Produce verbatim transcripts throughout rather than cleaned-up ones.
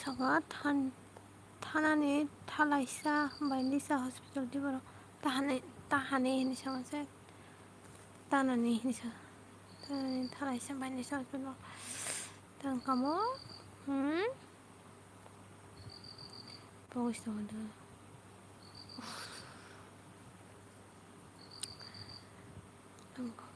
Saka than-, thanani thalaisa bai nisa hospital di borok. Tahani, tahani hinwi sama se. Tanani hinwi sa. Tanani thalaisa bai nisa hospital borok. Tang kamo. Hmm. Pogis tongo da. Tang kamo.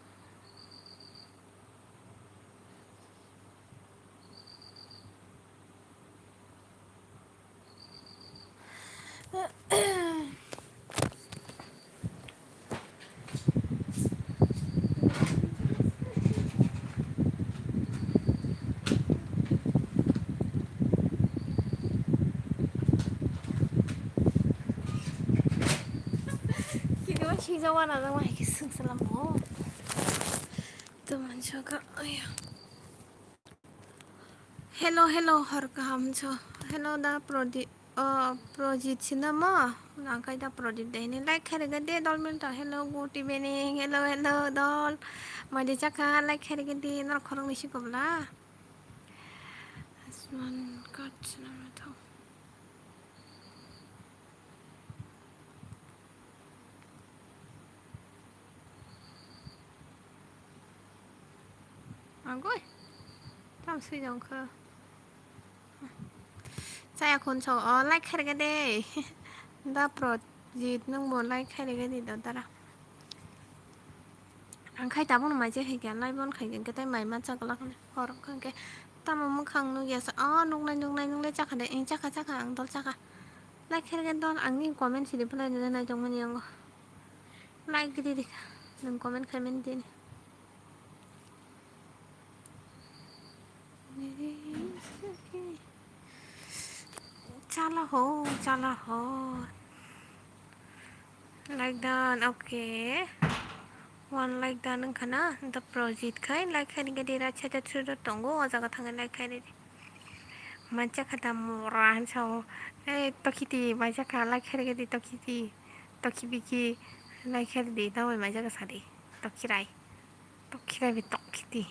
Kiriwa sijak wana jang hai khe swng salam bo. Tumani saka aya. Hello, hello, hor kaham cho. Hello, da Prodip, oh, Projit sinamo. Nangkai da Prodip de hini like khairega de dol minta. Hello, good evening. Hello, hello, dol. Madi chakha like khairega de nor khorok ni sikobla. Asman kat sinamo tho. Agoi. Tam sui jong kha. Chaya khun so, o, like khairega de. Da Projit nung bo like khairega de do dara. Ang khai tabuk no mai je hai kya lai bon khai khe tai mai ma chak lak hor kha khe tamo mukhang nuk ya sa o nuk nai nuk nai nuk nai chakha de ing chakha chakha ang dol chakha lai khe khe dol ang ni comment sidi phlai nai nai tong mani ang like di di nung comment khai mani di ni. Chala ho, chala ho. Like done, okay. One like done wngkha na, the Projit khai, like khai nigadi ra chata churu tongo, o jaga thangwi like khai nidi. Mancha kha da mora hinsa o. Ei, tokiti, mancha kha, like khai nigadi tokiti. Toki biki, like khai nidi, tamo mancha kha sadi. Toki rai. Toki rai bi tokiti.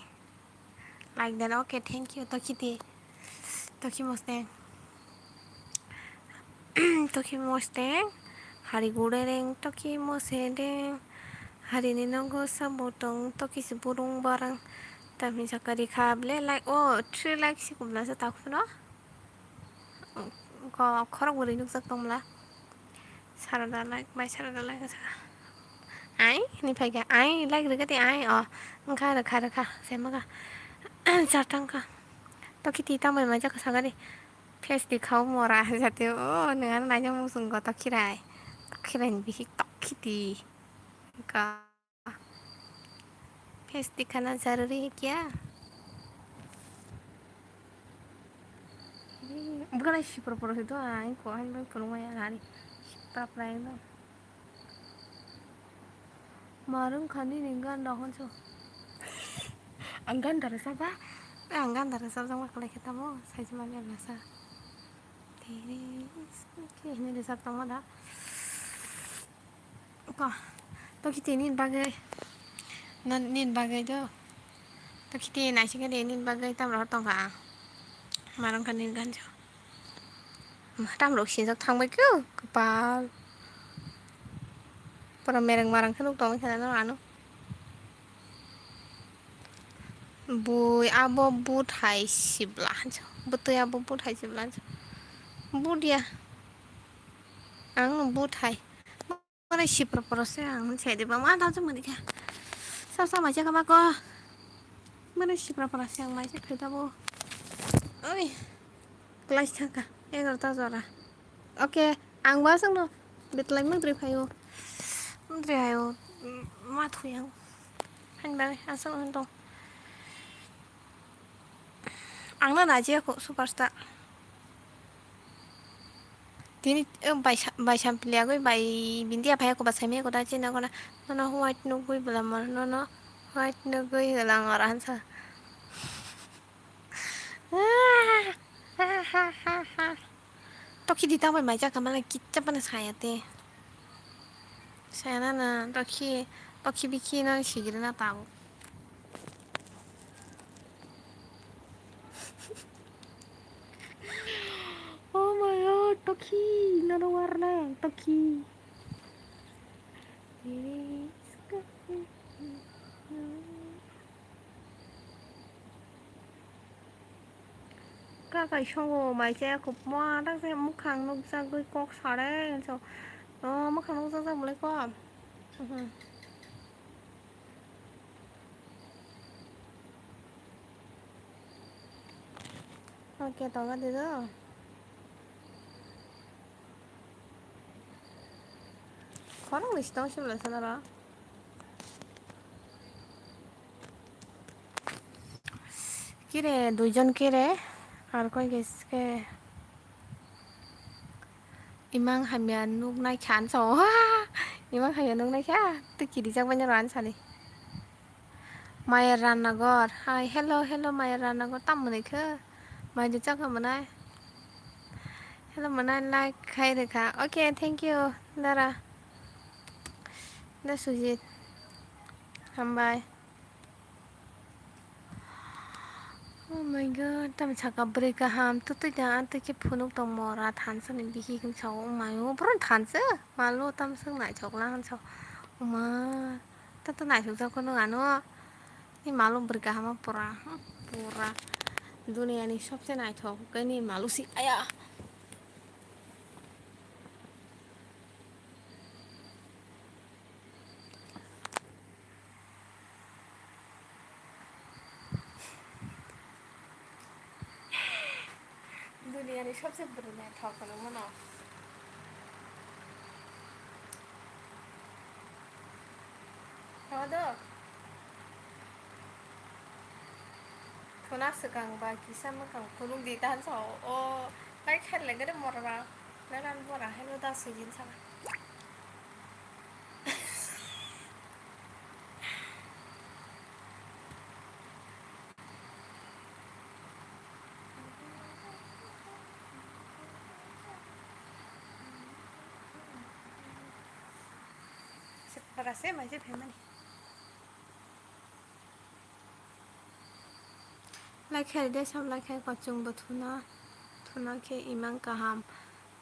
Like done. Okay, thank you. Toki di. Toki mosteng. Toki mosteng. Hari gurereng. Toki mosedeng. Hari ni nogo sabo tong. Toki si burung barang. Tamni sakari kha ble like. Oh, three like si kumna sa takhuno. Ko khorok bwrwi nukjak tongmla. Sarada like, bai sarada like sa. Ai, ni phaikha. Ai, like rwgadi ai. O, wngkha rwkha rwkha. Semaga. Chartangkha. Tokiti tambai maijak sagadi. Face di khao mora jati. O, nang naijak musung go tokirai. Tokirai ni bihik tokiti. Ka. Face dikhana zaruri hai kya? Bukan sipra pura itu ah, ko han bai pura maya nari. Sipra pura itu. Marung khani ni gan dohon so. Ang gan dara saba. Ang gan dara saba jang makalai kita mo, sai jima ni lasa. Tiri, oke, ini desa tong da. Ko, tokiti nini bagwi. Non nini bagwi do. Tokiti naisingkhe de nini bagwi tamro tongkha ang. Marang kha nini ganjo. Tamro sinjak thangbai khe kwpal. Pura mereng marang khe nuk tongwi khana no ano. Bui abo buthai sibla hanjo. Butui abo buthai sibla hanjo. Budia. Ang buthai. Mane sipra pora se ang sai de ba ma da jumani kha. Sa sa ma jaga ba ko. Mane sipra pora se ang mai se pheda bo. Oi. Class thangkha egarota jora. Oke, ang ba aswkno betlai mundri phaio. Mundri haio, ma thuyang. Hani bagwi aswk wng tong. Ang no najiya kho superstar. Tini, eh, bai sa-, bai sampli agwi bai bindia phai ko ba saimaya ko da china ko na. Nono white nugwi bwla mar, nono white nugwi lang ora hansa. Toki di tangbai mai jaka mala kicha pana saya te. Saya na na toki, toki biki na sigiri na tau. Tokhi, nono warna, tokhi. Kakai songo mai chaya kubma, tak se mukhang nukjagwi kok sare, so, oh, mukhang nukjak jak bolai kok. Mhm. Okay, tonga dido. Khorang ni sitong sibla sanara. Kire, duijon kire, ar koi ke. Imang hamya nuk nai kha, ang sao. Imang hamya nuk nai kha. Tei kirijak bai nw rw, ang sani. Maya Ranagor. Hai, hello, hello, Maya Ranagor. Tam mwnai khe? Mai de chakha mwnai. Hello, mwnai like khai rwkha. Okay, thank you, Dara. Da Sujit. Hambai. Oh my God, tamo saka bwrwi kaham, twtwi da, twi khe phunuk tong mora thansa ni bihik hwn sao, oh my, oh, bohrok thansa, malo tamo swk naithok lang hwn sao, oh ma, tato naithok jak phano ano, ni malo bwrwi kaham pura, pura, duniya ni sobse naithok khe ni malo si, aya. Duniyani sobse bwrwi naithok hinwi mano. Hodo. Khuna swkang ba kisa mwkhang phunuk di ta hwn sao. O, pai khaile gede morora. Nanan bora haino da sujin saka. Separa se mai se phaimani. Lai khe de sab lai khe kochwng bo thuna, thuna khe imang kaham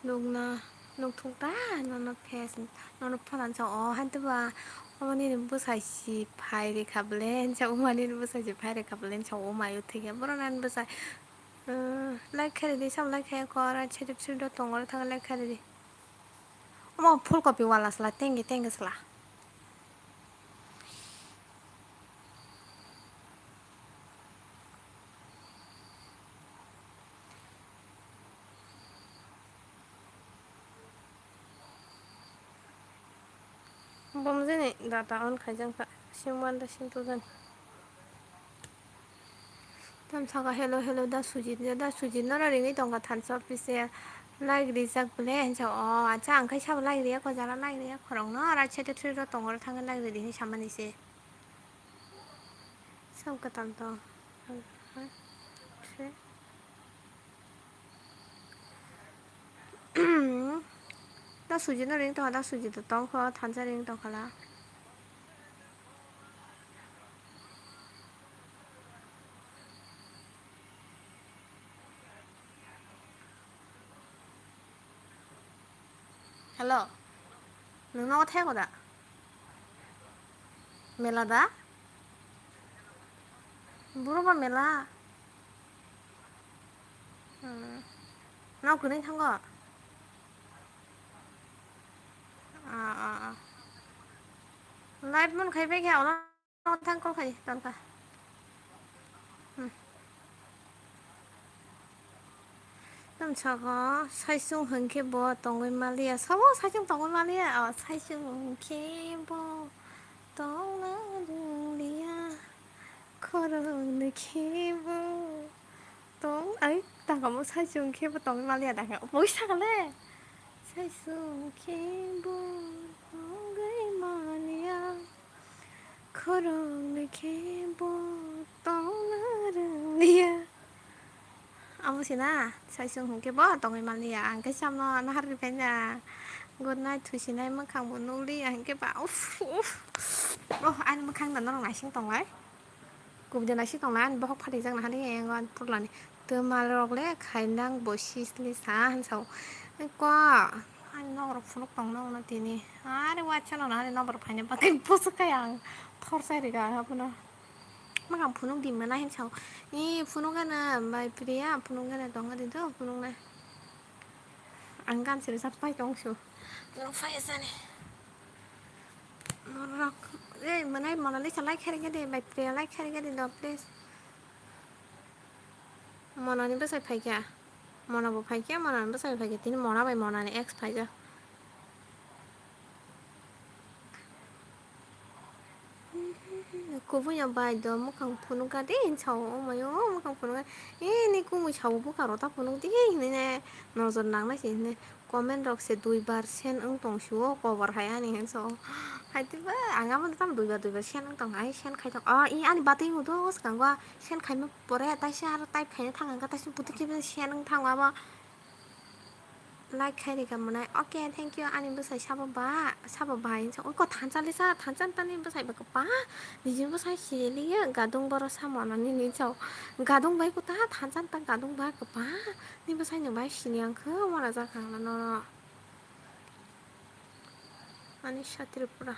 nukna, nukthuk ta nono face, nono phanan sa o han tuba, omo nini bwsai si phai rikha blen sa, omo nini bwsai si phai rikha blen sa, o mayo thikya, borok nani bwsai, lai khe ridi, sab lai khe kora chirip chirip do tongo, thang lai khe ridi. Omo phulkopi wala sla, tengge tengge sla. Bom jani data on khaijak kha, sing one da sing two jani. Tam saka hello hello da Sujit, da Sujit no ringwi tongkha thansa office se like rijak bole hinsa o, acha ang khai sabo like riya ko jara like riya khorok no ara chete thri ro tongor thangwi like ridi hinwi samani se. Sam kwtal tong. Da Sujit no ring tongkha, da Sujit to tongkho thansa ring tongkha la. Hello. Nwng nogo thai ko da? Mela da? Buro ba mela? Hmm. Nok kwrwi thango? Ah, ah, ah. Live mon khai bai khe olo. Thang call khai, ton kha. Hmm. Tamo saka, saisung hwnkhe bo tongwi maliya. Sabo saisung tongwi maliya? O, saisung hwnkhe bo tongna rwngliya. Khoroknwi khe bo tong, ai, tangkamo saisung hwnkhe bo tongwi maliya da khe. Boi saka le? Saisung hwnkhe bo tongwi maliya. Khoroknwi khe bo tongna rwngliya. Abo se na, saisung hwnkhe bo tongwi manliya. Ang khe samno nahar riphaina. Good night, thusinai mwkhang bo nukliya hwnkhe ba. Uff, uff. Oh, ani mwkhang da norok naising tonglai. Kubui da naising tonglai, ani bokhok phatijak naharwi ang ani putlani. Twmal rok le khainang bo sisli sa hinsa o. Ko, ani nokrok phunuk tong nokno tini. Are wacha no ani nokbar phaina bagwi bwswk khe ang thorsa riga abono. Makang phunuk di mwnai hinwi sao. Ee, phunuk gana bai Priya, phunuk gana tong di do, phunuk na. Ang gan siri sap pai tong su. Norok phai sani. Norok, ee, mwnai Monalisa like khairikha di, bai Priya like khairikha di do, please. Monani bwsai phaikha. Mona bo phaikha, Monani bwsai phaikha. Tini Mona bai Monani ex phaijak. Kubui no bai do mwkhang phunukha de hinwi sao, o mai o mwkhang phunukha. Ee, ni kumui sao bwkha rw ta phunuk di hinwi ne nojor nangnai se hinwi. Comment rok se duibar send wng tong sio, cover hai ani hinwi sao. Hai twibo ang abo tamo duibar duibar send wng tong hai, send khai tong. O, ee, ani batwi o do swkango send khaima pore taisa aro type khaina thang ang kha, taisa bwtwi khe send wng thango abo. Like khai rikha mwnai. Okay, thank you. Ani bwsai sabo ba, sabo ba hinwi sao. Oi ko thansa le sa, thansa tani bwsai ba kwbang. Nijini bwsai sili gadung boro samo no nini sao. Gadung bai ko ta thansa ta gadung ba kwbang. Ni bwsai ni bai sini ang khe wana jak ang no. Anisha Tripura.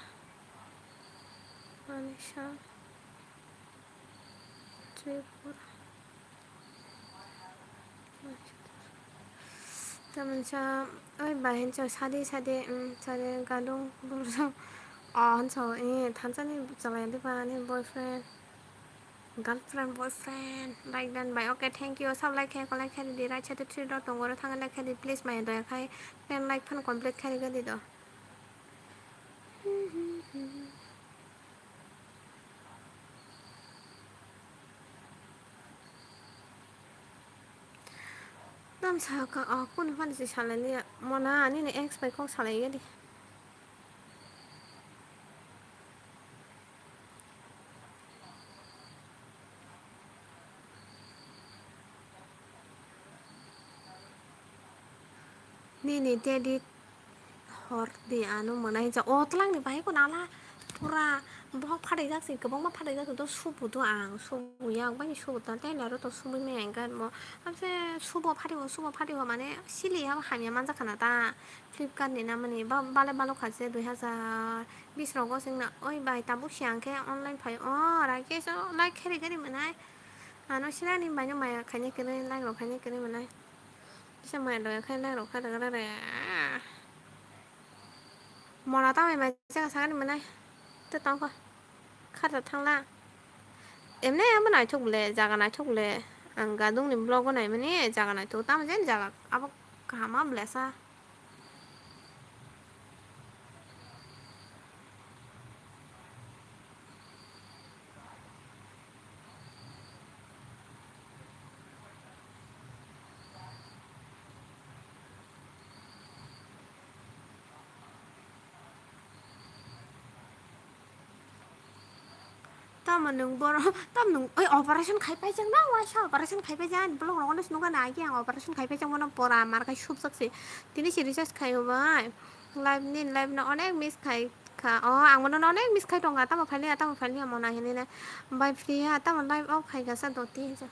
Anisha Tripura. Tamsa, oi, bahen sa, sadi, sadi, um, sadi, gadung, bursa. Oh, so, eh, thansa ni chalai di ba, ni boyfriend. Girlfriend, boyfriend, like dan bai. Okay, thank you. Sab like khai, like khai di, right side three dot tongo, oro thang like khai di, please, maya doya khai. Ten like phan complete khai di do. Tam saka, oh, kun fan si salai liya. Mona, ani ne ex bai kok salai ya di. Nini tedi hor di ano mwnai ja. O twlangni bahai ko nala pura bohok phatai jak se, kwbangma phatai jak se, to subu do ang, subu ya, ang bani subu ta, tei laro to subui maya ang gan mo. Amse subo phati o, subo phati o, mane sili ya hamya manjak khana ta. Flipkart ni namani ba-, bale balok kha se dui hazar bis rogo singna. Oi bai, tabuk si ang khe online phai o, Rakesh o like khe rikha ri mwnai. Ano sinani bai no maya khaini kwrwi, like rok khaini kwrwi mwnai. Kisa maya doya khai like rok kha rwgra re. Mona ta mai mai chaka sakani mwnai. Te tongkha. Kharta thangla. Emne abo naithok bole, jaga naithok bole. Ang gadungni vlog o naimani jaga naithok. Tamo jani jaga abo kaham ma bole sa. Tamo nwng boro, tamo nwng, oi, operation khai paijak na, waisa operation khai paijak, ani vlog rogo no se nukha na, agi ang operation khai paijak mano pora mar khai subjak se, tini se recharge khai o bai, live ni, live no onek miss khai kha, o, ang bono onek miss khai tongkha, tamo phai liya, tamo phai liya, mona hinwi na, bai Priya, tamo live off khai kha sa doti hinsa.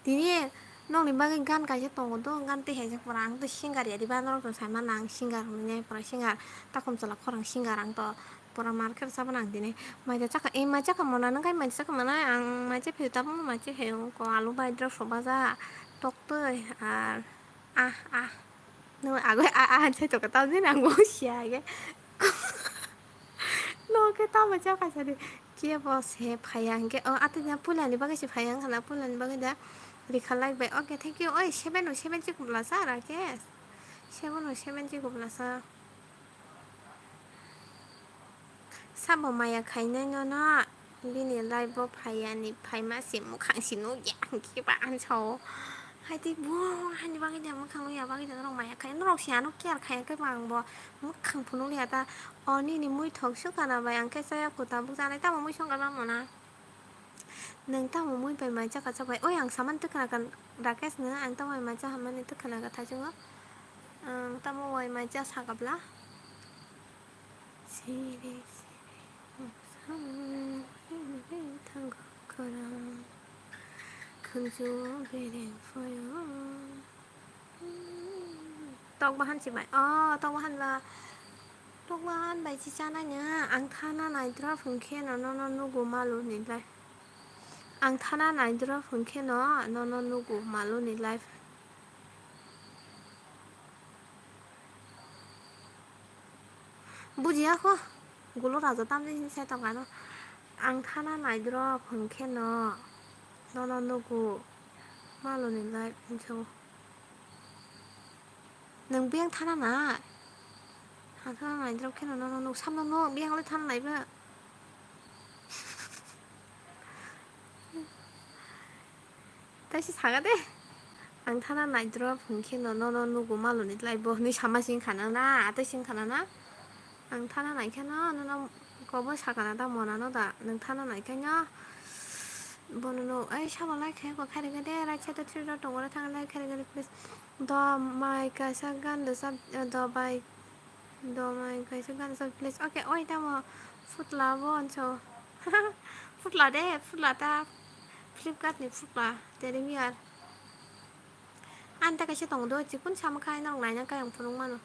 Tini nokni bagwi gan kaisa tongo do, gan twi hai jak pora ang twi singer ya diba, norok tong sai mano ang singer hinwi nai pora singer takhum chwla khorang singer ang to pora market sabana ang tini maida chakha, eh, mai chakha mona nang kai mai chakha mona ang mai cha phiyok tabuk mai cha phiyok ko alu bai drop sok baja tok twi ar ah, ah. No, ago a, a, sai to kata din ang bo sia ge. No ke ta ma cha ka sari. Ke bo se phaya hingke, o, ate na pulani bagwi se phaya hingkha na pulani bagwi da. Rikha like bai. Okay, thank you. Oi, seven o seven chi kubla sa ra ke. Seven o seven chi kubla sa. Sabo maya khainai nono bini live o phaiya ni phaima se mukhang se nukya hwnkhe ba ansao. Hai tei bo hani bagwi da mukhang nukya bagwi da norok maya khai norok se ano care khaiya khe ba ang bo mukhang phunukliya ta. O nini muithok sukana bai ang khe chaya kuta bukcha nai tamo muisong kana mona. Nwng tamo mui bai mai chakha chakbai? Oi ang saman twkhana kan Rakesh no ang tamo mai cha hamani twkhana ka thaichungo. Ang tamo bai mai cha sakabla. Siri, siri. Thango khorang khunju bereng phoyo. Tok bahan si bai. Oh, tok bahan ba. Tok bahan bai si chana nya. Ang thana naidrop hwnkhe no, no, no, nugo malu ni lai. Ang thana naidrop hwnkhe no, no, no, nugo malu ni life. Bujiya kho, gulo raja tamni hin sai tong ano. Ang thana naidrop hwnkhe no, nono nugo, maloni lai hinso. Nwng biyang thana na? Ang thana naidrop khe no, nono nuk, samno nuk, biyang le thana naiba. Tei se saga de. Ang thana naidrop hwnkhe no, nono nugo maloni lai bo hwnwi sama sing khana na, atei sing khana na. Ang thana naikheno nono kobo sakana da, monano da, nwng thana naikheno bono no, ai sabo lai khe ko khairega de, right side o three dot tongo, thang lai khairega de, please. Do mai kaisa gan do sab, do bai, do mai kaisa gan do sab, please. Okay, oi tamo phutla bo anso. Phutla de, phutla ta. Flipkart ni phutla, teri miyar. Ani ta kaisa tongo do, chikun sama khai norok naina kayang phunuk mano.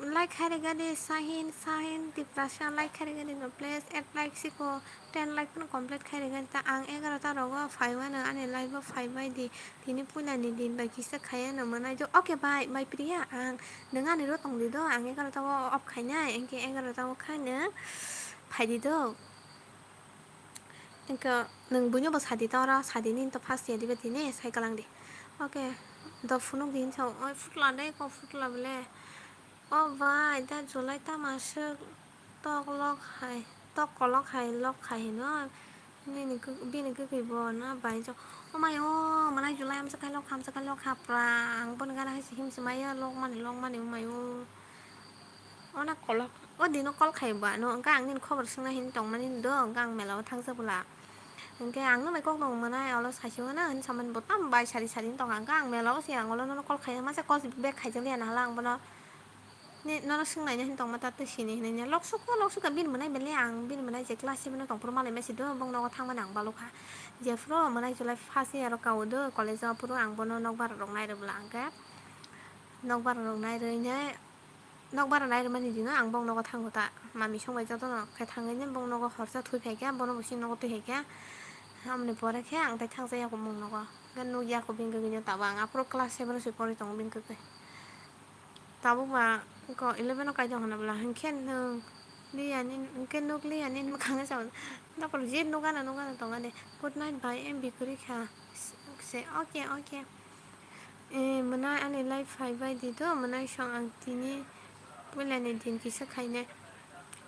Like khairega de, Sahin, Sahin Tiprasa, like khairega de no, please, eight like siko, ten like no complete khairega de ta, ang egarota rogo phaiwano, ani live o phaibai di, tini puila ni din bai kisa khaiya no mwnai do. Okay bai, bai Priya, ang nwng ani ro tong di do, ang egarota o off khainai, engke egarota o khaino phai di do. Engkhe nwng buino bo sadi ta oro, sadi nini to first ya diba tini, sai kalang di. Okay, do phunuk di hinsa, oi phutla de, ko phutla bole. O bai, da July tama swk tok lok hai, tok kolok hai, lok khai hino. Nini kw-, bini kwkwi bo na bai jo. O mai o, mwnai July amsa khai lok, amsa khai lok ha pra, ang boni gana hai se himse maya lok mani, lok mani o mai o. Ona kolok, o dino call khai ba, no, hwnkhe ang nini khobor swngna hini tongmani do, hwnkhe ang mela o thangsa bwla. Hwnkhe ang no bai kok nung mwnai, olo sasi mano hini samani bo tam bai sari sari wng tongkha, hwnkhe ang mela o se ang olo nono call khai, masa call back khaijak liya na hala ang bono. Ni, nono swngnaina hini tongma ta twi sini hinwi ya. Lok sukha, lok sukha, bini mwnai belai ang, bini mwnai je class seven o tongphuru malai masi do, bong nogo thangmani ang balukha. Jephuru mwnai July first year o kao do, college o aphuru ang bono nokbar rok nai rw bwla hwnkhe. Nokbar rok nai rwinai. Nokbar nai rwmani dino ang bong nogo thango ta, mami songbai jotono khe thangwi bong nogo horsa thwi phaikha, bono bo sini nogo twi phaikha, amoni pore khe ang tai thangsa yago mung nogo, hwnkhe nukya kho bini kwkwi no tabuk ang aphuru class seven o se pori tongo bini kwkwi. Tabuk ba ko eleven o kai tong hwnna bwla, hwnkhe nwng liya nini, hwnkhe nuk liya nini mwkhang sa, nokol je nukgana nukgana tongani, good night bai M B kwrwi kha, se okay okay. Eh, mwnai ani live phai bai di do, mwnai song ang tini puila ni din kisa khainai.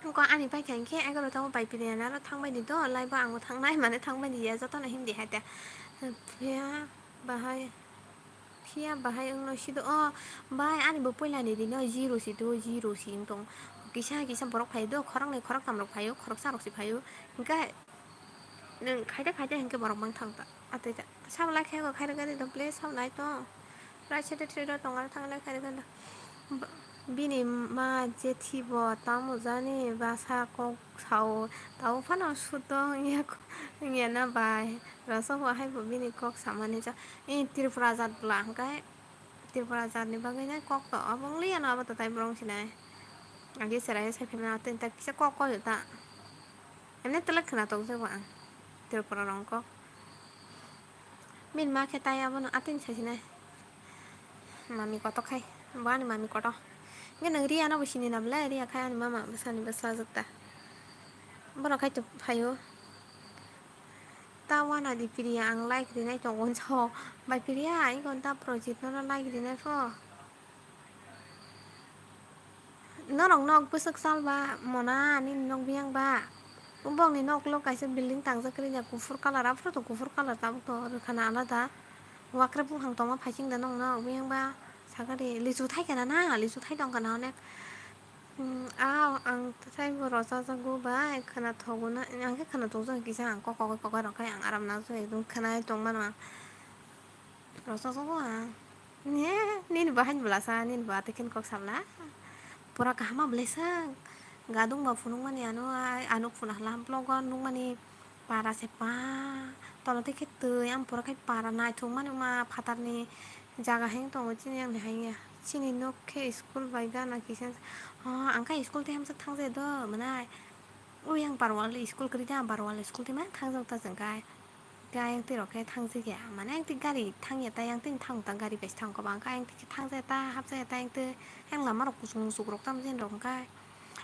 Wngkha ani paikha hinkhe egaroh ta o bai pili ani aro thang bai di do, live o ang bo thangnai mane thang bai di ya, jotono hindi hai ta. Phiya bahai, phiya bahai wngno si do, o bai ani bo puila ni din o zero si do, zero si wng tong. Kisa kisa borok phai do, khoroknwi khoroktham rok phai o, khoroksa rok si phai o. Hinkhe nwng khaite khaite hinkhe borok mang thang ta, atwi ta. Sabo lai khe bo khairok gari do ble sabo nai to. Right side o three dot tongo, thang lai khairok gari do. Bini ma je thibo tamo jani basa kok sao, tamo phano suto wngya, wngya na bai. Rasa bo hai bo bini kok samani cha. E Tripura jat bwla hwnkhe Tripura jat ni bagwi nai kok to obo wng liya no, abo to tai borok wng sinai. Agi cherai sai phai mano, atwini ta kisa kok kok ta. Emne tele khwna tokjak bo ang Tripura rong kok. Bini ma khe tai abono atwini sai sinai. Mami kotor khai, bo ani mami kotor. Hwnkhe nwng Riya no bo sini na bwle, Riya khai ani mama bwsani bwsajwk ta. Borok khai to phaio. Ta wana di Priya, ang like rinai tongo, unsa bai Priya, iko ta Projit no like rinai pho. Norok nok bwswk chal ba, mona nini nok biyang ba. Bongni nok lo kaisa building tangjak kwrwi ya, kuphur colour, aphuru to kuphur colour, tabuk to rwkha na alada. Wakra buphang tongma phaising da nok nok biyang ba. Sakari lichu thai kana na, lichu thai tong kana onek. Hmm, ah, ang tai bo rochajagwi bai khwna thogo na, ang khe khwna tokjak kisa, ang kok kok kok rok khai ang aram na jagwi ekdom khwnai tong mano ang. Rochajagwi ang. Ne, nini bo hain bwlasa, nini bo atwi khe kok sabla. Pura kaham ma bwlai sa. Gadung ba phunukmani ano, ano phunukla vlog o nukmani para se pa. Tola tei khe twi, ang pura khe para naithokmani ma phatarni jaga heng tongo chini yang hai ya. Chini nok khe school bai gana kisa. Oh, ang khe school tei hamsa thangjai do, mwnai. Ui, ang Barwal school kwrwi tei, ang Barwal school tei ma thangjak ta chwng kai. Khe ayang twi rok khe thangjak ya, mane ayang twi gari thang ya, tei ayang twi thang ta gari bai se thang khe ba, hwnkhe ayang twi khe thangjak ya ta, hapjak ya ta, ayang twi ayang lama rok kuchuk muchuk rok tamo jani rok hwnkhe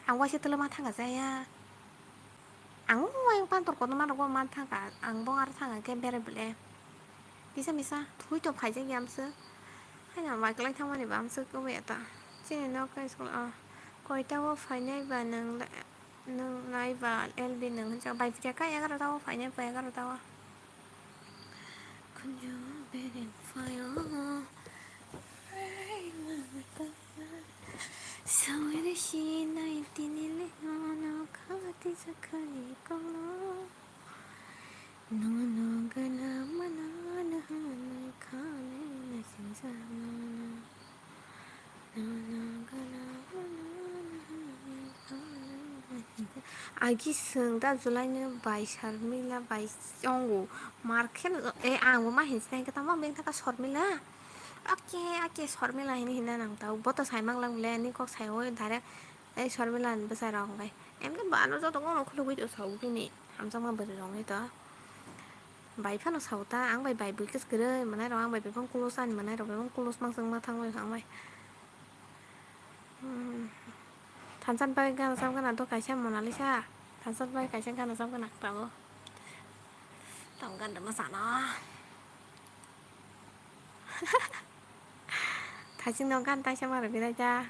ang waisa twlama thang ya. Ang o ayang pantor kotorma rok bo man thang kha, ang bo aro thang khe berai bwle kisa misa thui to phaijak ya amswk. Haino mai kwlai thangmani ba amswk wngwi ya ta. Chini nok khe school o koita o phainai ba nwng le? Nwng nai ba L B nwng hwnjak bai phuya kha egaroh ta o phainai ba egaroh ta o. Khunju bereng phaio. Sawi risi nai tini le nono khati sakhani kolo. Nono gana mana na hwnwi khani na singjak nono. Agi swng da July ni bai Sharmila bai chongo mar khe e ang bo ma hinsi nai khe tamo beng thaka Sharmila. Oke oke Sharmila hini hina nang tao boto sai mang lang le ani kok sai o direct e Sharmila ni bwsai rok hwnkhe em khe bano joto no khulugwi to sao bini hamjakma bwrwi rok ni to. Bai phano sao ta, ang bai bai bui khe kwrwi manai rok, ang bai bai phano close ani manai rok, bai phano close mang chwng ma thang bai ang bai. Hmm. Thansa ni bagwi gana chap gana do kaisa Monalisa, thansa ni bagwi kaisa gana chap gana tabuk. Tamo gan rwma sana. Thaching no gan taisa ma rwgwi nai ta.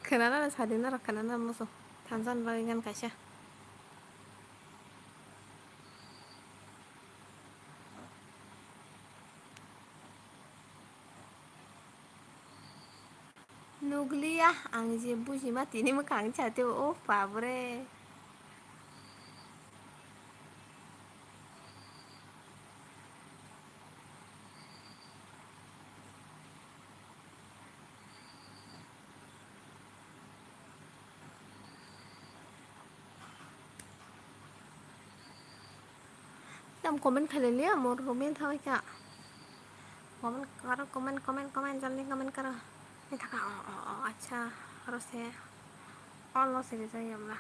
Khwnana na sadi norok khwnana musu. Thansa ni bagwi gan kaisa. Nukliya ang je bujima tini mwkhang chate o babre. Tam comment khailai liya, mor comment thabai kha. Comment karo, comment, comment, comment, jalni comment karo. Ni thaka, oh, oh, oh, acha, aro se, all no se rijak yamla.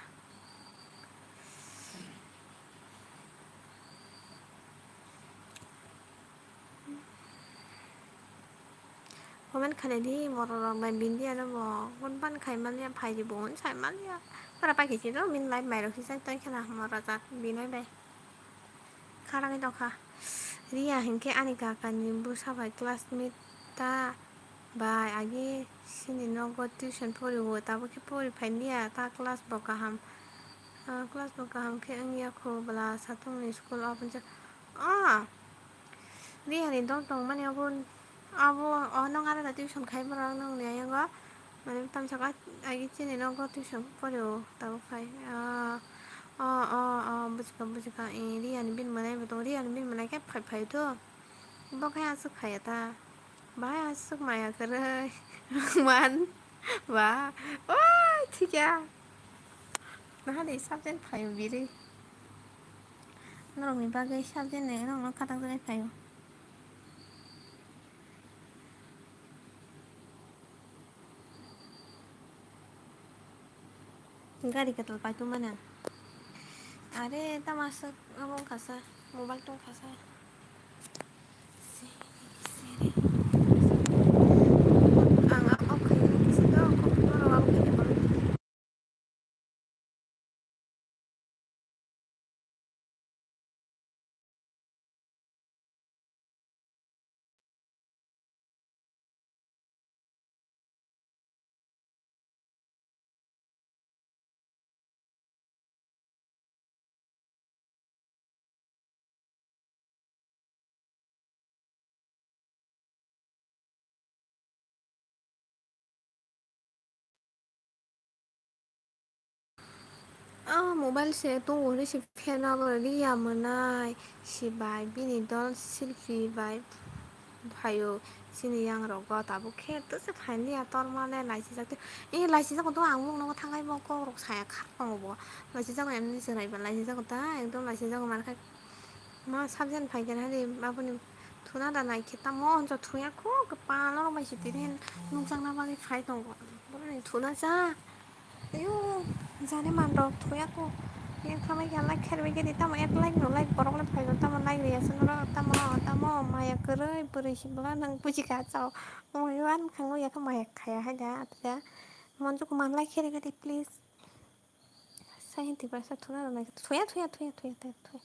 Comment khailai di, borok rok bai bindi ano bo, gun ban khai manya, phai di bo, sai manya. Para pai khe chini rok, bini live mai rok si sai toi khana, mora jak, binoi bai. Kharangwi tongkha. Riya hinkhe ani kakani bwsa bai classmate ta bai agi sini nogo tuition pori o, tabuk khe pori phailiya ta class bo kaham. Ah, class bo kaham khe wngya kho bwla satung ni school open. Ah, Riya ni dol tongmani abo, abo, oh, nwng arada tuition khai borok nwng ni ayango. Mane tamsok agi chini nogo tuition pori o tabuk phai. Ah, oh, oh, oh, bujikha, bujikha. Eh, Riya ni bini mwnai bo tongo. Riya ni bini mwnai khe phai, phai to. Bo khe aswk phai ya ta. Bahai aswk maya kwrwi. Man. Ba. Oi, thikya. Naha de subject phai o biri. Norokni bagwi subject ni norokno khatak jagwi phai o. Gari kwtal pai tongmani ang. Are tamo aswk abo wngkha sa, mobile tongkha sa. Ang off khaina kisa to, kok norok off khaina borok. Ah, mobile se tongo hwnwi se fan abo Riya mwnai se bai bini dol selfie bai Phaio chini yang rogo tabuk khe tese phaini ya tormale laisijak te. E laisijak to ang mung nogo thangai bo kok rok saya khar tongo bo. Laisijak emni chwrai ba laisijak ta ekdom laisijak mar khai. Ma sabjani phai khe hari aboni thuna da nai khe tamo onjo thuya kho kwpal norok bai sitiri nukjakna bagwi phai tongo. Boroni thuna cha. Ayo, jani man rok thuya kho. Yang thamai khe like kherbai khe di tamo ek like no like borok le phai tamo like riya se norok tamo tamo maya kwrwi bwrwi si bwla nang buji kha chao. Omo wan khango yakha maya khaya hai da atya. Monjo ko man like khere khe di please. Sai hinti bar sa thuna rok nai thuya thuya thuya thuya thuya thuya.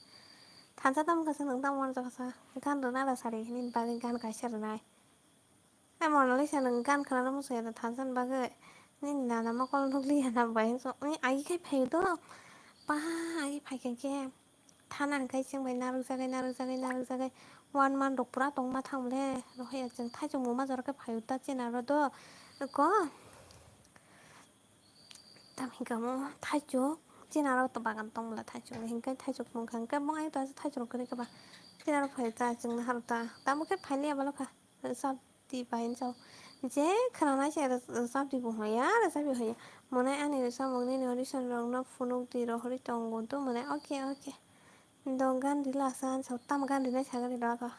Thansa tamo kasa nang tamo wan jakasa. Gan rwna da sari hini bagwi gan kaisa rwnai. Hai Monalisa nwng gan khwnana muchungya da thansa ni bagwi? Nini nana mokol nukliya na bai hinso. Ui agi khai phaio do. Ba agi phaikha khe. Thana hwnkhe chwng bai narwkjagwi narwkjagwi narwkjagwi. One month rok pura tongma thang le. Rohorya chwng thaichung muma jora khe phaio ta chini aro do. Ko. Tam hinkhe omo thaichuk, chini aro to bagan tong bwla thaichuk, hinkhe thaichuk mung kha, hinkhe mung ayuk ta thaichuk rok kwrwi khe ba. Chini aro phai ta chwng nahar ta, tamo khe phaini ya balo kha, rwchap di bai hinwi sao. Je khwnanai se rwchap di bo hwnwi ya, rwchap di hwnwi ya. Mwnai ani rwchapmung nini audition rokno phunuk di rohorwi tongo do mwnai, okay, okay. Do gan ri lasa hinwi sao, tamo gan rinai sagani do ako.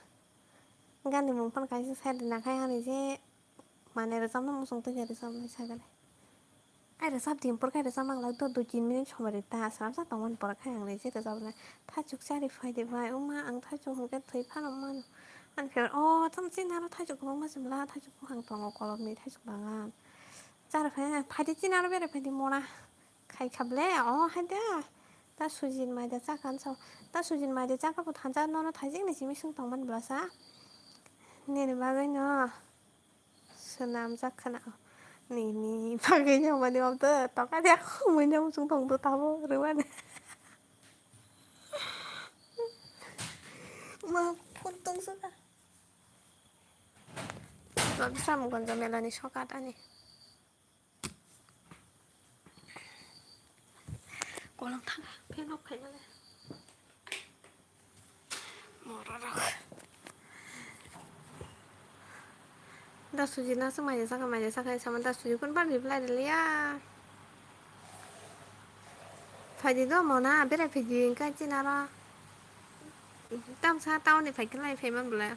Gan ni mung phano kaisa side rwna khai ani je. Mane rwchapna muchung twi khe rwchapnai sagani. Ai rwchap di, porkhe rwchapna glak do, dui tin minute somoi rwdi ta, sramsa tongmani porkhe ang nai je rwchapnai. Thaichuk chari phai de bai, wngma ang thaichuk hwnkhe thwi phano mano. Ani pher o tamo chini aro thaichuk kwbangma se bwla, thaichuk buphang tongo kolomni, thaichuk bagan. Chari phai, phai di chini aro berai phai di mona. Khai kha ble, o hai de. Ta sujin mai de chakha hinwi sao. Ta sujin mai de chakha bo thansa nono thaijikni simi swng tongmani bwlasa. Nini bagwi no. Swnamjak khwna. Nini bagwi no mani obdo tokha de khumui no muchung tong do tabo rwmani. Ma phone tong saka. Samgonjo melani sokat ani. Kolong thang, fan off khai male. Mororok. Da suji na se mai saka, mai saka sama da suji kun ban reply de ya. Phaidi do mona, berai phaidi engka chinaro. Tamsa town ni phaikhe lai phaiman bwle.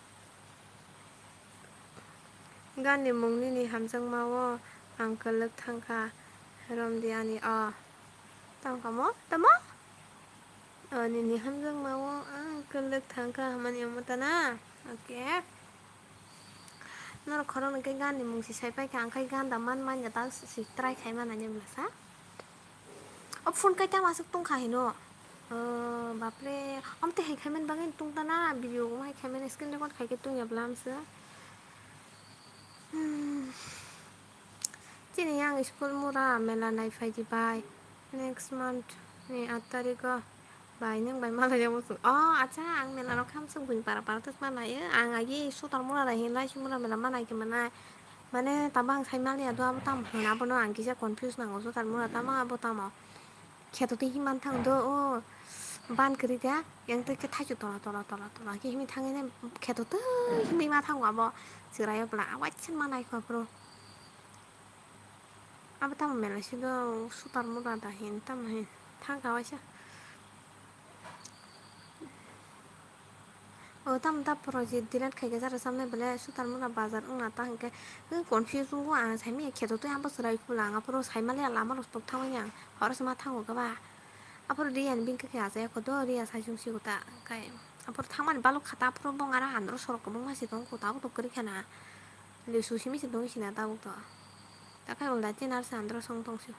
Gan ni mung nini hamjakma o ang kwlwk thangkha, romdi ani o. Tamo kamo? Tamo? O nini hamjakma o ang kwlwk thangkha, hamani omo ta na? Okay. Norok khoroknwi khe gan ni mung si sai paikha, ang khai gan da man manya ta si try khai mana ni bwlasa. O phone kai tamo aswk tongkha hino. O bapre, amtwi hai khaimani bagwi tongtana video mai khaimani screen record khaikhe tongya bwla amswk. Hmm. Chini yang school mura mela nai phaidi bai next month ni aat tarikh o. Bai, nwng bai malai ya muchung. O, acha, ang mela rok khamsuk buini para para twk ma naio. Ang agi Sutar mura rai hinlai, Sumura mela ma nai khe manai. Mane, tamo ang sai maliya do, abo tamo hwn, abono ang kisa confuse nango, Sutar mura tamo, abo tamo. Kheto twi hinman thang do, o, ban kwrwi kha, yang twi khe thaichuk tola, tola, tola, tola khe himwi thangwi ne, kheto twi himwi ma thango abo. Chwraio bwla, awaisa ma nai kho aphuru. Abo tamo mela si do Sutar mura da hin tamo hin thang kha waisa. O tamo da project delete khai khe jara samnai bele Sutar mura bazar wngna ta hinkhe confuse wngo ang saimanya kheto twi abo chwrai phula ang aphuru saimaliya lama rok tok thangwi ang horo se ma thango khe ba. Aphuru Riya ni bini khe achai kho do, Riya sai chwng si kho ta khai. Aphuru thangmani balok kha ta, aphuru bong aro andro sorok kwbangma se tong kho, tabuk to kwrwi khana. Lisu simi se tong sina tabuk to. Ta khai ulda chin ar se andro song tong si.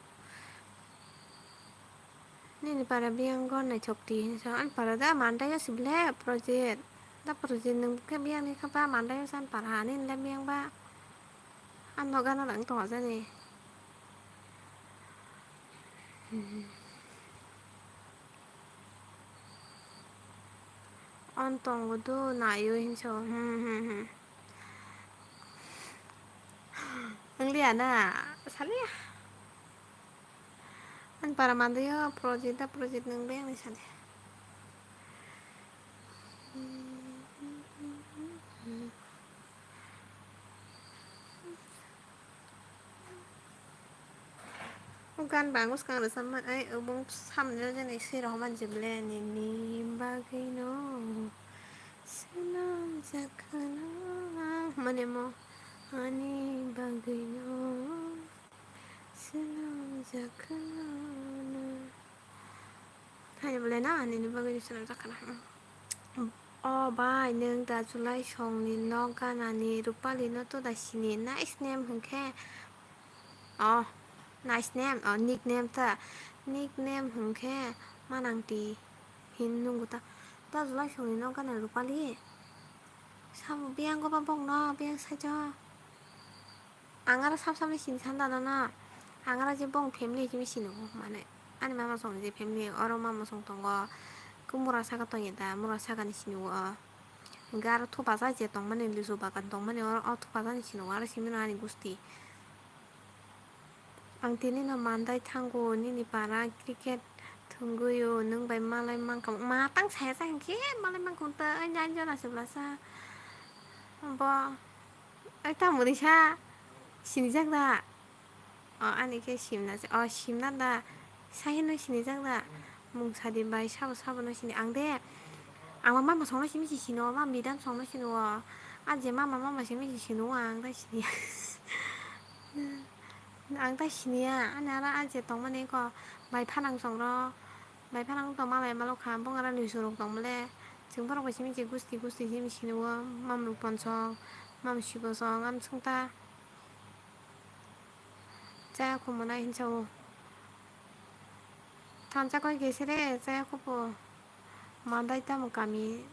Nini para biyang gor naithok di hinwi sa, ani para da mandai o si ble project. Da project nwng khe biyang ni kha ba mandai o sa ani para, ani le biyang ba. Ano gana lang tong jani. Ang tongo do naio hinso. Hmm, hmm, hmm. Wng liya na, saliya. Ang para mandaio project da project nwng bai ang saliya. Gan bang bwskang rwchapmani, ai, obong samni jani swi rohormani je ble, nini bagwino swnamjak khwna, mane mo, ani bagwino swnamjak khwna. Thani ble na, nini bagwino swnamjak khwna. O bai, nwng da Julai songni nok ganani Rupali no to da sini? Nice name hwnkhe. O, nice name, o, nickname ta. Nickname hwnkhe Manangti hin nungo ta. Da Julai songni nok ganani Rupali. Sabo biyang go ba bokno, biyang saijo. Ang aro sab sabni sini sanda nono. Ang aro je bong family himi sini o, mane ani mama song je family, oro mama song tongo, kumura saka tongya da, mura sakani sini o. Hingke aro thupajak je tongmani, lisu bagan tongmani, oro o thupajani sini o, aro simi no ani gusti. Ang tini no mandai thango, nini para cricket thwngwi o, nwng bai malai mankha, ma tang saya sa hingke malai mankha ta, ai nai jora se bwlasa. Bo. Ai, tamo ni sa sinijak da? O, ani khe simna se, o, simna da? Sa hino sinijak da? Mung sadi bai sabo sabo no sini. Ang de, ang ma mama song no simi si sino, ma midam song no sino. A je mama mama simi si sino, ang da sini. Ang da siniya, ani aro a je tongmani ko bai phanang song ro. Bai phanang tong malai malo kha, bong aro lisu rok tong mole. Chwng borok bai simi je gusti gusti simi sini o, mam rupon song, mam sibo song, am sung ta. Chaya kho mwnai hinsa o. Thansa koi khe sere, chaya kho po. Mandai tamo kami,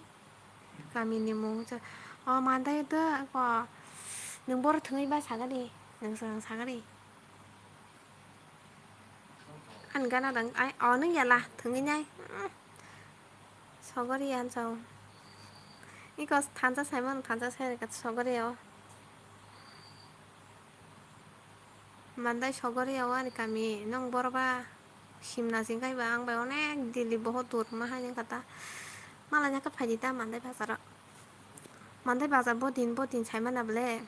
kami ni mung cha. O mandai to ko. Nwng boro thwngwi ba sagani, nwng swng sagani. Ani gana dang ai, o nung yala, thwngwi nai. Mm. Sogori yan chao. Iko thansa saimano, thansa sai rwkha sogori o. Mandai sogori o ani kami, nung boro ba simna sing kai ba, ang bai onek Delhi bohot dur ma hai wngkha ta. Malai nang khe phaidi ta Mandai bazaro. Mandai bazar bodin bodin saimana bole.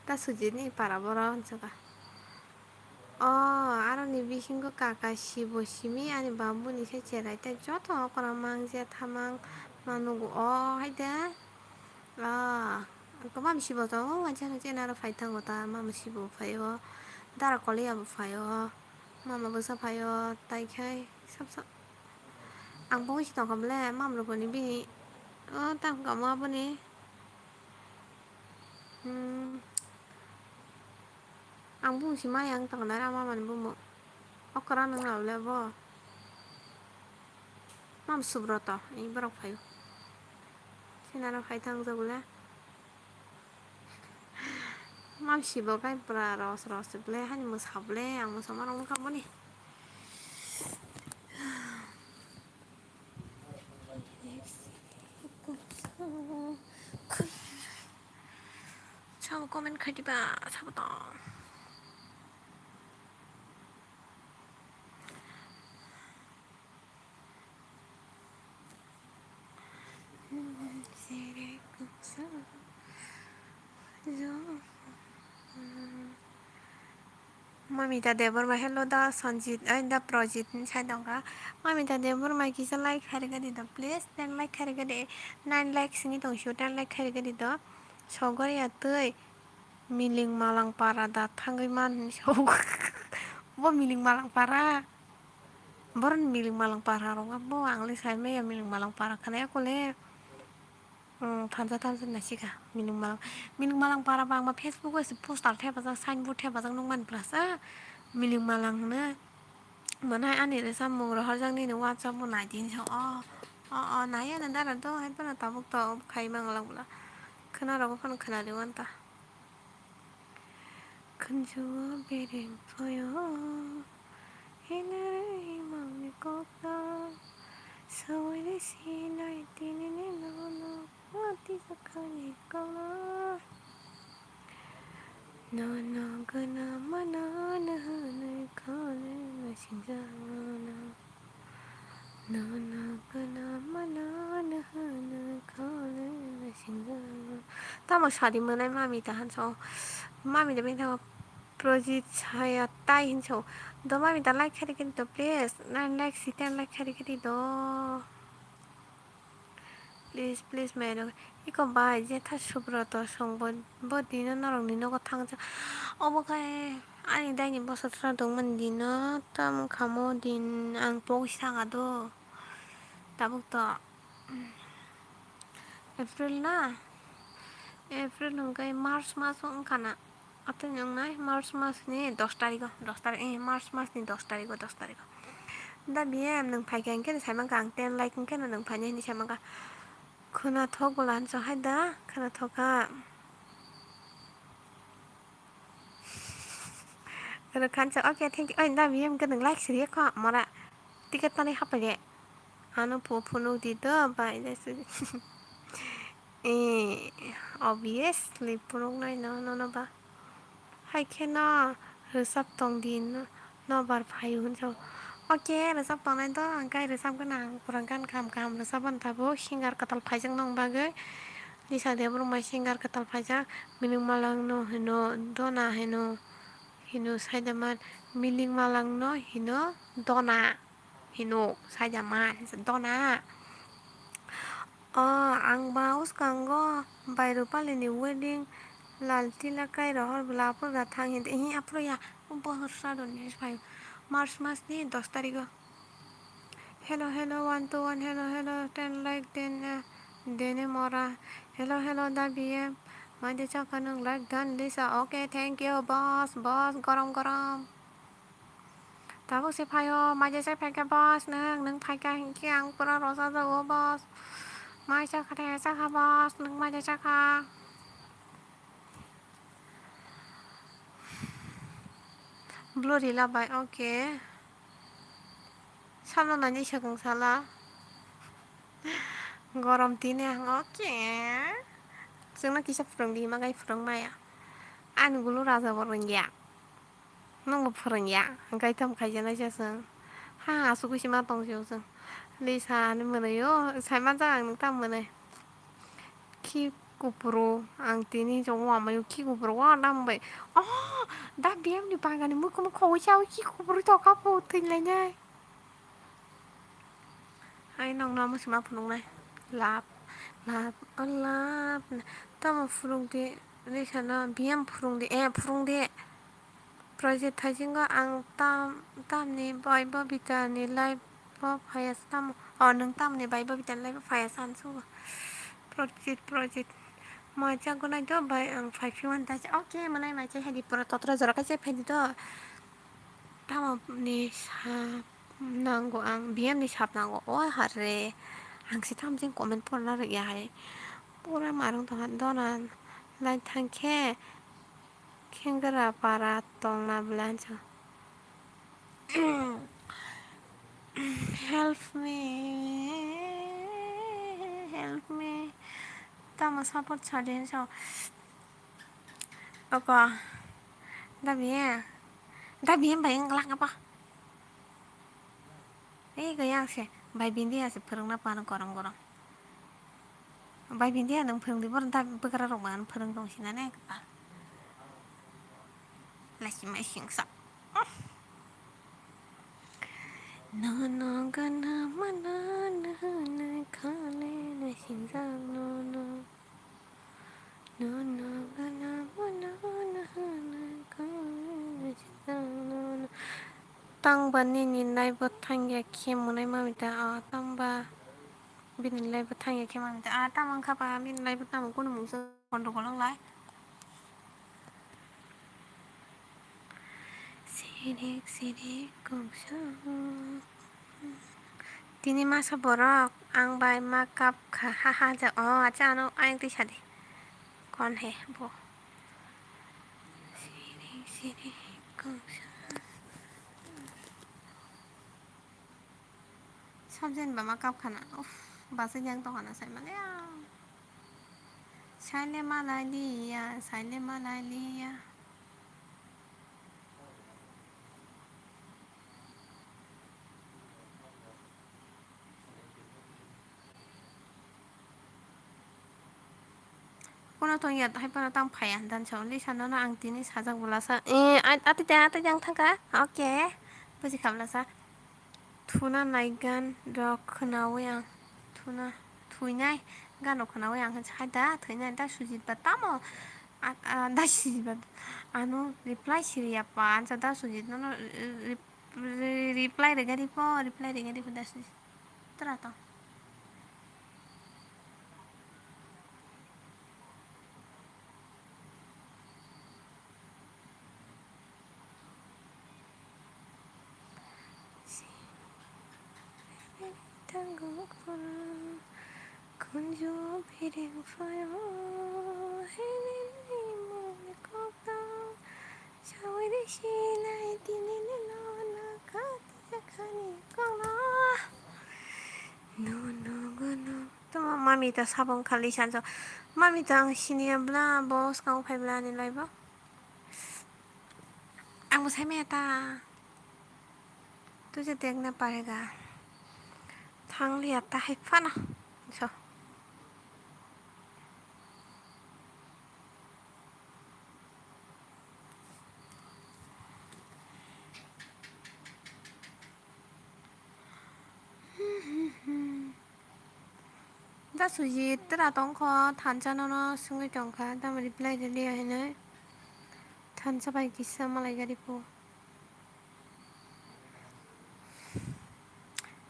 Ta sujini para boro hinsa kha. O, aroni bisingo kaka sibo simi ani bambuni se cherai tei joto okora mang je thamang ma nugo o hai de. A, ko mam sibo to o wansano chena aro phai thango ta mam sibo phai o dara koliya bo phai o mama bwsa phai o tai khai sab sab ang bo si tongkha bole mam rokoni bini o tang kamo aboni. Hmm. Ang bung si maya wng tongna ra mama ni bumung. Okra nung rao le bo. Mam subroto, i borok phaio. Sinaro phai thang jagule. Mam sibo kai pura ros ros ble hani mwsa ble ang mwsa ma rong kha boni. Sabo comment khai diba, sabo tong. Mamita Debbarma, hello da Sanjit, ai da Projit ni sai tongkha. Mamita Debbarma kisa like khairikha di do, please, ten like khairikha di, nine like sini tong sio, ten like khairikha di do. Sogori atwi Miling Malang para da thangwi man hinwi sao. Bo Miling Malang para. Boroni Miling Malang para rok bo ang le sai maya Miling Malang para khna ya kole. Hmm, thansa thansa naisika Miling Malang. Miling Malang para bangma Facebook o se poster thepajak, signboard thepajak nukmani plus a Miling Malang hwnwi. Mwnai ani rwchapmung rohorjak nini WhatsApp o naidi hinwi sa o. O, o, naiya na dara do, hai phano tabuk tabuk khai manglak bwla. Khwna rogo phano khwna rwi manta. Khunju o bereng phaio, hinarwi mangni kokno, sawai rw sinai tinini nono, watwi jakhani kokno. Nono gana mano no hwnwi khole naisingjago no. Nono gana mano no hwnwi khole naisingjago. Tamo sadi mwnai mami ta hansa o. Mami da bini tamo Projit saya tai hinso. Do mami ta like khari khari do please. Nine like si ten like khari khari do. Please, please, mairok. Iko bai, jetha Subroto songbo, bo dino norokni nogo thangjak. Obo khai ani daini bosor sora tongmani dino, tam khamo din ang pogwi sanga do. Tabuk to April na? April hwnkhe March mas wngkha na? Atwini wngnai March masni dos tarigo, dos tarik, eh, March masni dos tarigo, dos tarigo. Da B M nwng phaikha hwnkhe sai mankha ang ten like hwnkhe nwng phainai hinwi sai mankha. Khwnathok bwla hinso hai da, khwnathok kha. Rwkhansa, okay, thank you. Oi, da B M hwnkhe nwng like siriya kho, mora. Ticket tanwi hapaide. Ano phu-, phunuk di do, bai, da siri. Eh, obviously, phunuknai no, nono ba. Hai kheno rwchap tong di, no, nobar phaio hinso. Okay, rwchap tongnai do, ang kai rwchap gwnang, pura gan kaham kaham rwchap mani tabuk, singer kwtal phaijak nong bagwi. Lisa Debbarma singer kwtal phaijak, Miling Malang no hino, Dona hino, hino Saidaman, Miling Malang no hino, Dona. Hino, saida man, dona. O, ang ba uskango bai Rupalini wedding lal tila kai rohor bwla aphuru da thang hindi, ihi aphuru ya, bohor sado ni phai, March mas ni dos tarigo. Hello, hello, one two one, hello, hello, ten like, den, eh, dene mora. Hello, hello, da B M. Maide chakha nung like dan Lisa. Okay, thank you, boss, boss, gorom, gorom. Tabuk se phaio, maje se phaikhe boss, nwng, nwng phaikha hinkhe ang pura rosa jago boss. Mai chakha de chakha boss, nwng maje chakha. Blue rila bai, okay. Samno nani sakung sala. Gorom tini ang, okay. Chwngno kisa phwrwng di, magai phwrwng maya. Ani gulu raja bo rwngya. Nwngbo phwrwngya, hwnkhe tamo khaijanaisa chwng. Ha, asugwi se ma tong sio chwng. Lisa hinwi mwnwio, sai manjak ang nwng tamo mwnwi. Khi kupuru, ang tini chwng wamaio khi kupuru, wa dam bai. Oh, da B M ni bagani mukhumu khogwi chawi khi kupuru tokha phu thwilainai. Ai nokno omo se ma phunuknai. Love, love, oh love. Tamo phunukdi, Lisa no B M phunukdi, eh, phunukdi. Project thaisingo ang tam, tamni bai Babita ni live o phaiya se tamo. Oh, nwng tamni bai Babita ni live o phaiya se ang sugo. Project, project. Macha gunai do bai ang phai phiwan taisa. Okay, mwnai macha hadi pura totra jora kaisa phaidi do. Tamo ni sap nango ang, B M ni sap nango. Oi hare, ang se tamo jeng comment porna rwya hai. Pura marwng tongha dona lai thangkhe. Khengra para tongna bwla hinso. Help me, help me. Tamo support sadi hinso. Oko. Dabi ya. Dabi yang bayang kelak apa? Eh, gaya se. Bai bindi ya se phwrwngna pano korong korong. Bai bindi ya nwng phwrwngdi bor da bwkrarok ba ano phwrwng tong sinane kwtal. Lasi mai singsa. Nono gana mana nana khale na singjak nono. Nono gana mana nana khale na singjak nono. Tangba nini naibo thangya khe mwnai mami ta, ah, tangba. Bini live o thangya khe mami ta. Ah, tamo wngkha ba, bini live o tamo kunu mungsa gondogol wng lai. Sirik sirik kongsa. Tini masa borok ang bai ma kap kha, ha ha ja. Oh, acha ano ayang twi sadi. Kon he bo? Sirik sirik kongsa. Sabjani bama kapkhana, uff, bachajak tongkhana saimanya. Saile malai liya, saile malai liya. Kono tongya hai phano tang phaiya hindan sa. Lisa nono ang tini sajak bwlasa. Eh, a-, atita, atita ang thangkha. Okay. Buji kha bwlasa. Thuna nai gan rok khwnawi ang. Thuna, thuinai gan rok khwnawi ang hai da, thuinai da Sujit ba tamo. A, a, da Sujit ba. Ano reply siriya pa, ansa da Sujit nono, eh, eh, Re-, reply rega di po, reply rega di po, das ni. Tara to. Tanguk phuru kunju bireng phaio, hini ni muni kokto, sawi de silai tini ni lono kati jakhani kokno. No, no, go, no. Tamo mami ta sabong khali sanjo. Mami ta ang siniya bla, bo skang phai bla ni laibo. Ang bo sai maya ta. Tujhe dekhna padega. Thangliya ta hai phano. So. Da Sujit, tera tongkho, thansa nono swngwi tongkha, tamo reply rwliya hinwi. Thansa bai kisa malai gari po.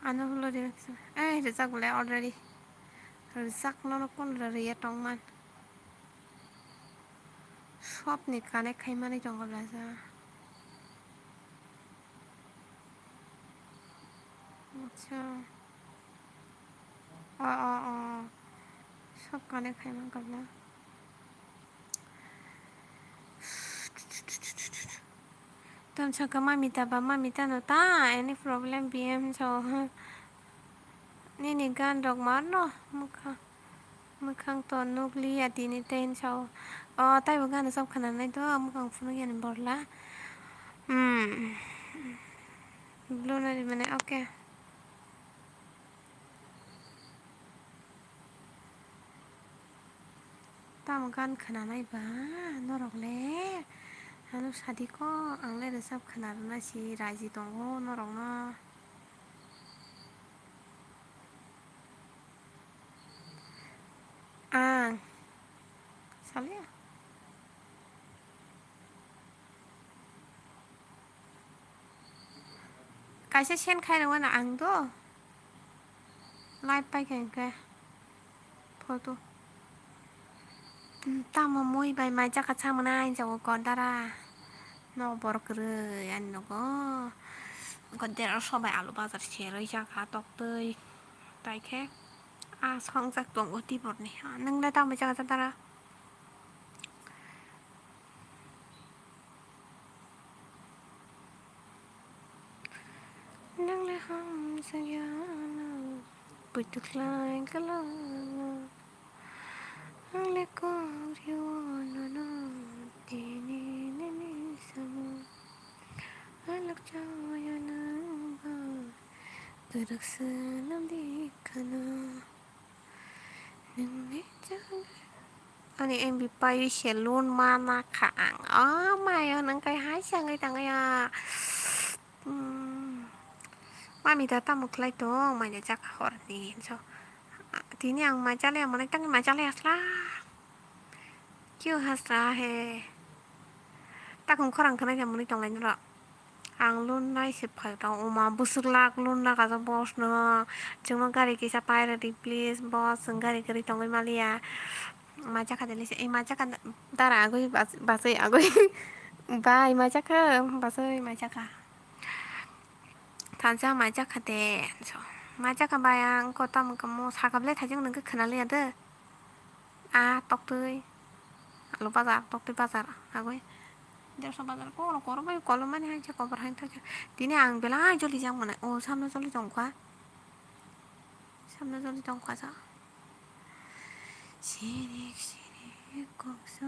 Ano hulo rimiksa. Eh, rijak bole already. Rijak nono kun rwriya tongman. Sopni connect khaimani tongo bwlasa. Acha. O, o, o. Sop connect khaimani kabla. Tamo sakha mami ta ba mami tano ta any problem B M so. Nini gan rok marno mukha. Mwkhang to nukliya tini tei hinsa o. O, taibo gana sab khwnanai do, mwkhang phunukya ni borla. Hmm. Blue nari mane, okay. Tamo gan khwnanai ba norok le? Ano sadi ko, ang le rwchap khwna rwna si raji tongo norok no. Ang. Salia. Kaisa send khai rwmano ang do. Live paikha hinkhe. Photo. Tamo mui bai mai jaka chamani jago Godara. No bor kwrwi ani nogo. Godara sobai alu bazar serwi jakha toktwi. Taikhe a songjak tongo tiborni. Nwngle tamo jaka jadara? Nang le hamjakya ano puitwkhlai kwlwng. Ang le kok rio nono tini nini samung. Alak chaya nang ba kwrwk swnam di khana. Nungni chang. Ani M B pai se loan mana kha ang. O mayo nang kai hai sangwi tangya. Hmm. Mami da tamo khlai tong, mai da jaka hor ni so. Tini ang mai chale, ang manai tangwi mai chale asla. Kyu has raha hai? Takung khorang khwnai khe mwnwi tonglai nw rw. Ang loan nai se phai tong, oma bwswk lak loan na kajak boss no. Chwngno gari kisa pai rwdi please boss, chwng gari kwrwi tongwi maliya. Mai jakha de lise, ei mai jakha dara agwi bas-, baswi agwi. Bai mai jakha, baswi mai jakha. Thansa mai jakha de, so. Mai jakha bai ang ko tamo kamo sakha ble thajak nang khe khwnaliya de. A toktwi. Alu bazar, toktwi bazar. Agwi. Derso bazar koro koro bai kolom mani hai se kobar hai thajak. Tini ang belai joli jak mane. O samno joli tongkha. Samno joli tongkha sa. Sirik sirik kok so.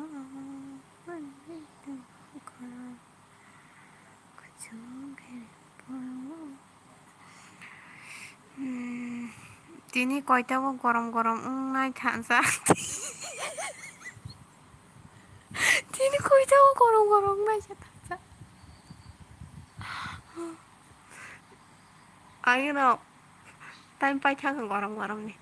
Hmm, tini koita o gorom gorom wngnai thansa. Koita o gorong gorong naisa thansa. Ang eno time paithak ang gorong gorong ni.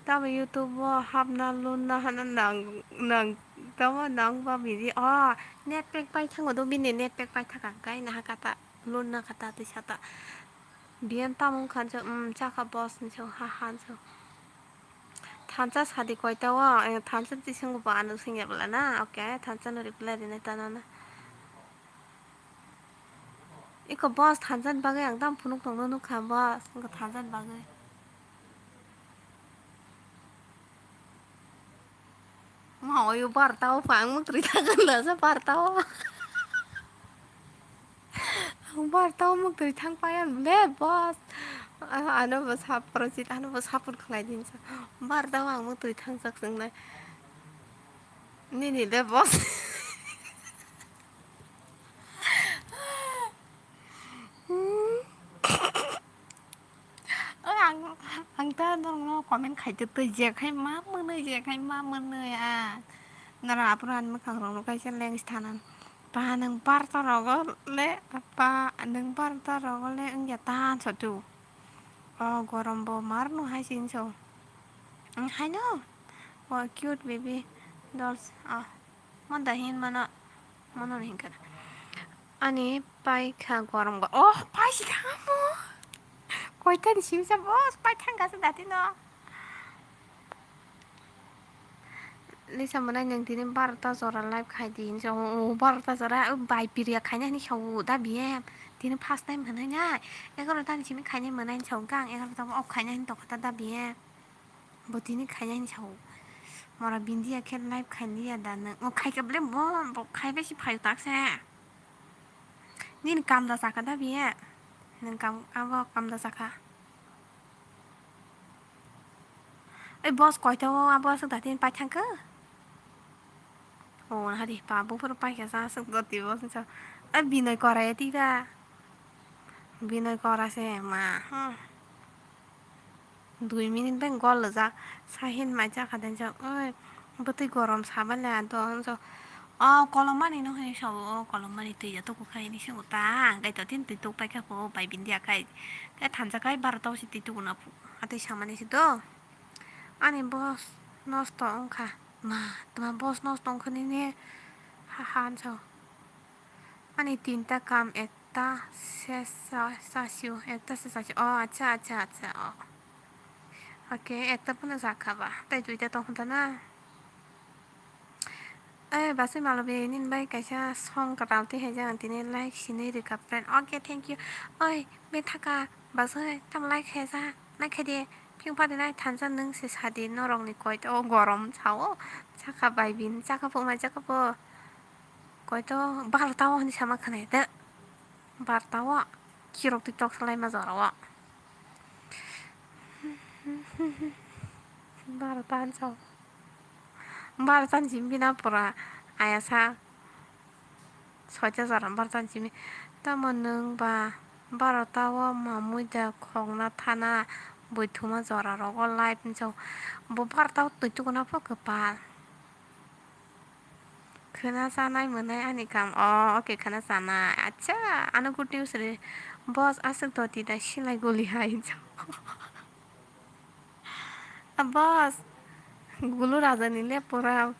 Tamo YouTube o hapna lunna hana nang nang tamo nang ba bini o net pack paithak o do bini net pack paithak ang kai naha kata lunna kata twi sata. Biyan tamo wngkha hinso, um, chakha boss hinso, ha ha hinso. Thansa sadi koita o, eh, thansa twi swngo bo ano swngya bwla na, okay, thansa no reply rinai tana na. Iko boss thansa ni bagwi ang tamo phunuk tongno nukha boss, wngkha thansa ni bagwi. Ma oyo barta o pha ang muktri thangkha lasa barta o. Ang barta o muktri thang paya le boss. Ah, ano bo sap project ano bo support khlai din sa. Barta o ang muktri thang sak swngnai. Nini le boss. Hmm. O ang, ang ta norokno comment khaitwi twi je khai ma mwnwi je khai ma mwnwi a. Norok aphuru ani mwkhang rokno kaisa leng sthanan. Pa nwng barta rogo le pa nwng barta rogo le wngya ta hinso tu. O gorom bo mar no hai si hinso. Ang hai no. O cute baby dolls. O. Mon da hin mano, mano ni hinkha. Ani pai kha gorom go. Oh, pai si kha mo. Koita ni simi sa boss pai thang kha sa dati no. Lisa mwnai nwng tini barota jora live khai di hinwi sa o, o barota jora o bai piriya khaina hinwi sa o da biyem. Tini first time hwnwi nai. Egarota ni simi khaina mwnai hinwi sa o gang egarota off khaina hinwi tongkha ta da biyem. Bo tini khaina hinwi sa o. Mora bindiya khe live khainliya da nwng. O khai kha ble bo, bo khai bai si phaio tak se. Nini kam da chakha da biye. Nwng kam, abo kam da chakha. Oi boss koita o abo aswk da tini pai thang kha? O hari pa buphuru pai kha sa aswk da twi boss hinwi sa. Oi Binoy Kora ya twi ba. Binoy Kora se ma. Hmm. Dui minute bai gol rijak, sahin mai jakha den jok, oi, bwtwi gorom sabale ado, hinso, o kolom mani no hinwi sao, o kolom mani twi ya tuku khai hinwi swngo ta, ang kaitor tin twi tuk paikha pho, bai bindi akai, khe thansa khai barota o se twi tuku na phu, atwi samani se do, ani boss nosto wngkha, ma, tma boss nosto wngkha nini, ha, ha, hinso. Ani tinta kam ekta se sa-, sasio, ekta se sasio. O, acha, acha, acha, o. Okay, ekta phano sakha ba. Tai duita tong kha na. Eh, basai malo be, nini bai kaisa song kwtal twi hai jang tini like sinwi rwkha friend. Okay, thank you. Oi, be thaka, basai, tam like hai ja, like hai de. Phing padi nai thansa nwng se sadi norok ni koi to gorom sao. Chakha bai bin, chakha pho mai, chakha pho. Koito barta o hinwi sama khwnai de. Barta o kirok twi tok salaima jora o. Barta hinwi sao. Barta ni simi bina pura ayasa soita jora barta ni simi. Tamo nwng ba barta o mamui da khokna thana bui thuma jora rogo live hinwi sao. Bo barta o twi tukuna pho kwpal. Khwna chanai mwnai ani kam. O, okay, khwna chanai. Acha, ano good news ri. Boss, aswk doti da silai guli hai. A boss, gulu raja ni le pura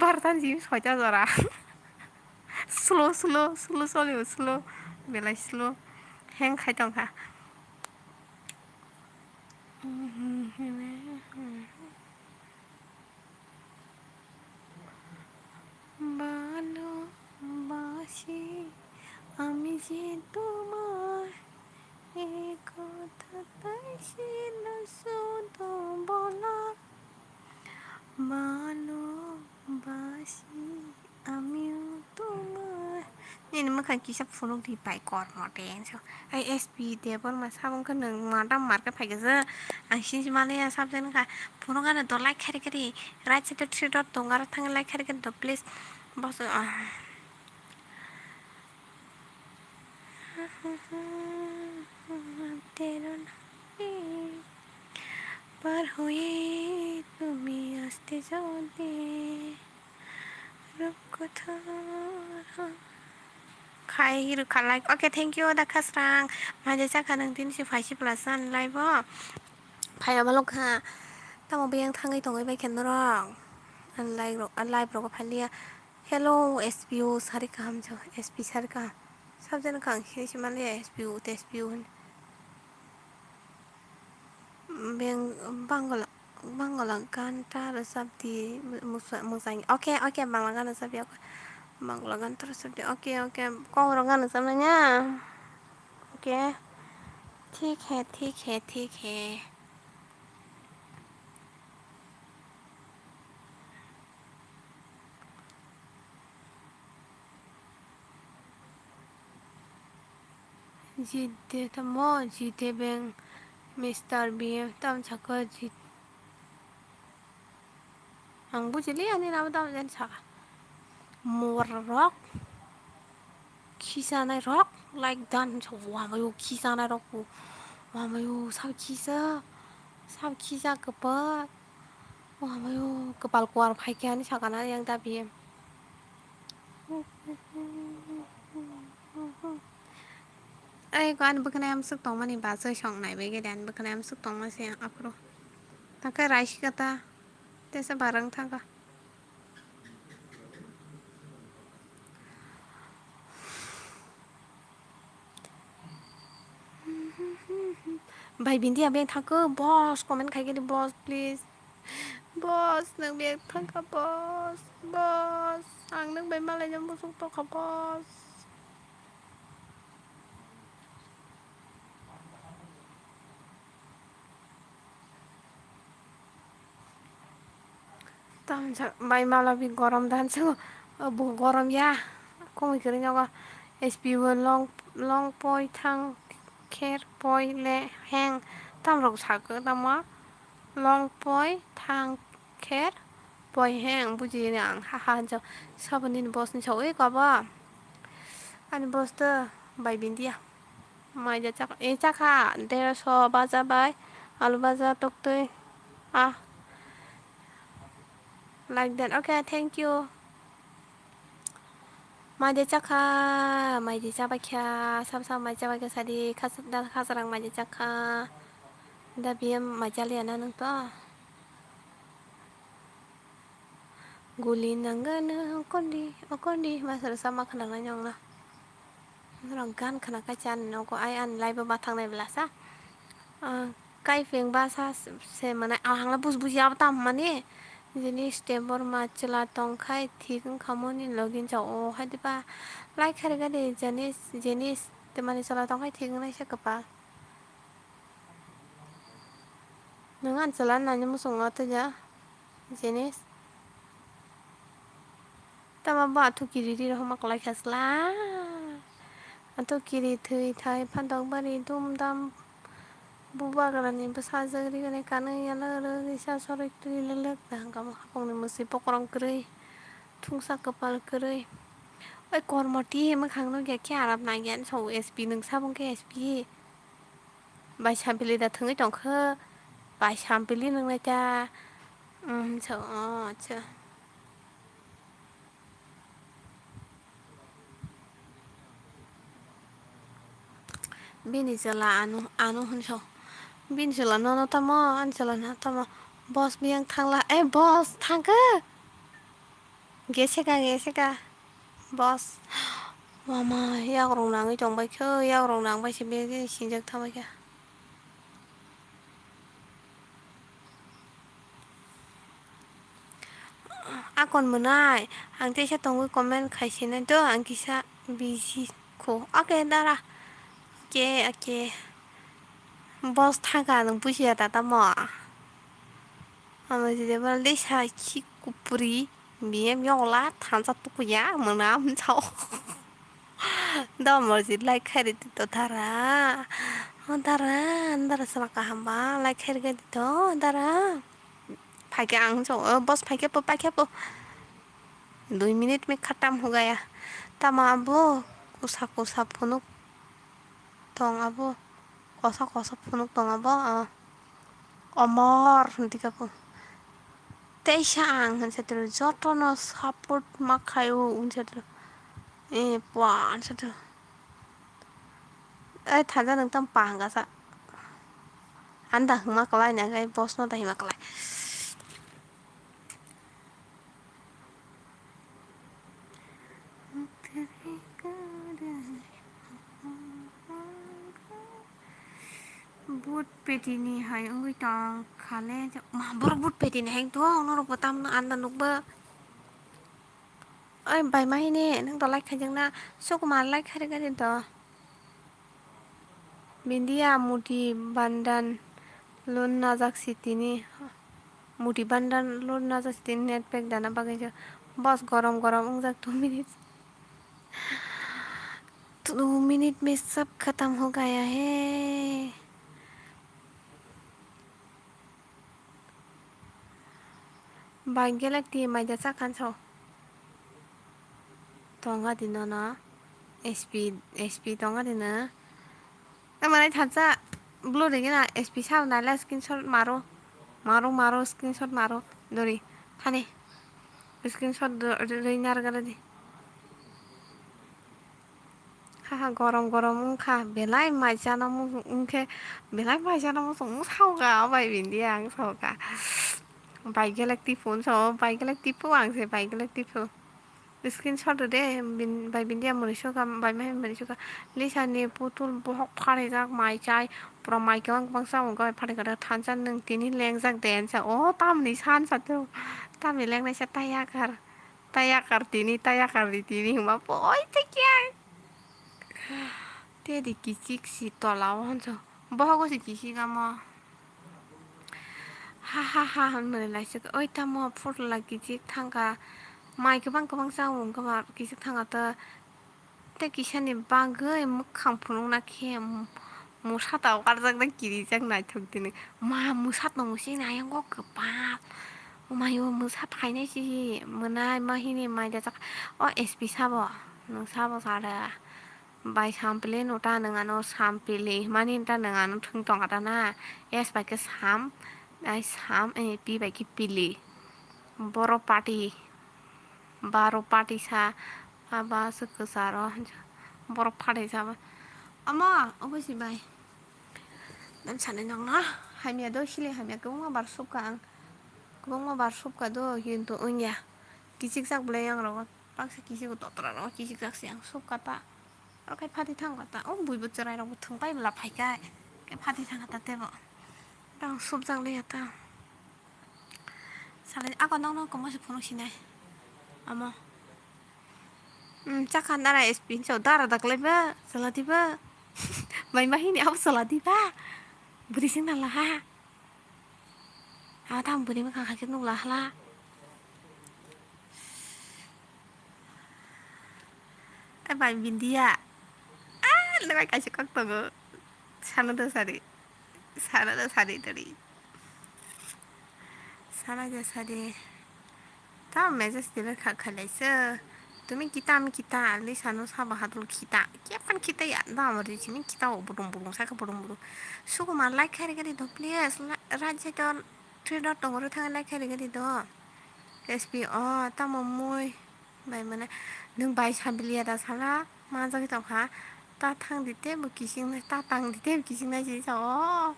bartan ji soita jora. Slow, slow, slow, slow, slow. Belai slow. Hang khai tong kha. ভালোবাসি আমি যে তোমায়, এই কথাটাই ছিল শুধু বলা। ভালোবাসি আমিও তোমায়। Nini mwkhang kisa phunuk di bai kormo de hinwi sao. Ai S P Debbarma sabo wngkha nwng madam market phaikha je. Ang sini maliya sabjani kha. Phunuk ano do like khari khari. Right side o three dot tongo aro thangwi like khari khari do please. Boso, ah. তেরো নদী পার হয়ে তুমি আসতে যদি Rwk kwthar khai rwkha like. Okay, thank you, da khasrang. Maide chakha nang tini si phaisi plus ani live o. Phaiya balok kha. Tamo biyang thangwi tongwi bai khe norok. Ani live rok, ani live rogo phaliya. Hello, S P O sari kaham jo, S P sari kaham. Sabjani kang sini si maliya S P O te S P O hin. Beng-, Bangla, Bangla gan ta rwchap di, musa-, mwsang. Okay, okay, Bangla gan rwchap di, okay. Bangla gan ta rwchap di, okay, okay. Kokborok gan rwchap nai na? Okay. ठीक है, ठीक है, ठीक है। Jit de tamo, jit de beng, Mister B M tam saka jit. Ang bujili ani nabo tam jen saka. Mor rok, khisanai rok, like dan sa wamayo khisanai rok, wamayo sab khisa, sab khisa kwpal. Wamayo kwpal kuar phaikhe ani sakana yang dabi. Ai ko ani bwkhwnai amswk tongmani bachai song naibai gede ani bwkhwnai amswk tongma se aphuru. Tangkhe raisi kata tesa barang thangkha. Bai bindi abeng thangkhe boss comment khaikhe di boss please. Boss nwng bek thangkha boss. Boss ang nwng bai malai jang busuk tokha boss. Tamjak bai malabi gorom dan se bo gorom ya. Komoi kwrwi nogo S P bo long long poi thang kher poi le heng tamrok sakhe tamo long poi thang kher poi heng buji ang ha ha hanjak sabo nini boss ni sawi kabo ani boss to bai bindia. Maida chakha, e chakha, dersho baja bai, alu baja, toktwi, ah, like that. Okay, thank you. Maida chakha, maida chabaikha, sab sab maida chabaikha sadi, khas-, da khasarang maida chakha. Da biyam maida liya na nang to? Guli nangano okondi okondi masara sama khana nai nongna. Norok gan khana kaicha ani nogo ai ani live o bathang nai belasa. Ah, kaipeng basa se manai ahangla bus buji abo tam mani. Jini step borma chwla tongkhai thik wngkha moni login cha o hai diba. Like khairigadi jenis jenis temani chwla tongkhai thik wngnai se kwpal. Nwng ani chwla nani muchungo tei ja jenis. Tamo bo athuk kiri ri rw homa kwlai kha chwla. Athuk kiri thwi thai phantok bari dum dam. Bubagra ni bwsajwk ri gwnai kanwi yalwk rwgwi sa soroi twi lwlwk da hwnkha hapung ni mwswi bokorong kwrwi thungsa kwpal kwrwi. Oi kormo twi mwkhang nukya khe arap nangya sa o S P nwng sabong khe S P. Bai sampili da thwngwi tongkha, bai sampili nwngnai ta, um, so, oh, acha. Bini chwla ano, ano hwnso. Bini chwla nono tamo, ani chwla no tamo. Boss biyang thangla, eh, boss thangkha. Geseka, geseka. Boss. Mama, yakrok nangwi tongbaikha, yakrok nangbaise bini sinijak thabaikha. Akon mwnai, ang teisa tongwi comment khaisinai do, ang kisa busy kho. Okay, dara. Okay, okay. Boss thangkha, nwng bujiya da tamo. Ano jide bal de sa khi kupri, B M yokla thansa tukuya, mwnam sao. Da morji like khairi tito dara. O dara, dara sana kaham ba, like khairi tito dara. Phaikhe ang sao, o boss phaikhe po, phaikhe po. Dui minute me khatam ho gaya. Tamo abo, kusa kusa phunuk tong abo. Kosa kosa phunuk tong abo, ah. Omor hinti kha bo. Teisa ang hinsa tru jotono support ma khaio hinsa tru. Eh, pua hinsa tru. Eh, thaja nung tam pa hangka sa. Anda hima kalai na gai boss no da hima kalai. But petini hai wngwi tong khale. Ma, borok but petini hai tong, norok bo tamno anda nukba. Oi, bai ma hini, nang to like khaijak na? Sukuma like khairwk gari to. Bindia muti bandan lun najak sitini. Muti bandan lun najak sitini net pack dana bagwi jo. Boss gorom gorom wngjak two minutes. Two minute mein sab khatam ho gaya hai. Bai gelek ti mai da cha khan sao. Tonga di no no. S P, S P tonga di no. Tamo nai thansa blue ring na S P sao nai la screenshot maro. Maro, maro, screenshot maro. Dori. Thani. Screenshot do, do, do, nar gala di. Haha, gorom gorom wngkha, belai mai chana muchung wngkhe, belai mai chana muchung wng saoka, o bai bindi ang saoka. Bai gelek tipu wng sao, bai gelek tipu ang se, bai gelek tipu. Screenshot rw de, bin-, bai bindi ang mwnwi sukha, bai mai mwnwi sukha. Lisa ni putul bohok pharijak mai chai, pura mai kwbang kwbang cha wngkha, bai pharijak thansa nwng tini lengjak de, sa, o tamni san sa teo, tamni lengnai sa tayakar. Tayakar tini, tayakar di tini hwnba poi thekya. Te di kichik si tola o hwnso. Bohogo si kichik amo. Ha ha ha hwnwi laisuk. Oi tamo phutla kichik thangkha. Mai kwbang kwbang cha wngkha ba kichik thangkha ta. Tei kisani bagwi mwkhang phunukna khe mwsa tabuk arjaknai kirijak naithok tini. Ma mwsa tongo sini ayang o kwbang. Omayo mwsa phainai si mwnai ma hini mai dajak. O S P sabo nwng sabo sara. Bai sampili no ta nwng ano sampili himani ta nwng ano thwng tong kha ta na. S bai khe sam, ai sam, eh, P bai khe pili. Boro party. Baro party sa, aba se kwcharo, borok phatai sa ba. Ama, obo si bai. Nang sanai nang na, hamya do, sile hamya, kwbangma bar subka ang. Kwbangma bar subka do, hintu wngya. Kichik jak belai yang rogo, baksa kichik totra rogo, kichik jak si ang subka ta. Aro khe phatwi thang kha ta, o bui bo chwrai rok bo thwng pai bwla phai kha, khe phatwi thang kha ta tebo. Tang subjak liya ta. Salai ako nokno kwma se phunuk sinai. Amo. Hmm, chakha nara S P hinwi sao dara daklai ba, chalati ba. Mai ma hini abo chalati ba. Bwrwi sing nala ha. Abo tamo bwrwi mwkhang hai khe nukla hala. Ai bai bindiya. Ah, le bai kaisa kok tongo. Sana do sari. Sana do sari tari. Sana do sari. Ta message dile kha khalai se. Tumi kita, ami kita, ali sano sabo hadul kita. Kephan kita ya, da amar di sini kita o budung budung, saka budung budung. Suku ma like khairi khairi do, please. Rajya don, three dot tongo, thang like khairi khairi do. S P o, tamo mui. Bai mane, nwng bai sambiliya da sala, manjagwi tongkha. Ta thang di tei bo kiching nai, ta tang di tei bo kiching nai si sao.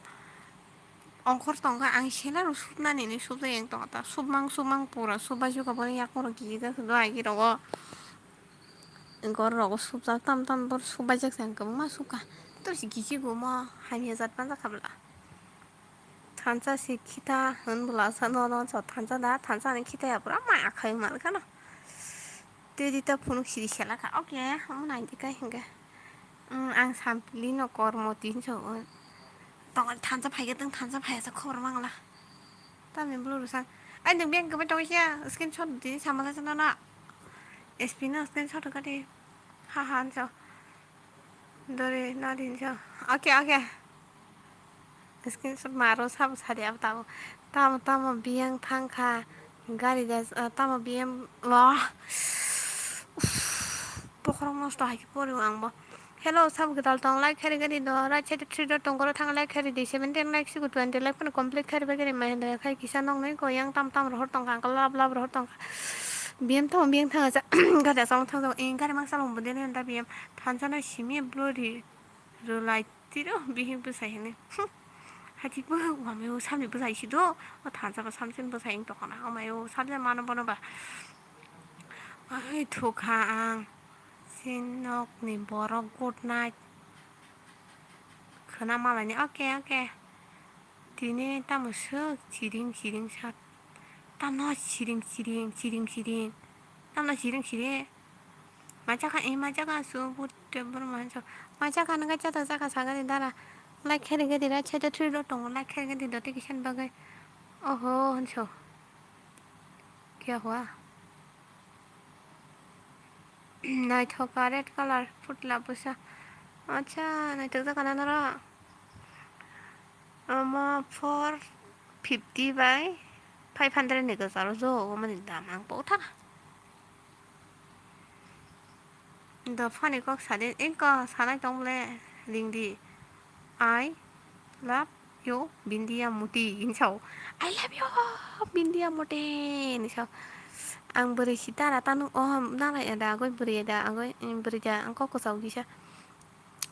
Ongkhor tongkha, ang sela rw supnani hinwi supjak yang tongkha ta. Supmang, supmang pura, supbai sukha bo yakung rok kichijak do agi rogo. Gor rogo supjak tam tam bor supbaijak se ang kwbangma sukha. Tor si kichigo mo, hamya jat manjak kha bwla. Thansa si khita hwn bwla sa no no sa thansa da, thansa ni khita ya pura maya khai mal khano. Tei di ta phunuk siri sela kha. Okay, omo nai di kai hinga. Mm, ang sampili no kormo tin so. Tong thansa phai ga tong thansa phai sa khobor mangla. Ta min bulu rusa. Ai nung beng kebe tong sia screenshot di samala sana na. S P no screenshot ka di. Ha ha so. Dori no din so. Okay, okay. Screenshot maro sabo sadi abo tamo. Tamo tamo biyang thangkha. Gari da, ah, tamo biyang lo. Bokhorok nosto hai khe pori ang bo. Hello, sabo kwtal tong, like khairigani do, right side three dot tong, oro thang like khairidi, seventeen like sigo twenty like phano complete khairibagani Mahindra khai kisa nokni ko yang tam tam rohor tongkha, angkhe lab lab rohor tongkha. B M thang, B M thang aja, gari asong thang jago, eh, gari mang salong bo dene da B M thansa na simi blori rwlai tiro, bihi bwsai hini. Hachikbo wamayo samni bwsai sido, o thansa ba samsin bwsai wng tongkha na, wamayo sabjak mano bono ba. Ai thukha ang, si nokni borok good night. Khwna malaini, okay, okay. Tini tamo swk chiring chiring sa. Tamo chiring chiring, chiring chiring. Tamo chiring chiring. Ma chakha, eh, ma chakha, su, bu, te, bor, ma chakha. Ma chakha, nang chata chakha, sagani dara. Like khairigadi, right side three dot tongo, like khairigadi, notification bagwi. Oho, hanso. Kya hua? Naithoka red colour, phutla bwsa. Acha, naithok jakha na noro. Omo four fifty by five hundred ni kwcharo jo, omo ni dam ang pok tha. Dophani kok sadi, engko sanai tong bole, ringdi. I love you, Bindia Muti, hinwi sao. I love you, Bindia Muti, hinwi sao. Ang bwrwi si dara tanu, oh, nara eda agoi, bwrwi eda agoi, em, bwrwi da, ang kok kwchao kisa.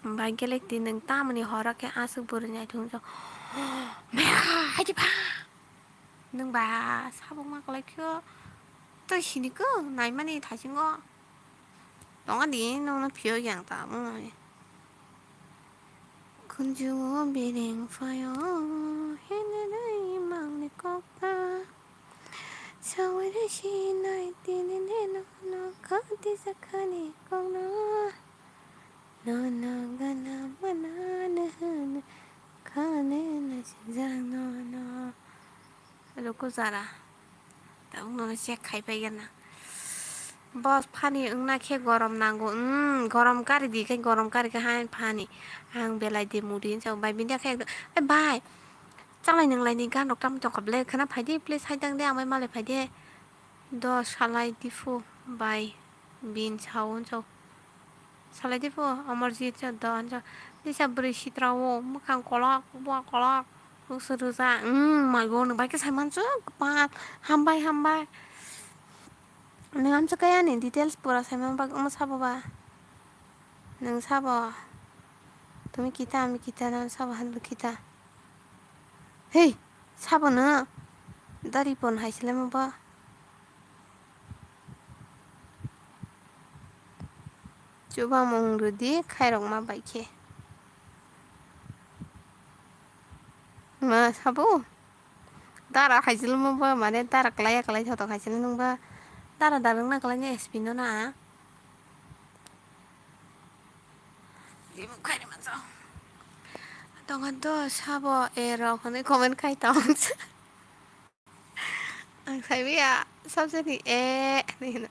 Bai gelek di nwng tamoni horo khe aswk bwrwi naithok hinwi sao. Maya, hai di ba. Nwng ba sabuk ma kwlai khe, tei sini khe, naimani thaisingo. Tonga di, nokno phiyok yang ta mwnwi. Kunju o bireng phaio, hene dai mangni kokta. Sawi re sinai tini ne no, no kati sakhani kokno. No, no, gana mana no, no, kane na sinjak no, no. Ruku jara. Tabuk nono check khai paigana. Boss phani wngna khe gorom nango. Umm, gorom kari di khe, gorom kari khe hain phani. Ang belai de mudi hinsa bai bini khe ekdom, "Ai bai, chalai nwnglai ni gan rok tamo tongkha ble khwna phai di please, hai tang de amai malai phai de." Do salai di phu bai bin sao hinsa. Salai di phu, Amarjit cha da hinsa. Lisa bwrwi sitra o, mwkhang kolok, bua kolok, bwswk rwja. Umm, maigo nwng bai khe sai mansuk, kwpan. Hambai, hambai. Nwng amsa kaya ni details pura sai man bak omo sabo ba. Nwng sabo. Tumi kita, ami kita, nwng sabo han bo kita. Hei, sabo no. Dari pon hai sile mo ba. Chubamung rwdi khairokma bai khe. Ma sabo? Dara khaichilma ba, mane dara klaiya klai thothok khaichilma nung ba. Dara dara wngna klai ni S P no na. Tongkha do sabo e rok hwnwi comment khai tong. Ang saibiya sabjani e hinwi hino.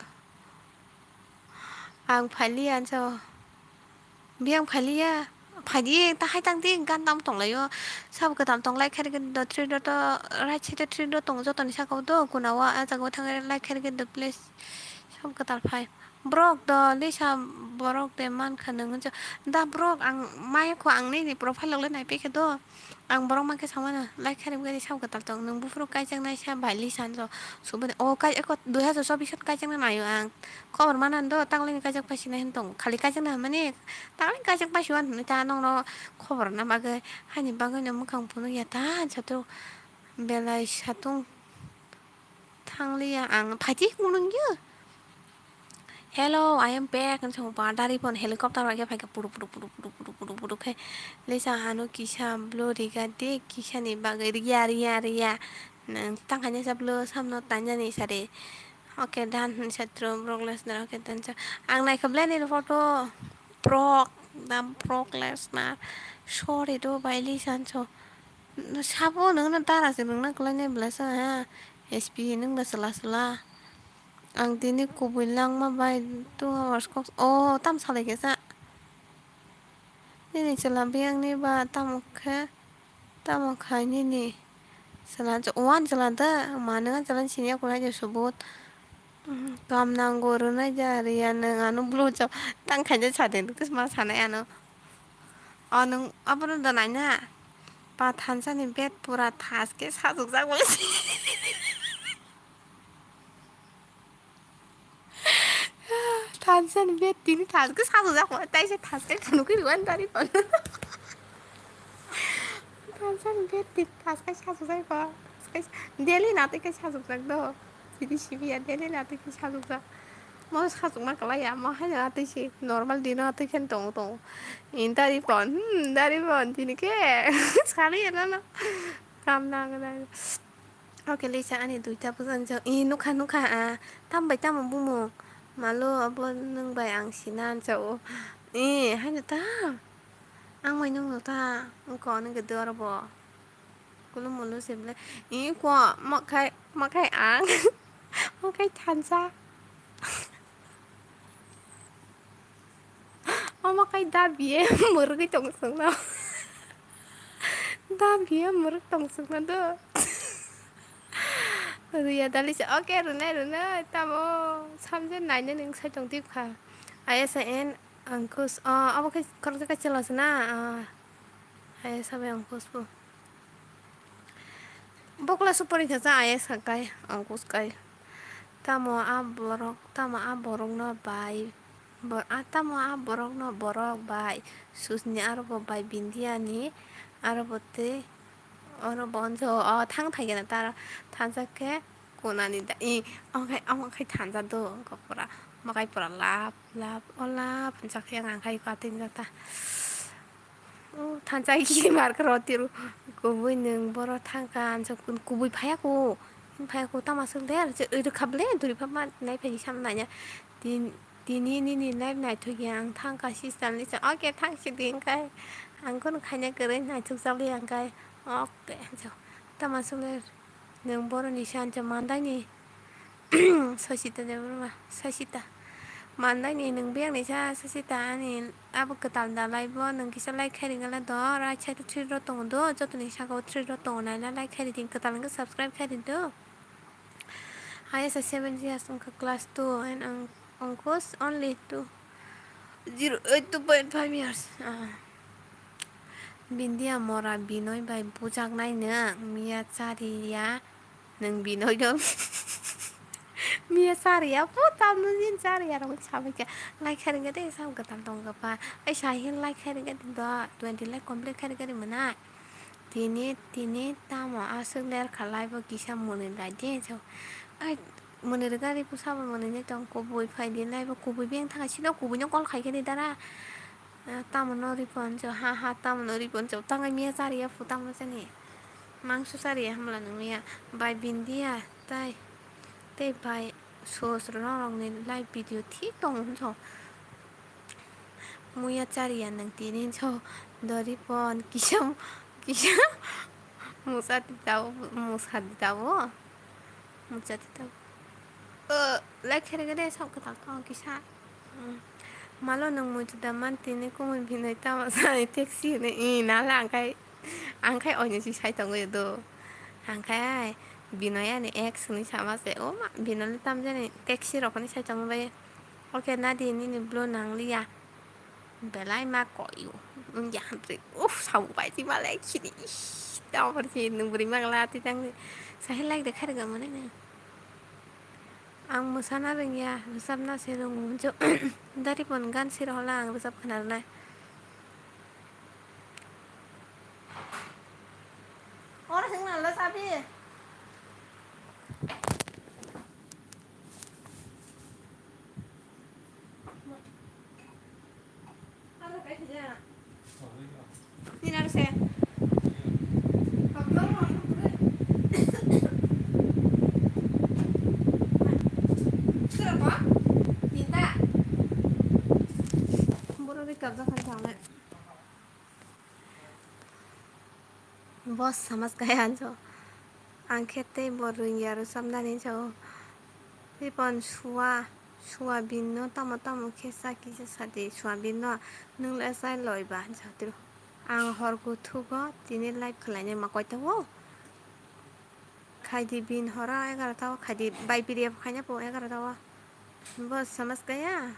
Ang phailiya hinsa o. Biyang phailiya. Phaidi ta hai tang di gan tam tong laio. Sabo kwtal tong lai khairigwi do three dot o right side o three dot tongo jotoni saka o do kuna o ah jaga o thangwi lai khairigwi do please. Sabo kwtal phai. Borok do lisa borok de mankha nwng hinsa. Da borok ang maya kho ang nini profile rok le naipai khe do. Ang borok mankhe samano like khairigwi sabo kwtal tong nwng buphuru kaijaknai sa bai lisa hinsa. Suboni o kai eko dui hazar chobbish o kaijaknai naio ang. Khobor mana do tanglai ni kaijak paisina hin tong khali kaijaknai hamani tanglai kaijak paisio hinwi ta nokno khobor na bagwi haini bagwi no mwkhang phunukya ta hinsa to belai satung. Thangliya ang phaidi kunungya. Hello, I am back. Ang chwng ba dari pon helicopter bai khe phaikha puru puru puru puru puru puru puru khe. Lisa hano kisa blo riga de kisa ni bagwi riya riya riya. Nang tang hanya sa blo samno tanya ni sare. Okay, done hinsa tro Brock Lesnar, okay, done sa. Ang naikha ble ni photo. Brock, da Brock Lesnar. Sorry do bai Lisa so. Sabo nwngno dara se nwngna kwlainai bwlasa ha. S P nwng da chwla chwla. Ang tini kubui langma bai two hours kok o tam salai khe sa. Nini chwla biyang ni ba tamo khe tamo khai nini chwla one chwla da manwga chwla sini yakur hai subut. Kam nango rwnai da riya nwng ano blo chao tang khaina sa de ma sanai ano. O nwng abono da naina pa thansa ni bed pura thas khe sajwk jak bole. Thansa ni bed tini thas khe sajwk jak bole tai se thas khe phunuk khe rwan dari pon. Thansa ni bed tini thas khe sajwk jak ba. Daily na tei khe sajwk jak do. Sidi sibiya daily na tei khe sajwk jak. Mo sajwk ma kwlai ya mo hai na tei se normal dino tei khe tongo tongo. In dari pon hmm dari pon tini khe sani ya na na. Kam nang na. Oke lisa ani duita bwsa anjak i nukha nukha a tam bai tamo bumung malo abo nwng bai ang sina anjak o i haino ta ang bai nwngno ta wngkha nw khe doro bo kulumo lo se bwle i ko makhai makhai ang makhai thansa. Omo kai da biye mwrwgwi tong chwngno. Da biye mwrwk tong chwngno do. Rwya dali se oke rwnai rwnai tamo samje nainani wngsa tong tip kha. Ayasa en angkus o abo khe khoroksa khe chwla se na. Ayasa bai angkus bo. Bokla supari khe cha ayas kha kai, angkus kai. Tamo a borok, tamo a borokno bai, bor-, a tamo a borokno borok bai, susni aro bo bai bindiya ni, aro bo tei oro bo onjo o thang thai gana taro thansa khe kunani da, i, omo khai, omo khai thansa do, wngkha pura, omo khai pura lap, lap, o lap, hwnsa khe ang khai kwtwi jata. O thansa kiri mar khe rw tiro. Kubui nwng boro thang kha, ang kubui phaiya ko. Phaiya ko tamo aswk le, rwkha ble, duri pha ma nai phai sam nanya. Tin-, tini nini live naithok ya, ang thang kha sister ni sa. Oke, thang si di hwnkhe. Ang kheno khaina kwrwi naithok jak li ang khai. Oke, tamo aswk le, nwng boro ni sa ang cha mandai ni. Sasita Debbarma, Sasita. Mandaini nwng biyang ni sa Sasita ani abo kwtal dalai bo nwng kisa like khai ringala do, right side o three rw tongo do, jotoni saka o three rw tongo naina like khai ring kwtal wngkhe subscribe khai ring do. Ayasa seven years wngkha class two and ang Ankush only two, zero eight two point five years. Ah. Bindia mora Binoy bai bujaknai nwng miya chariya. Nwng Binoy no miya chariya, po tamno jin chariya rok sabai kha. Lai kha ringkha tei sam kwtal tong kha pa. Ai sahi lai kha ringkha tei do twenty lakh complete kha ringkha ri mwnai. Tini, tini tamo aswk ler kha lai bo kisa mwnwi lai de so. Ai mwnwi rwgari bwsa bo mwnwi nai tong kubui phai di lai bo kubui beng thang sino kubui no call khai khe di dara. Ah, tamo no ripon cho, ha, ha, tamo no ripon cho, tangai miya chariya fu tamo chani. Mangso chariya hamla nung miya, bai bindiya, tai, tei bai sos rok ni live video thik tong hwn cho. Muya chariya nung tini cho, do ripon, kisa, kisa, musa di tao, musa di tao. Muchati ta. O, lai khere gede sok kwtal tong kisa. Mm. Malo nwng muitu da man tini kumui Binoy tamo sai taxi hwnwi. I, nala ang khai, ang khai oino si sai tongwi do. Ang khai Binoy ani ex hwnwi sama se. O ma, Binoy le tamjani taxi rok hwnwi sai tongwi bai. Oke, nadi nini blo nang liya. Belai ma koi o. Wngya hwnwi. Uff, samung pai si ma lai khini. Ish, tamo pore si nwng bwrwi ma gala twi tang. Sahi like de khairok mane nwng. Ang mwsana rwngya, rwchapna se rwngo. Jo-, dari pon gan siro hola ang rwchap khna rwnai. Ora sing na lo sabi. Borok rikap jakhan thangnai. Boss samas kaya anjo. Ang khe tei bo rwngya rwchapnani jao. Ripon suwa, suwa binno tamo tamo khe sa kisa sadi suwa binno nwng le chai loi ba jatiro. Ang hor kuthugo tini live khlainai ma koito o. Khaidi bin horo egarota o khaidi bai pdf khaina po egarota o. Bo samas kaya.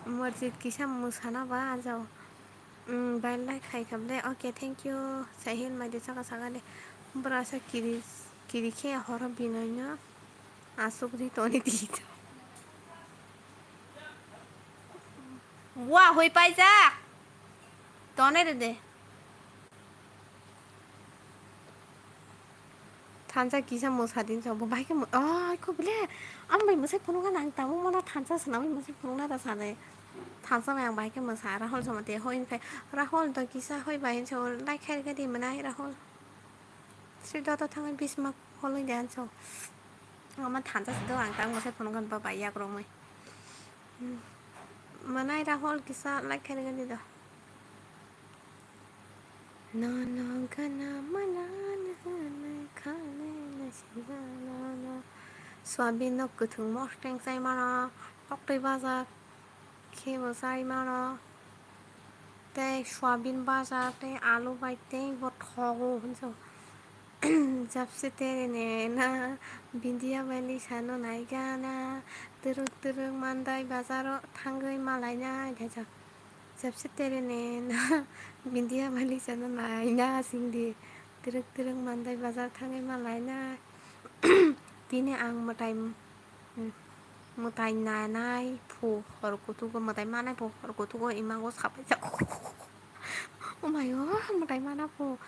Morjit kisa musana ba ajao. Bai like khai kha ble. Okay, thank you. Sahil mai de saka saka de. Bora sa kiri kiri khe horo binoino. Asuk ri toni di. Wa hoi paijak. Tone re de. Thansa kisa mwsa din sa bo bai khe mw-, ai kho bile. Ang bai mwsai phunukna nang tamo mona thansa swnamwi mwsai phunukna ta sanai. Thansa bai ang bai khe mwsa Rahul sama te hoi khai. Rahul to kisa hoi bai sa like khai khe di mwnai Rahul. Sri doto thangwi bisma holoi de anso. Ama thansa se do ang tang mwsai phunukna ba bai yak romwi. Mwnai Rahul kisa like khai khe di do. Nono gana mana nana khane na singana. Soyabin no kwthwng mosteng chai mano, toktwi bajak khe bo chai mano. Tei soyabin bajak tei alu bai tei bo thogo hinso. Japse tere ne na bindiya bai lisa no naigana, twrwk twrwk mandai bazaro thangwi malaina hinjak. Japse tere ne na bindiya bai lisa no naina singdi. Twrwk twrwk mandai bazar thangwi malaina. Tini ang mwtai, mwtai nanai phu hor kutugo, mwtai manai phu hor kutugo imago sapai jak. Omayo, mwtai mana phu.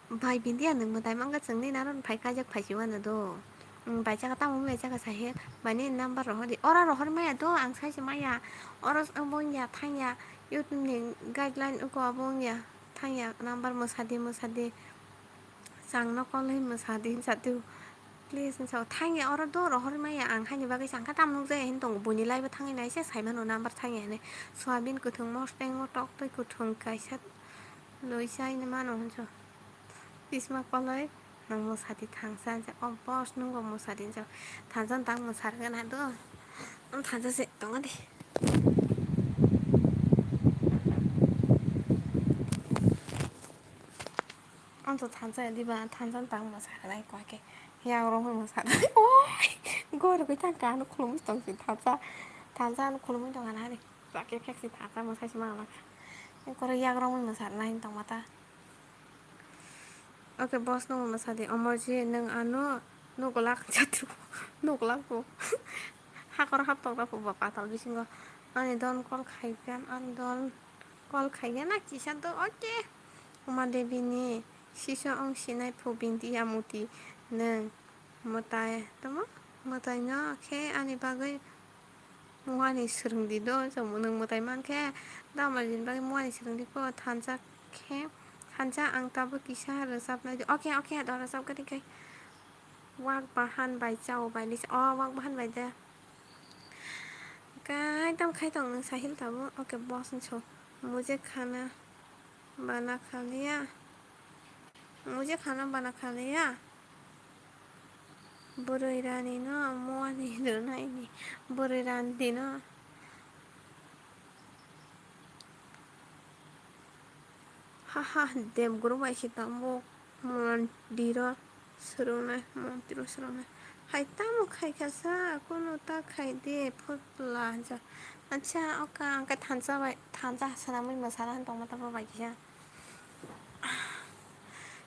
Bai bindiya nwng mwtai mangka chwngni naro phai kajak phai siwano do. Bai chaka tamo bai chaka sahe. Bani number rohor di. Ora rohor maya do ang saise maya. Oro wngya thangya. YouTube ni guideline uko abo wngya. Thangya number mwsadi mwsadi. Chang no call hwnwi mwsadi hinsa twi. Please hinsa thangya oro do rohor maya ang haini bagwi chang kha tam nukjaya hin tongo buini live thangwi naisa saimano number thangya hinwi. Soyabin kwthwng mosteng o toktwi kwthwng kaisa loi sai mano hinsa. Bisma koloi. Nang mwsadi thangsa hinsa, o boss nungbo mwsadi hinsa. Thansa tang mwsargana do. Ang thansa se tongo de. Ang to thansa diba, thansa tang mwsarnai koi ke. Yang rong mwsarnai. Oi! Gor goi thang ka ano khulumui tong si thansa. Thansa ano khulumui tong ana de. Rake phek si thansa mwsai si mangla. Koro yang rong mwsarnai tong mata. Oke, boss no mwsadi, Omorji, nwng ano nuglak jatru, nuglak bo. Hakor hap tokra phu ba patal bisingo. Ani don call khaigan, ani don call khaigan na kisa do, oke. Uma Devi ni siso ong sinai phu binti yamuti nwng mwtai, tamo? Mwtai no khe ani bagwi Muani swrwngdi do, chwng nwng mwtai mankhe, dama jin bagwi muani swrwngdi kho, thansa khe, thansa ang tabuk kisa rwchapnai di. Oke, oke, do rwchapgani khai. Wak bahan bai chao bai lisa. O, wak bahan bai de. Kai tam khai tong nwng sahil tabuk. Oke, boss ni so. Mujhe khana bana kha liya. Mujhe khana bana kha liya. Bwrwi rani no muani rwnaini bwrwi rani no. Haha, Debguru bai se tamo mondir o swrwngnai, mondir o swrwngnai. Hai tamo khai kha sa, kunu ta khai de, phutla hinsa. Acha, oka, ang khe thansa bai, thansa swnamwi mwsana tongma tamo bai kisa.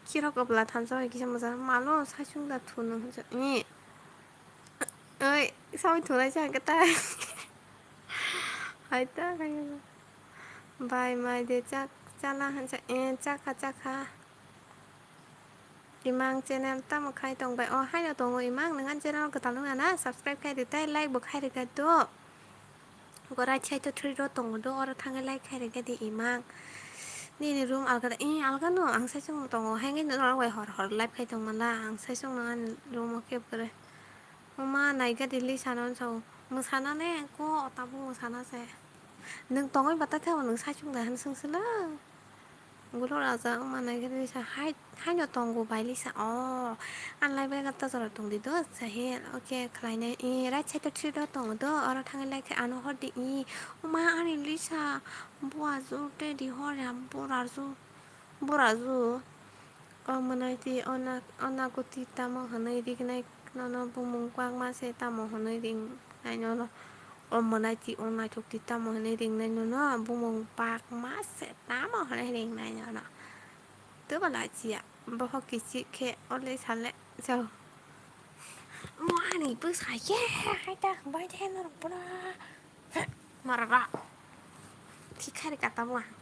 Khirok kwpla thansa bai kisa mwsa malo saichung da thunu hinsa. Ni. Oi, sawi thunai sa kata. Hai ta kaya. Bai mai de chak chala hinsa. Eh, chakha, chakha. Imang channel tamo khai tong bai. Oh, haino tongo imang. Nang an channel kwtal nung ana. Subscribe khai de tai, like bo khai rwkha do. Go right side o three dot tongo do, oro thangwi like khai rwkhe di imang. Nini room alga da, eh, alga no, ang saichung tongo, haino norok bai hor hor live khai tong mala, ang saichung no ani room o khe bwrwi. Mama naikha di lisa no sao, mwsana ne ko tabuk mwsana se. Nwng tongwi bata khe nwng saichung da han swng swla. Gulo raja wngma nai khe lisa hai, haino tongo bai lisa. O, ang lai bai gata jora tong di do, Sahil. Oke, khlai nai. I, right side o three dot tongo do, oro thangwi like khe ano hor di. I, wngma ani lisa, buaju tei di hor ya, buraju, buraju. O mwnaiti, o na-, o nakuti tamo hwnwi rignai nono bumung kwbangma se tamo hwnwi ringnai nono? O mwnaiti, o naithokti tamo hwnwi ringnai nono bumung bakma se tamo hwnwi ringnai nono? Twbala chiya, bohok kichik khe o le sale jao. Mo ani bwsa ye, hai ta bai de norok bono. Mara ba. Thikhari kata bo ang.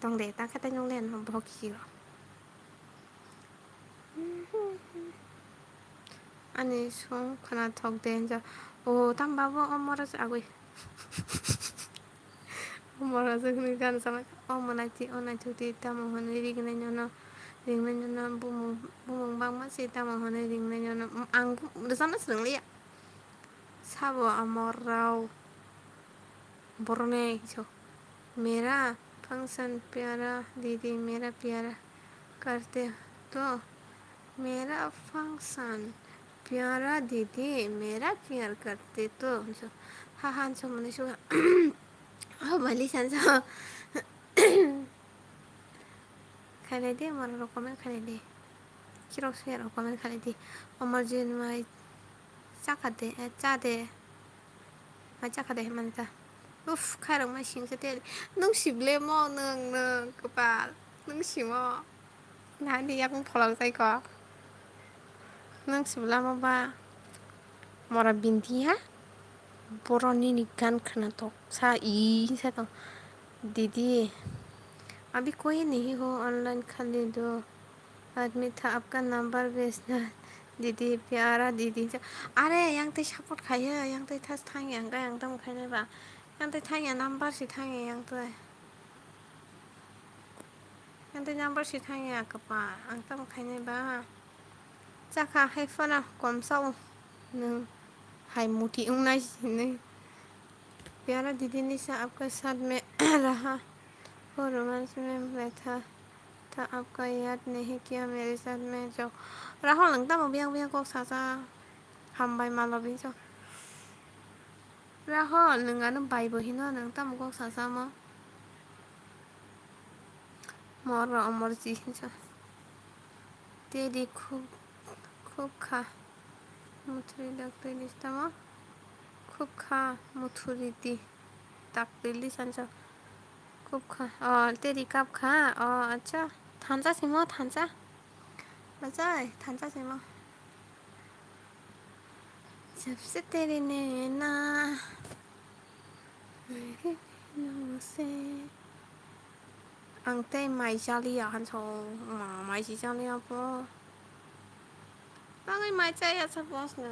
Tong de, ta kata nyong le no bohok kichik rok. Ani song khwnathok de, ja. O, tang ba bo, o mora se agwi. O mora se hwnwi gan sama. O mwnaiti, o naithokti, tamo hwnwi rignai nono, ringnai nono, bumung, bumung bangma se tamo hwnwi ringnai nono. Ang rwchapna swrwng liya. Sabo amor rao borok ne so. Mera function pyara didi, mera pyara karte to. Mera function pyara didi, mera pyar karte to. So, ha han so mane so. Oh, bali san so. Khailai de, moro rok comment khailai de. Khirok suyarok comment khailai de. Omorjit mai chakha de, eh, cha de. Mai chakha de himani ta. Uff, khairok mai singsa te. Nwng sible mo, nwng, nwng, kwpal. Nwng simo. Nani yakung pholok jai ko. Nwng sibla mo ba. Mora binti ha. Boro nini gan khwnathok sa i sa tong. Didi. Abhi koi nahi ho online khali do. Aadmi tha apka number bhejna. Didi, pyara didi. Are, yang tei support khaiya, yang tei thas thangya, ang khe ang tamo khainai ba. Yang tei thangya, number si thangya, yang tei. Yang tei number si thangya, kwpal, ang tamo khainai ba. Chakha hai phano komsa o nwng hai muti wngnai hinwi. Pyara didi nisa apka saath mein raha ho, romance mein baitha tha, apka yaad nahi kiya mere saath mein jo. Rahul, nwng tamo biyang biyang kok sacha? Hambai malo binso. Rahul, nwng ano bai bo hino, nwng tamo kok sacha mo? Moro omor ji hinso. Tedi khub, khub kha. Muthuri daktari listamo. Khub kha, muthuri di. Daktari lisanso. Khub kha. Oh, tedi kap kha. Oh, acha. Thansa simo, thansa. Bachai, thansa simo. Jab se tere naina mere naam se. Ang tei mai chaliya hanso, ma mai si chaliya po. Bagwi mai chaya sa boss no.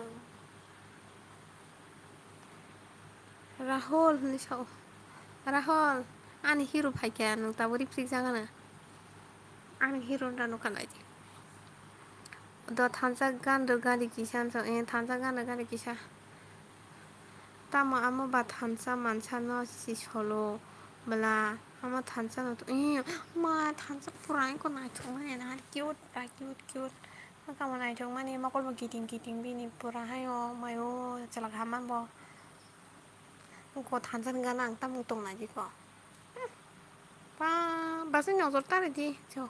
Rahul hinwi sao. Rahul, ani hero phaikha, nwng tabuk riprik jagana. Ani hero no nukha naidi. Do thansa gan rw gari kisa hinso, eh, thansa gan rw gari kisa. Tamo amo ba thansa mansa no si solo bwla. Amo thansa no to, eh, ma thansa pura ko naithok mani na, cute ba cute, cute. Kamo naithok mani, mokol bo kiting kiting bini pura hayo, mayo chalak hama bo. Ko thansa ni gana ang tamung tong naidi ko. Pa, basi nojor tari di, so.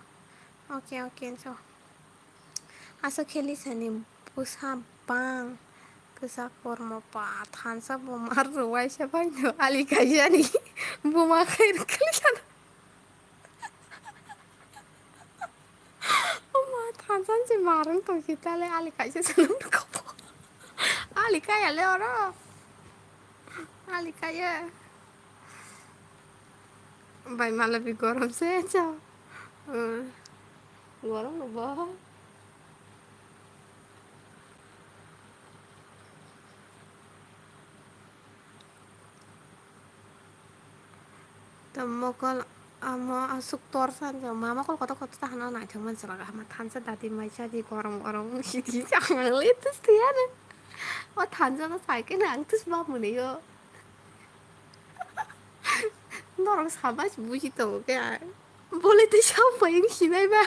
Okay, okay, so. Asa kheli sani bwsa bang kwchak kormo pa thansa bo mar rw waisa bai no ali kaisa ni buma khair kheli sani. Oma thansa ni se mar wng tong si tale ali kaisa se nang kho. Ali kaya le oro. Ali kaya. Bai mala bi gorom se cha. Hmm. Gorom no bo. Tamo mokol amo aswk tor san jao ma mokol kotor kotor ta hano naithok man swlago hama thansa dadi mai cha di gorom gorom wng si di ang le tus tiya na. O thansa no sai khe na ang tus ba mwnwi o. Norok sabai se buji tongo khe ang. Bole tei sampai wng sinai ba.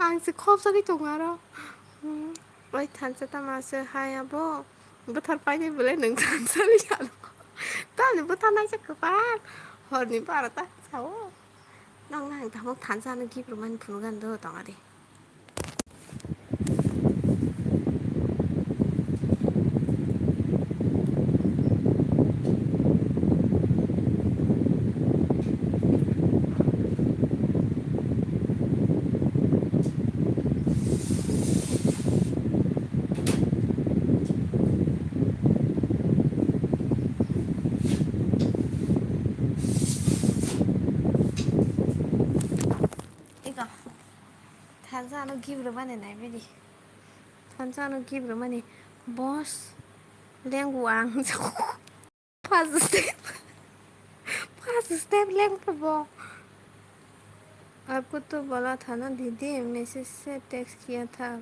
Ang se khopsagwi tongo aro. Hmm. Oi thansa tama se hai abo. Bwthar painai bole nwng thansa li salo. Tamni bwthar naisa kwpal. Horni barota sao. Nokna ang tabuk thansa ano gift rwmani phunukgani do tongadi. Iko. Thansa ano gift rwmani naibidi. Thansa ano gift rwmani. Boss. Lengbu ang. First step. First step lengbu bo. आपको तो बोला था ना दीदी, मैसेज से टेक्स्ट किया था।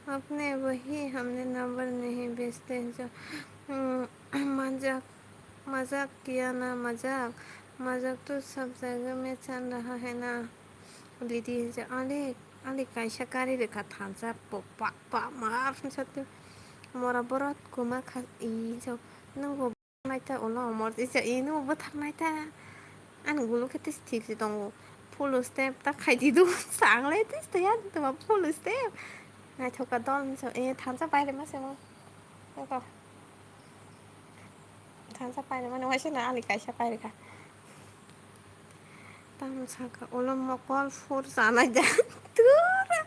आपने वही हमने नंबर नहीं भेजते जो, हम्म, मजाक, मजाक किया ना मजाक। मजाक तो सब जगह में चल रहा है ना। Didi hinsa ali, ali kaisa kari rwkha thansa pokpa pa ma hinsa tei mora borok kwma kha i hinsa nwngo naita ulo morti sa i nwngo bwthar naita ani gulu khe tei thik se tongo full step ta khaidi do sanglai tei tei ani tuma full step naithoka dol hinsa e thansa pairima se mo. Thansa pairima ni waisa na ali kaisa pairikha. Tamo saka ulo mokol phur chanai da. Tura.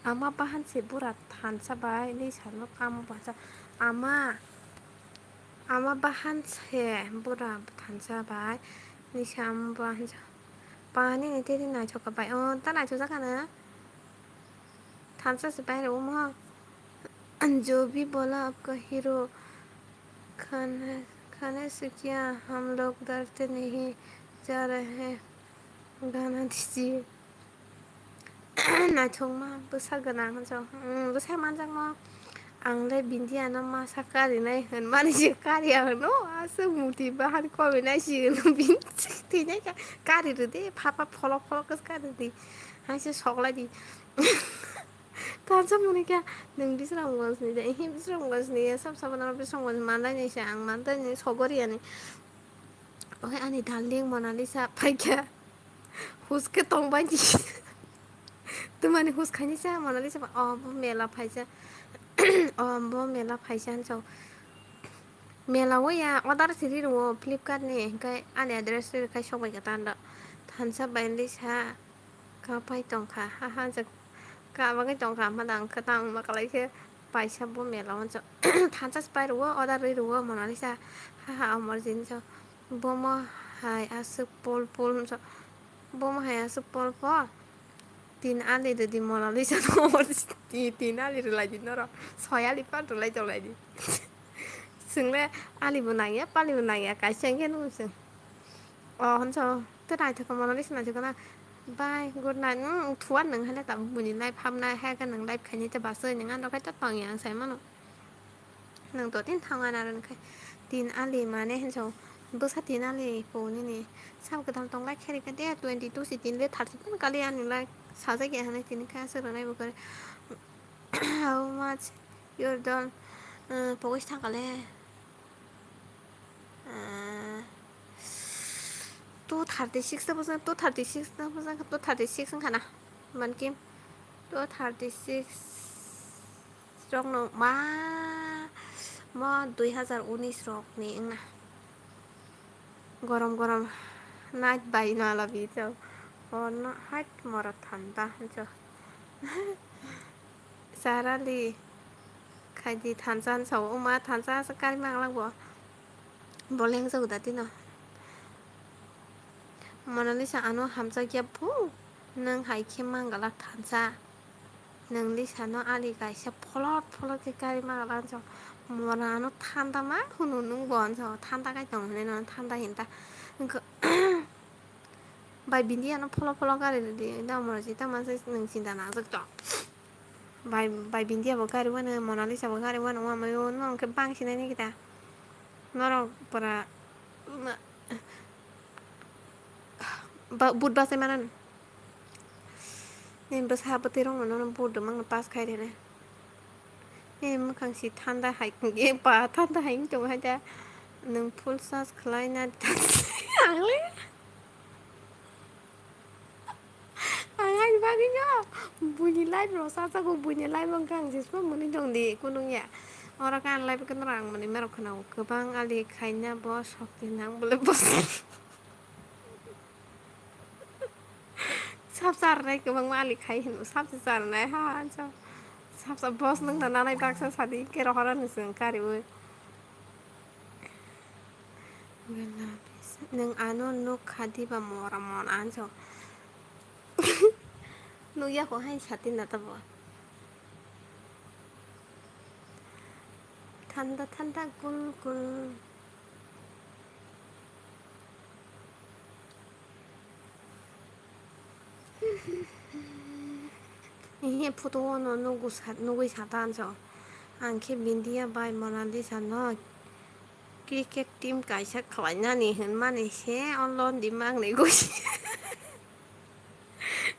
Ama bahan se bura thansa bai ni salo kamo bacha. Ama. Ama bahan se bura thansa bai ni sam bahan sa. Pani ni teri naithoka bai. O ta naithoka na. Thansa se bai rw mo. जो भी बोला आपका हीरो खाने, खाने से क्या हम लोग डरते नहीं जा रहे हैं गाना दीजिए। Naithokma bwsa gwnang hinso. Bwsa manjakma ang le bindiya no masa karinai hinmani se kariya hwno aswk muti bahan kominai se hwno bini thwinai kha kari rwdi phapa pholok pholok khe kari rwdi. Hai se soklai di. Thansa muni kha nwng Bisramganj ni de, ehe Bisramganj ni ya, sab sabo no Bisramganj manai ni se ang mantai ni sogori ani. Ohe ani darling Monalisa phaikha. Huske tongbai di. Tumani hus khaini sa Monalisa ba, oh bo mela phaisa. Oh bo mela phaisa hinso. Mela o ya order siri rwo Flipkart ni, hingke ani address ri khai sokbai kha tando. Thansa bai Lisa. Kapai tongkha, ha, ha, je kabagwi tongkha, hwnba da ang kwtang wngma kwlai khe paisa bo mela o, thansa se pai rwo, order rwi rwo, Monalisa, ha, ha, Amarjini so, bomo hai aswk pol pol, so, bomo hai aswk pol pol, tin ali rwdi Monalisa no, ti-, tin ali rwlaidi norok, soi ali pan rwlai tonglaidi. Chwngle ali bo nangya, pali bo nangya, kaisa hwnkhe nukgo chwng. O, hwnso, tei naithok kha Monalisa naithok kha na. Bye, good night. Mm, thuan nwng hale tabuk buini live hapnai, hai khe nwng live khainai tei basoi nwng ano khai to tongya ang sai mano. Nwng to tin thang ana rwng khai. Tin ali mane hwnso, bwsa tin ali po nini. Sab kwtal tong lai khe rikha de, twenty two si tin le thirty phan kali ani live sajak ya hwnwi tini khe aswk rwnai bo kwrwi. How much your doll, uh, pogos thang kale? Ah, two thirty six ta bwsang, two thirty six ta bwsang, two thirty six wngkha na. Bankim two thirty six rok no ma, mo dui hazar unis rok ni wngna. Gorom gorom night bai nala bi to. Ono hait moro thanda hinso. Sarali khaidi thansa hinsa o, uma thansa asa kari manglak bo. Boleng sa uda tino. Monalisa ano hamjakya bu. Nwng hai khe mangala thansa. Nwng Lisa no ali kaisa pholot pholot khe kari mangala hinso. Mora ano thanda ma hunu nwng bo hinso. Thanda kai tong hinwi no thanda hinta. Wngkha Bai bindia no pholok pholok gari rwdi, da mora jita manse nwng chinta nangjak to. Bai, bai bindia bo gari wano, Monalisa bo gari wano, wama yo no hwnkhe bang sinai ni kita. Norok pura, ma, ba, but basai manan. Ni bwsa bwtwi rok no, no but do mang pass khai rene. Ni mwkhang si thanda hai, e pa thanda hai wng tong hai da. Nwng full charge khlai na ang le. Buini live rok sasago, buini live wngkha ang jesma mwnwi tongdi kunungya. Oro khe ang live khe norok ang mwnwi marok khwnao. Kwbang ali khaina bo sokti nang bole bo. Sap charnai kwbangma ali khai hino, sap se charnai ha, ha, sap. Sap sap boss nwng da nanai baksa sadi khe rohorani swng kariui. Nwng ano nuk kha diba mora mon anso. Nukya kho hai sati na tabo. Thanda thanda kul kul. Ihe photo o no nugo sa-, nugui sata anso. Ang khe Bindia bai Monalisa no cricket team kaisa khlainani hwnmani se o londi mangnwi gusi.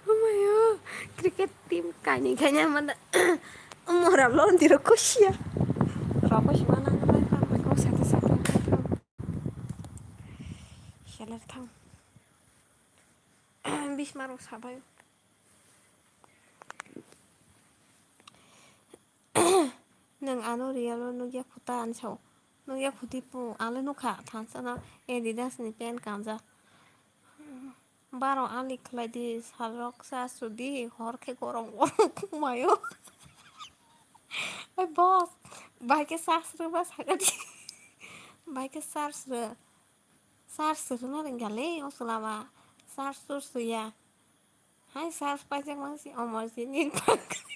Omayo, cricket team kainwi khaina manda mora londi rok kusia. Rok kusi mana nang bai pang bai kok sata sata. Seler thang. Bisma rok sabai. Nwng ano real o nukya khuta ansao. Nukya khuti pu, ale nukha thansa no Adidas ni pant kanjak. Baro ani khlai di, salrok sa sudi, hor khe gorom gorom kumayo. Oi boss, bai khe sa srwba sakadi. Bai khe sa srw. Charge se rwna rwngya le o chwla ba. Charge sur suya. Hai charge paijak mang si Omorjit ni phan kwrwi.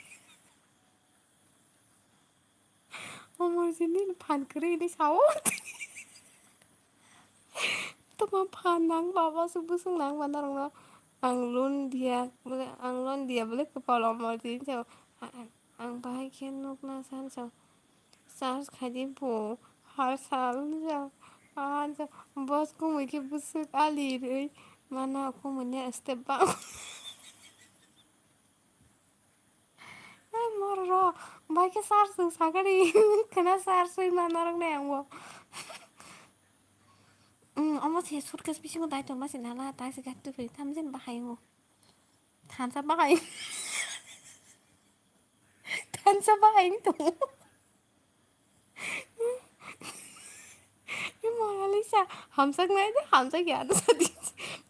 Omorjit ni phan kwrwi hinwi sao. Tama phan nang baba se bwswng nang ba norokno. Ang loan diya, bole ang loan diya bole kwpal Omorjit ni sao. A-, a-, ang bahai khe nukna san sao. Charge khaidi bo, hal sal wngya, ah, ja, boss kumui khe bwswk ali rwi mana, kumui ni step bang. Eh, moro ro, bai khe charge rw sakari, khwna charge rwi ma norok nai ang bo. Hmm, omo se suitcase bisingo dai tongma se nana, tai se gari tubui, tamo jani bahai wngo. Thansa bahai. Thansa bahai wng tongo. Monalisa, hamjaknai de, hamjakya, ano sadi.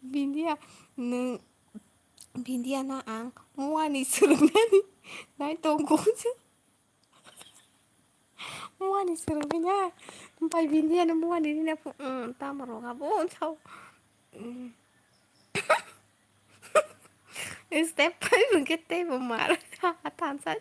Bindia, nwng, Bindia no ang muani swrwngnani nai tongo. Muani swrwngmanya. Bai Bindia no muani rina phu, mm, tamo roga bo sao. Mm. Step five hwnkhe teibo mar. Thansa.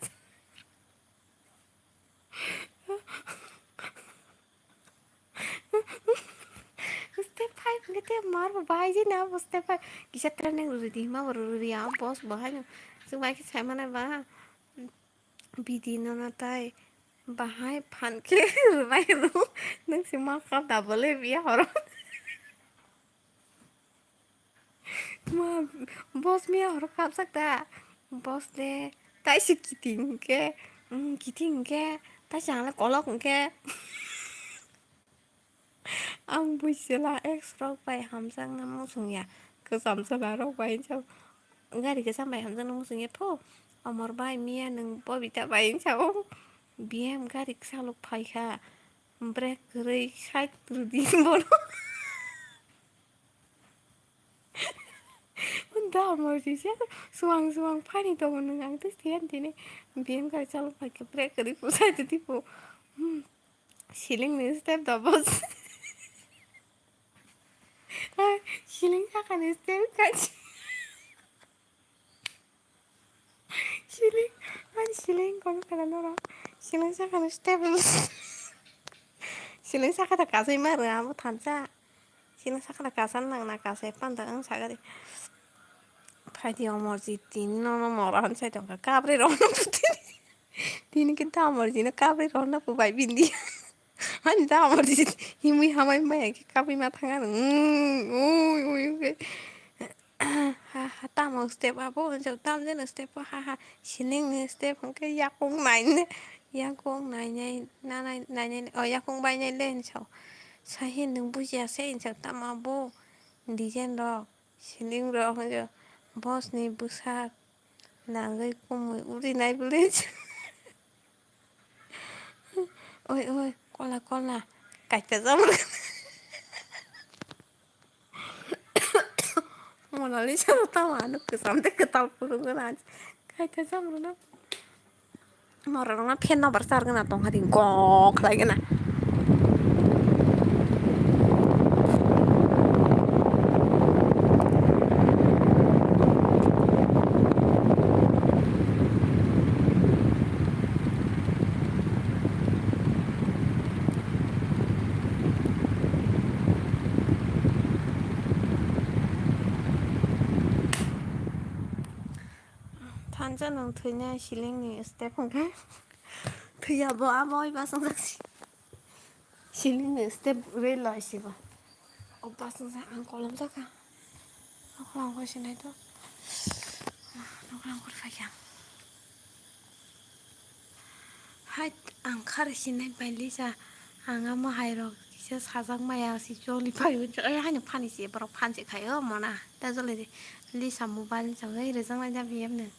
Step five hwnkhe tei mar bo bahai jina bo step five. Kisa training rwdi hima bo rwya boss bo haino. Chwng bai khe sai mane ba. Bidi nono tai bahai phan khe rwmai rw. Nwng se ma kap da bole biya horo. Ma, boss miya horo kapsak da. Boss le taisi kiting hwnkhe, mm, kiting hwnkhe, taisi ang le kolok hwnkhe. Ang bui chwla ex rok bai hamjakna muchung ya, kwcham chwla rok bai hinsa gari kwcham bai hamjakna muchung ya pho. Omor bai miya nwng Bobita bai hinsa o B M gari kwchalok phai kha, brake kwrwi side rwdi bono. Da morsi se suang suang phani tongo nwng, ang tei siyan tini B M gari chalok phai khe brake kwrwi phu side rwdi phu. Hmm. Ceiling ni step da boss. Ceiling saka ni step kachi. Ceiling, ani ceiling kono kana noro. Ceiling saka ni step. Ceiling saka da kasai ma rw amo thansa. Ceiling saka da kasa nang na kasai panda ang sagari. Phaidi Omorjit tini nono mora hwn sai tongkha. Kabri rok no puti. Tini kintu Omorjit no kabri rok no pubai bindi. Ani da Omorjit himui hamai maya khe kabui ma thang ano. Mm, ui, ui, ui. Ha, ha, tamo step abo, jok tam jeno step ha, ha, ceiling ni step hwnkhe yakung nai ne, yakung nai nai, na nai, nai nai, o yakung bai nai le hinwi sao. Sahi nwng bujiya se hinwi sao, tamo abo design rok, ceiling rok hinwi sao. Boss ni bwsa Nangwi kumui uri nai bwlwi. Oi, oi, kola, kola. Kaita jamrwk. Mona Lisa no tamo ano kwcham tei kwtal phunukgwna. Kaita jamrwkno. Mororokno fan no bar charwgwna tongkha di gok khlaigwna. Thansa nwng thwina ceiling ni step hwnkhe thwiya bo abo oi basongjak si. Ceiling ni step rwi lai si bo. O basongjak ang kolom jakha. Noklang koi sinai to. Noklang koi phaikha. Hai ang khari sinai bai Lisa. Ang amo hai rok kisa sajak maya si choli pai. Ai hai no phani si borok phan si khai o mona. Ta jole di Lisa mobile ni chawai rijak nai da biyam ni.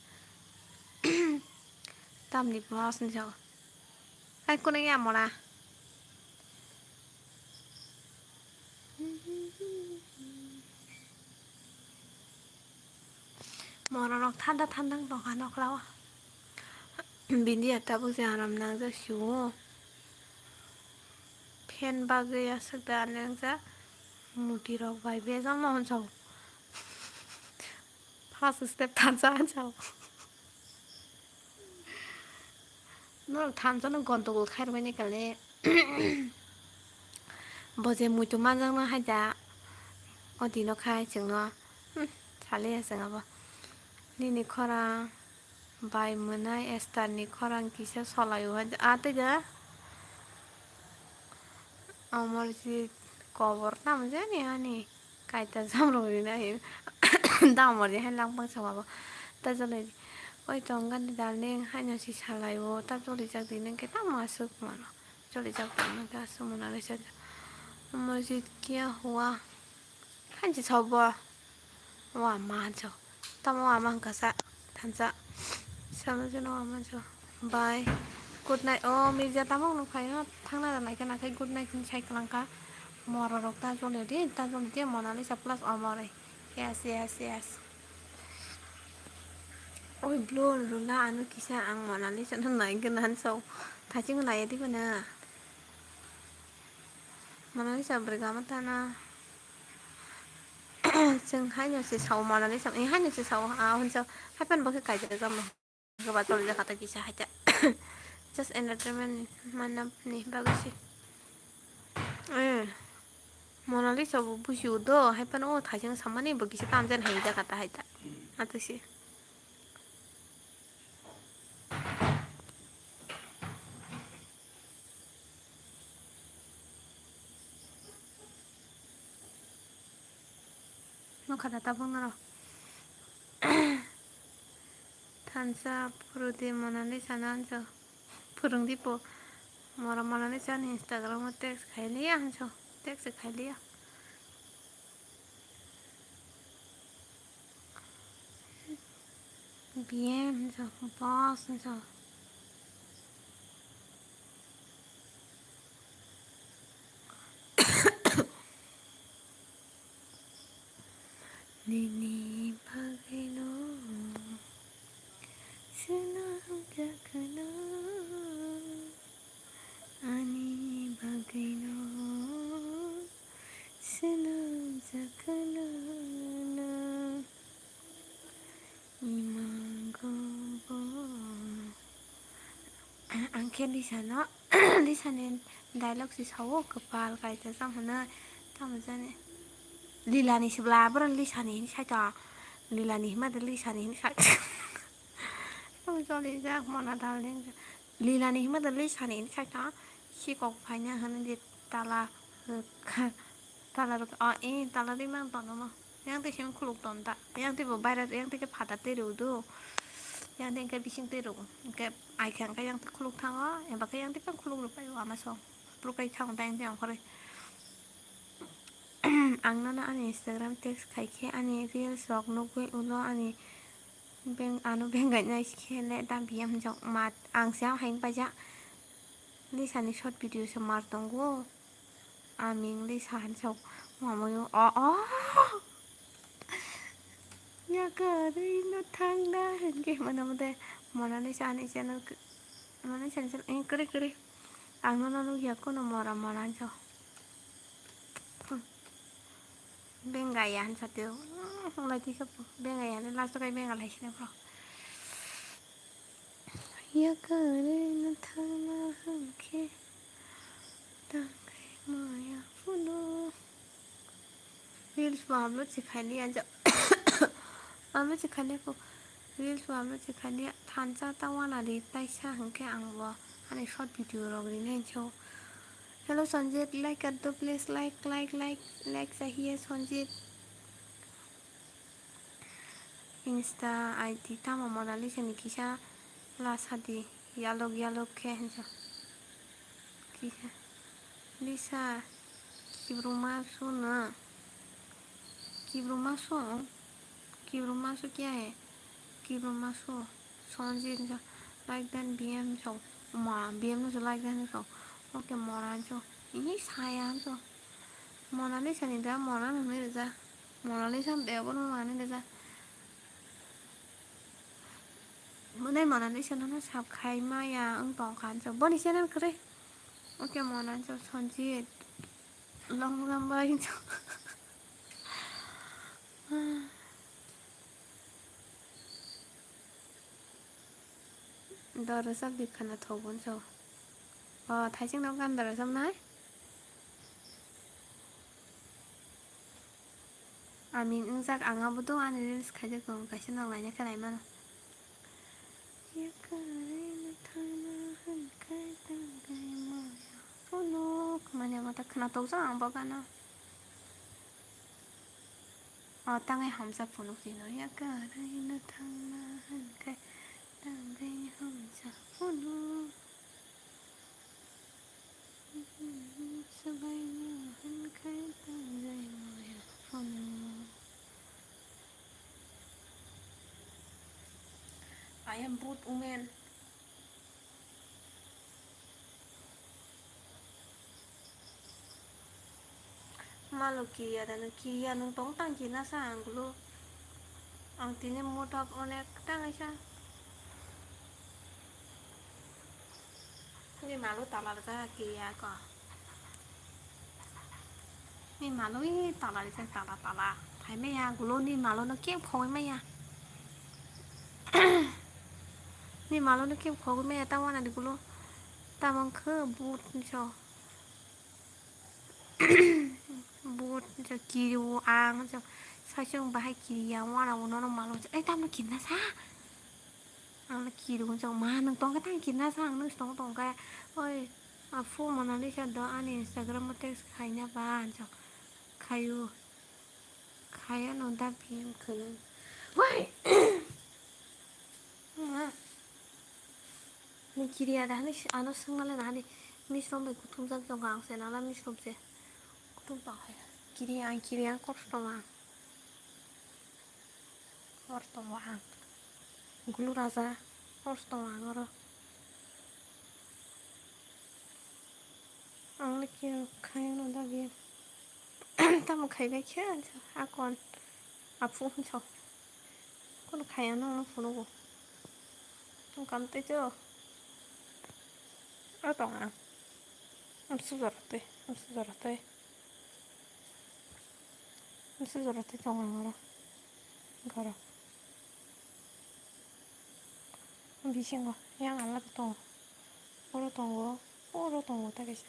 Tamni boss ni jago. Kai kunui ya mora. Mora rok thanda thanda wng tongkha nokla o. Bini ya tabuk je aram nangjak sio. Fan bagwi aswk da nangjak. Muti rok bai bejak no hwnjak. First step thansa hwnjak. Norok thansa no gondogol khairwini kale. Bo je muitu manjakno haida. O dino khai chwngno. Hmm, saliya chwng abo. Nini khorang bai mwnai Esther ni khorang kisa solai o haida. A tei da. Amarjit kobor tamo jani ani. Kaita jamrok rinai. Damor je hai langpang sabo. Ta jole. Oi tong gani darling haino si salai o. Ta jole jak di nang ke tamo aswk mano. Jole jak di nang ke aswk mano le sa. Amarjit kiya hua. Hanchi sabo. Wa ma hancho. Tamo wa ma hangka sa. Thansa. Salo jono wa ma hancho. Bye. Good night. Oh, Mirza tamo no phaino thangna da naikha nakhai good night ni sai kwlangkha. Mora rok ta jole di, ta jole di, Mona Lisa plus Omor. Yes, yes, yes. Oi, blue rula ano kisa ang Mona Lisa no nai gana hancho. Thaching nai di bana. Mona Lisa bwrwi gama tana. Chwng haino se sao Mona Lisa, eh, haino se sao, ah, hwnsa, haiphano bo khe kaijak jamo. Goba toli jakha ta kisa haita. Just entertainment ni, manna ni bagwi se. Eh, Mona Lisa bo buji udo, haiphano o thaising samani bo kisa tamjani hai jakha ta haita. Atwse. Nokha da tabuk norok. Thansa phuru di Mona Lisa no anso. Phwrwng di po. Mora Mona Lisa ni Instagram o text khai liya anso. Text khai liya. B M hinjak, boss hinjak. Nini bagwino swnamjakno. Ani bagwino swnamjakno nwng imango bo. Ang khe Lisano, Lisani dialogue se sao, kwpal kaisa jang hwnwi, tamo jani. Lilani se bwla, borok Lisani hwnwi sai tong. Lilani hwnba de Lisani hwnwi sai tong. Tamo joli jak mona darling. Lilani hima da lei sani ni saka si kok phaina hwnwi di tala rwkha. Tala rwkha, o, e, tala rwi mang tono no. Yang twi simi khuluk ton ta. Yang twi bo baira, yang twi khe phatar twi rw do. Yang twi khe bising twi rw. Hwnkhe ai khe hwnkhe yang twi khuluk thango. Eba khe yang twi phang khuluk rw pai o ama song. Phuru kai thango ta yang twi ongkhorwi. Ang nono ani Instagram text khai khe ani reels rok nugwi ulo ani Beng, ano beng gainai khe le da biyam jok mat ang siya hain paja. Lisa ni short video se mar tongo. Aming Lisa han sok mamoyo. O, o. Ya kare no thangna hen ke mana mode. Mona ni sa ni channel ke, mona ni sa ni channel, eh, kare, kare. Ang no, no, no, ya kono mora, mora jo. Hmm. Bengaya han satyo. Hmm, lai tisa po. Bengaya le last kai benga lai sina po. Ya kare no thangna han ke. Tangkai maya puno. Reels bo upload se khailiya ja. Upload se khailiya ko. Reels bo upload se khailiya. Thansa ta wana ri taisa hwnkhe ang bo ani short video rok rinai so. Hello Sanjit, like kar do please, like, like, like, like chahiye Sanjit. Insta I D tamo Mona Lisa ni kisa la sadi yalok yalok khe hinsa. Kisa Lisa kibruma su na kibruma su kibruma su kya hai kibruma su Sonjit hinsa like dan B M so ma B M no su like dan so okay Mona so ini saya so Mona Lisa ni da Mona no ni da Mona Lisa bego no mani da Mwnai Mona Lisa no sab khai maya wng tong kha hinsa boni channel kwrwi. Okay Mona hinsa Sanjit long number hinsa. Doro sab di khana thogo hinsa. O thaising no gan doro sab nai. Aming wngjak ang abo do ani reels khaijak tongo kaisa nang laina khe naimano. Yakarino thangna hwnkhai tangwi maya phunuk mani abo ta khwna tokjak ang bo gana. O tangwi hamjak phunuk tino yakarino thangna hwnkhai tangwi hamjak phunuk. Swbaino hwnkhai tangwi maya phunuk. I am both women. Malo kiriya dano kiriya nung tong tang kina sa ang gulo. Ang tini motok onek tangaisa. Ni malo tala rwjak kiriya ko. Ni malo i tala rwjak tala tala. Phai maya gulo ni malo no keng phogwi maya. Ni malo no keng phogwi maya ta wana di gulo. Tamang khe but ni so. But jo kiriwo ang jo saichung bahai kiriya wana bo nono malo jo ei tamo kirina sa ang no kiriwo jo ma nung tongkha tang kirina sa ang no tong tongkha oi afu Mona Lisa do ani Instagram o text khaina ba jo khayo khayo no da biyam khwlwng wai ma. Ni kiriya da hani ano sengmale na hani misrom bai kuthumjak tongo ang se nala misrom se kuthum tong hai. Kiriya ang kiriya kosto ma. Hor tongo ang. Gulu raja hor tongo ang oro. Ang le khe khaino da biya. Tamo khaibai khe akon apu hinso. Kono khaya no no phunugo. Tong kam tei cho. A tong ang. Am sujor tei, am sujor tei. Am sujor tei tong ang oro. Goro. Bisingo yang alak tongo. Oro tongo, oro tongo ta kaisa.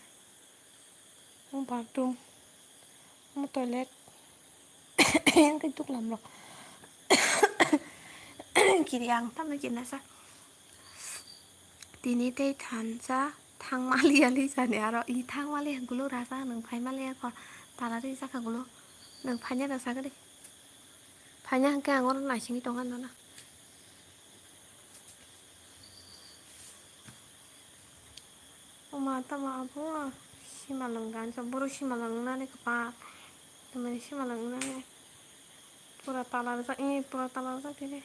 Omo bathroom, omo toilet, yang khe duklam rok. Kiri ang tamo kinasa. Tini tei thansa thangmaliya lisani aro i thangmaliya gulo rasa nwng phaimaliya kho tala rijak kha gulo nwng phaina rw sagadi. Phaina hwnkhe ang oro naisingwi tongkha nono. Oma tamo abo simalwng gansa borok simalwng wngnani kwpal tamani simalwng wngnani pura tala rijak eh pura tala rijak tini.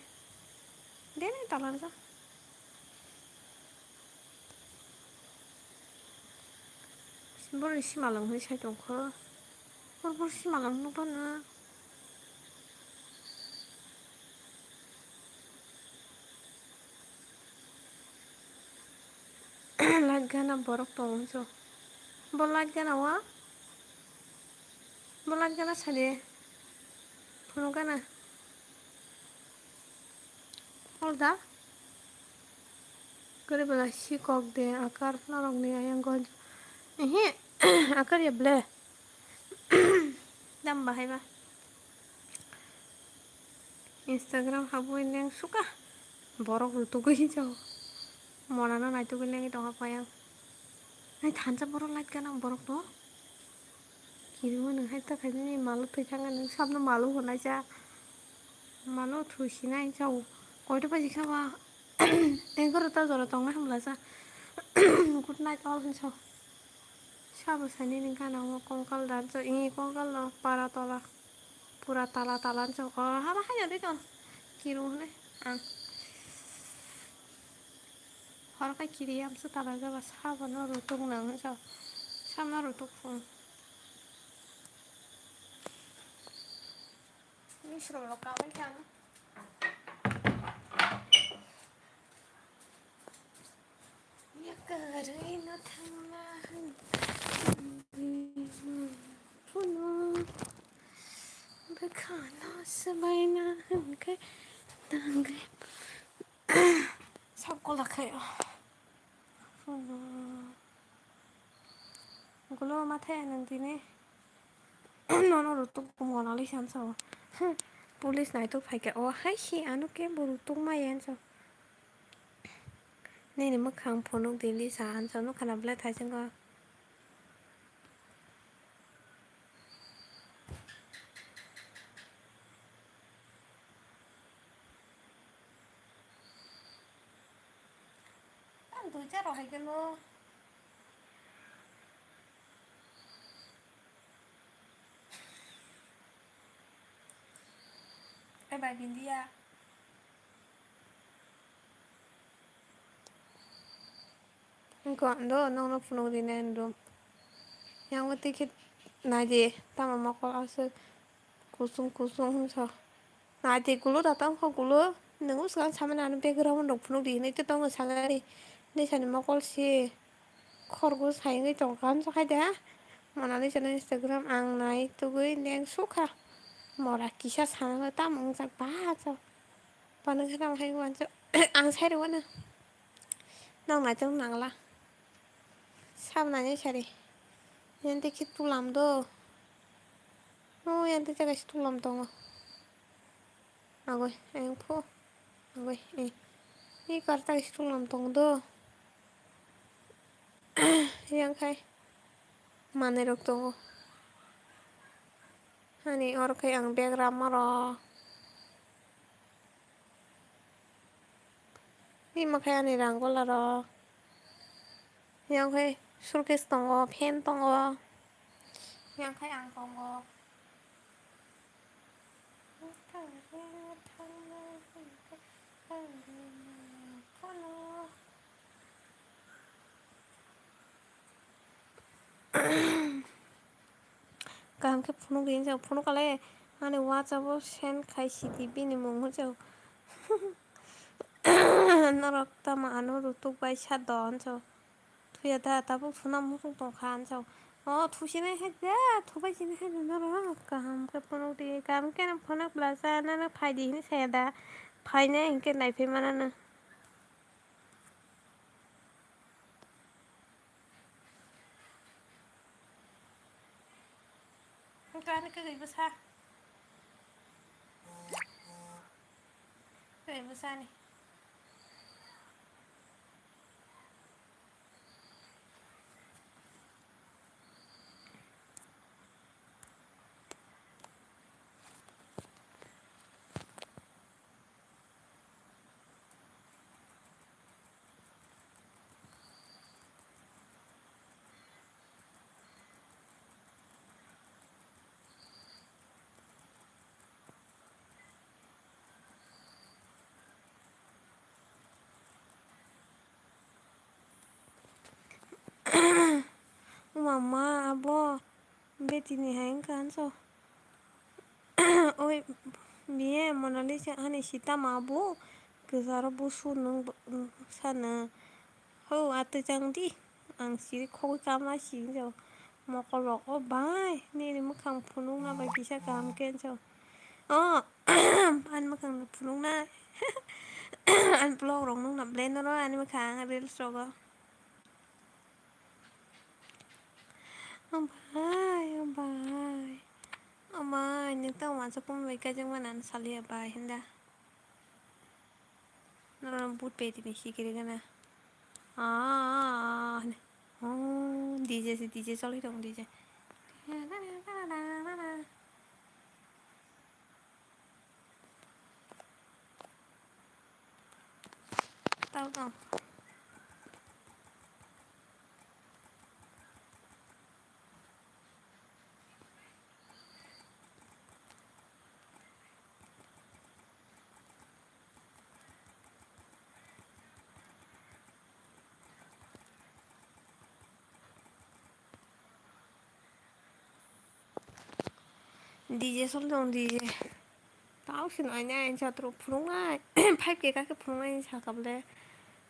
Dene talarjak. Borokni simalwng hinwi sai tongkho. Bor bor simalwng nukphano. Light gana borok tongo hinso. Bo light gana o? Bo light gana sadi. Phunuk gana. Hol da? Kwrwi bwla si kok de akar norokni ayang go. Ehe, akar ya ble. Dam bahai ba. Instagram habwi neng suka. Borok rutugwi jao. Monano naitugwi nengwi tongkha payang. Hai thansa borok light gana borok no. Kirima nung hai ta khaimani malo thwi thangani sabno malo hwnai cha. Malo thwi sinai chao. Koito baji kha ba? Egarota jora tongnai hamla cha. Good night all hinso. Sabo sani ni gana o kongkal dan cho. Ini kongkal no para tola. Pura tala tala hinso. O haba hai ya de to. Kiru hwnai. Ang. Hor kai kiri amsa tala jaba sabo no rutuk nang hinso. Sabo no rutuk phung. Misrok rok kabai kha. Yakarwi no thangna hwn phunuk bwkhano swbaina hwnkhe tangwi sab kola khaio. Phunuk. Gulo ma thaya nang tini. Nono rutuk Mona Lisa hinso. Police naituk phaikha. O hai si ano kebo rutuk maya hinso. Nini mwkhang phunuk di Lisa hinso nukha na belai thaichengkha. Ang duita rw hai khe no. Eh, bai bindia. Wngkha ando nokno phunuk rinai ando. Yang o tei khe nai di tamo mokol aswk kusung kusung wngkha. Nai di kulo da tamo kho kulo nwng swkang samani ano background rok phunuk di hinwi tei tongo sagani. Nisani mokol si khorgo sai wngwi tongkha hinwi sakhai de. Mona Lisa no Instagram ang nai tugwi leng sukha. Mora kisa sana tamo wngjak ba chao. Panwkhe tamo hai uansuk ang sai rwano. Noknai tong nangla. Sab nainai sari. Yante khe tulam do. O yante jaga se tulam tongo. Agoi, ayang pho. Agoi, eh. Ni karta se tulam tong do. Yang khai. Manai rok tongo. Hani oro khai ang bag rama rok. Bini mwkhai ani rang gola rok. Yang khai suitcase tongo, fan tongo. Yang khai ang tongo. Kaham khe phunuk di hinjak, phunuk kale ani WhatsApp o send khai sidi bini mung hinjak. Norok tamo ano rutuk bai sa do hinjak. Thuya da tabuk suna muchung tong kha hinjak. O thusinai hai da, thubai sinai hai da norok kaham khe phunuk di. Kaham khe phunuk bwlasa nana phai di hinwi saya da. Phainai hinkhe naiphai manana. Wngkha ani kwrwi bwsa. Kwrwi bwsani. Ma abo betini hai wngkha hanso. Oi, biye Monalisa hani sita ma bo kwcharo busu nwng bo-, sano. Ho, atwjang di. Ang siri khogwi kama si hinjo. Mokol rok, o bai, nini mwkhang phunukna bai kisa kaham khe hinjo. O, ani mwkhang phunukna. Ani vlog rok nukna belai noro ani mwkhang reels rogo. O bai, o bai. O bai, nwng tamo uansuk bai kaijakmani ano saliya bai hinda. Norok but pedi ni sikiri gana. Ah, oh, D J se, D J choli tong, D J. Tao tong. D J sol tong, D J. Tao se nai nai, ani chatro phunuknai. Five K kake phunuknai saka bole.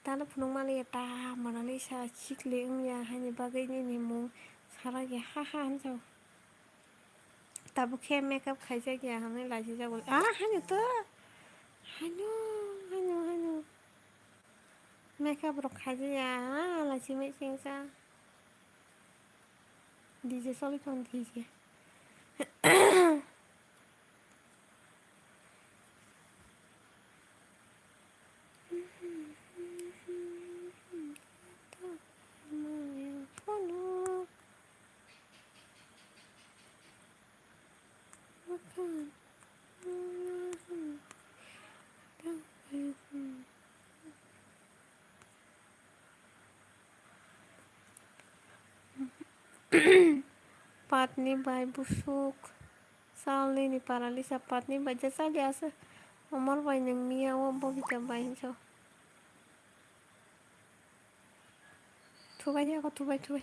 Tano phunukmani ta Monalisa sikle wngya, haini bagwi nini mung sara ge ha ha hinjao. Tabuk khe makeup khaijak ya hinwi laijijak bole. Ah, haino to. Haino, haino, haino. Makeup rok khaijak ya, ah, lachi mechingsa. D J choli tong D J. Patni bai busuk. Salnini paralisa patni bai je chali ase. Omor bai nwng miya o Bobita bai hinso. Thubai de ako, thubai, thubai.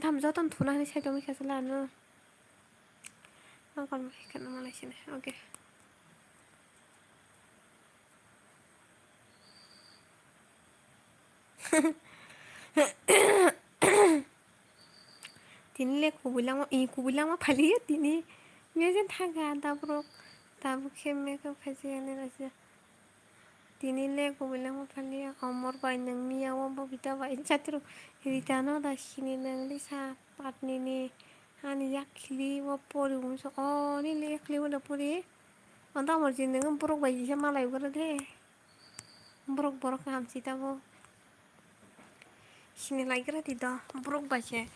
Tam joton thuna hinwi sai tongwi khe chwla ano. Ang kon bai kheno malai sini. Okay. Tini le kubui langma, i kubui langma phaliya tini. Mia jen thaga dabrok, tabuk khe makeup khaijak ani raisa. Tini le kubui langma phaliya, Omor bai nwng miya o Bobita bai chatro. Rita no da sini nwng Lisa patni ni hani yak khili o pori wngso. O ni le yak khili o da pori. Anta Omor ji nwng borok bai kisa malai gora de. Borok, borok kaham si tabo. Sini lai gra di do, borok bai se.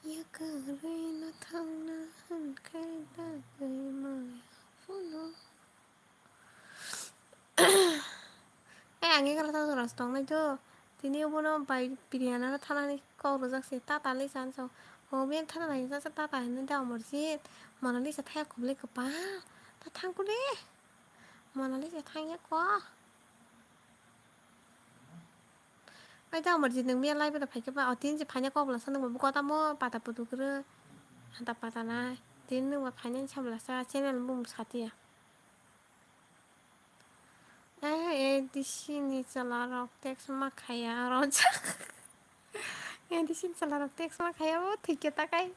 Yakarwi no thangna hwn khe dagwi maya phano. Eh, ang egra ta jora se tongnai do. Tini obono bai Priya no thanani kok rwjak se, ta ta le chan chong. O bini thana nai jasa ta ta hinwi da Omorjit. Monalisa thaya kubule kwpal. Ta thang kule. Monalisa thangya ko. Ai da Omorjit nwng miya live da phaikhe ba, o tin je phaina kok bwlasa nwng bo kotamo pata putu kwrwi. Hanta pata nai. Tin nwng ba phaina sa bwlasa channel bumung satiya. Eh, A D C ni chwla rok text ma khaya rojak. A D C ni chwla rok text ma khaya bo thik khe ta kai.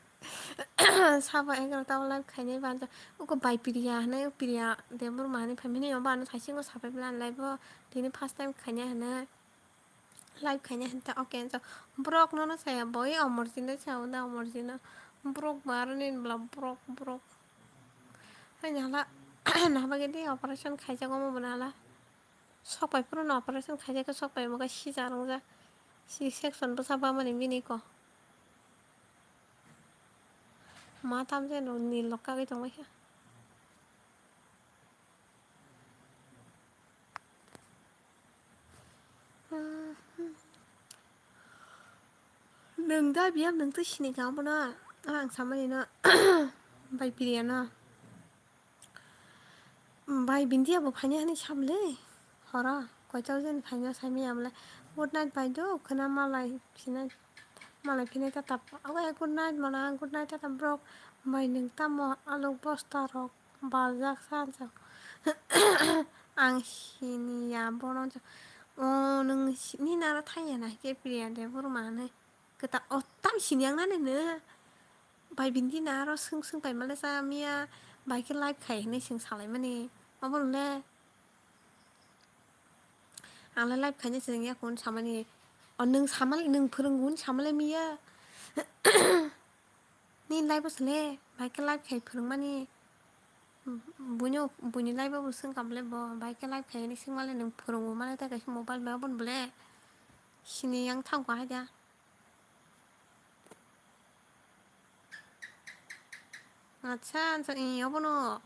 Sabo egarota o live khainai banja. Uko bai Priya hinwi, o Priya Debbarma hinwi phaimani, obo ano thaisingo sapai bwla live o. Tini first time khaina hinwi. Live khaina hinta, okay, hinta. Borok nono saya, boi Omorjit no saya, da Omorjit no. Borok ba aroni bwla, borok, borok. Haini hala, nahaba gede operation khaijak omo bwna hala. Sokpai phuru no operation khaijak khe sokpai bo khe sija wngjak. C section bwsa bamani bini ko. Ma tam je no nil rok kagwi tongbaikha. Nwng da biyam, nwng twi sini ka obono? Ang samani no, bai Priya no. Bai Bindia bo phaina hwnwi samle. Horo koito jen phaina saimaya bole. Good night bai do, khwna malai phinai, malai phinai tata. Ogo good night mona, good night tata borok. Bai nwng tamo alok bosta rok baljak sa. Ang siniya bono. O nwng nini aro thangya na khe Priya de borok manwi. Kwtal o tam sini ang nani no. Bai Bindi na aro swng swng pai male sa miya, bai khe live khai hinwi swng salaimani. Obo le ang le live khaina swng ya kun samani. O nwng samale, nwng phwrwng gun samale miya. Ni live o sele bai khe live khai phwrwngmani. Buino, buini live o bo swng kam le bo bai khe live khai hinwi swng male nwng phwrwngo male ta kaisa mobile bai obo le. Sini yang thang ko hai da. Acha, acha, i, obono.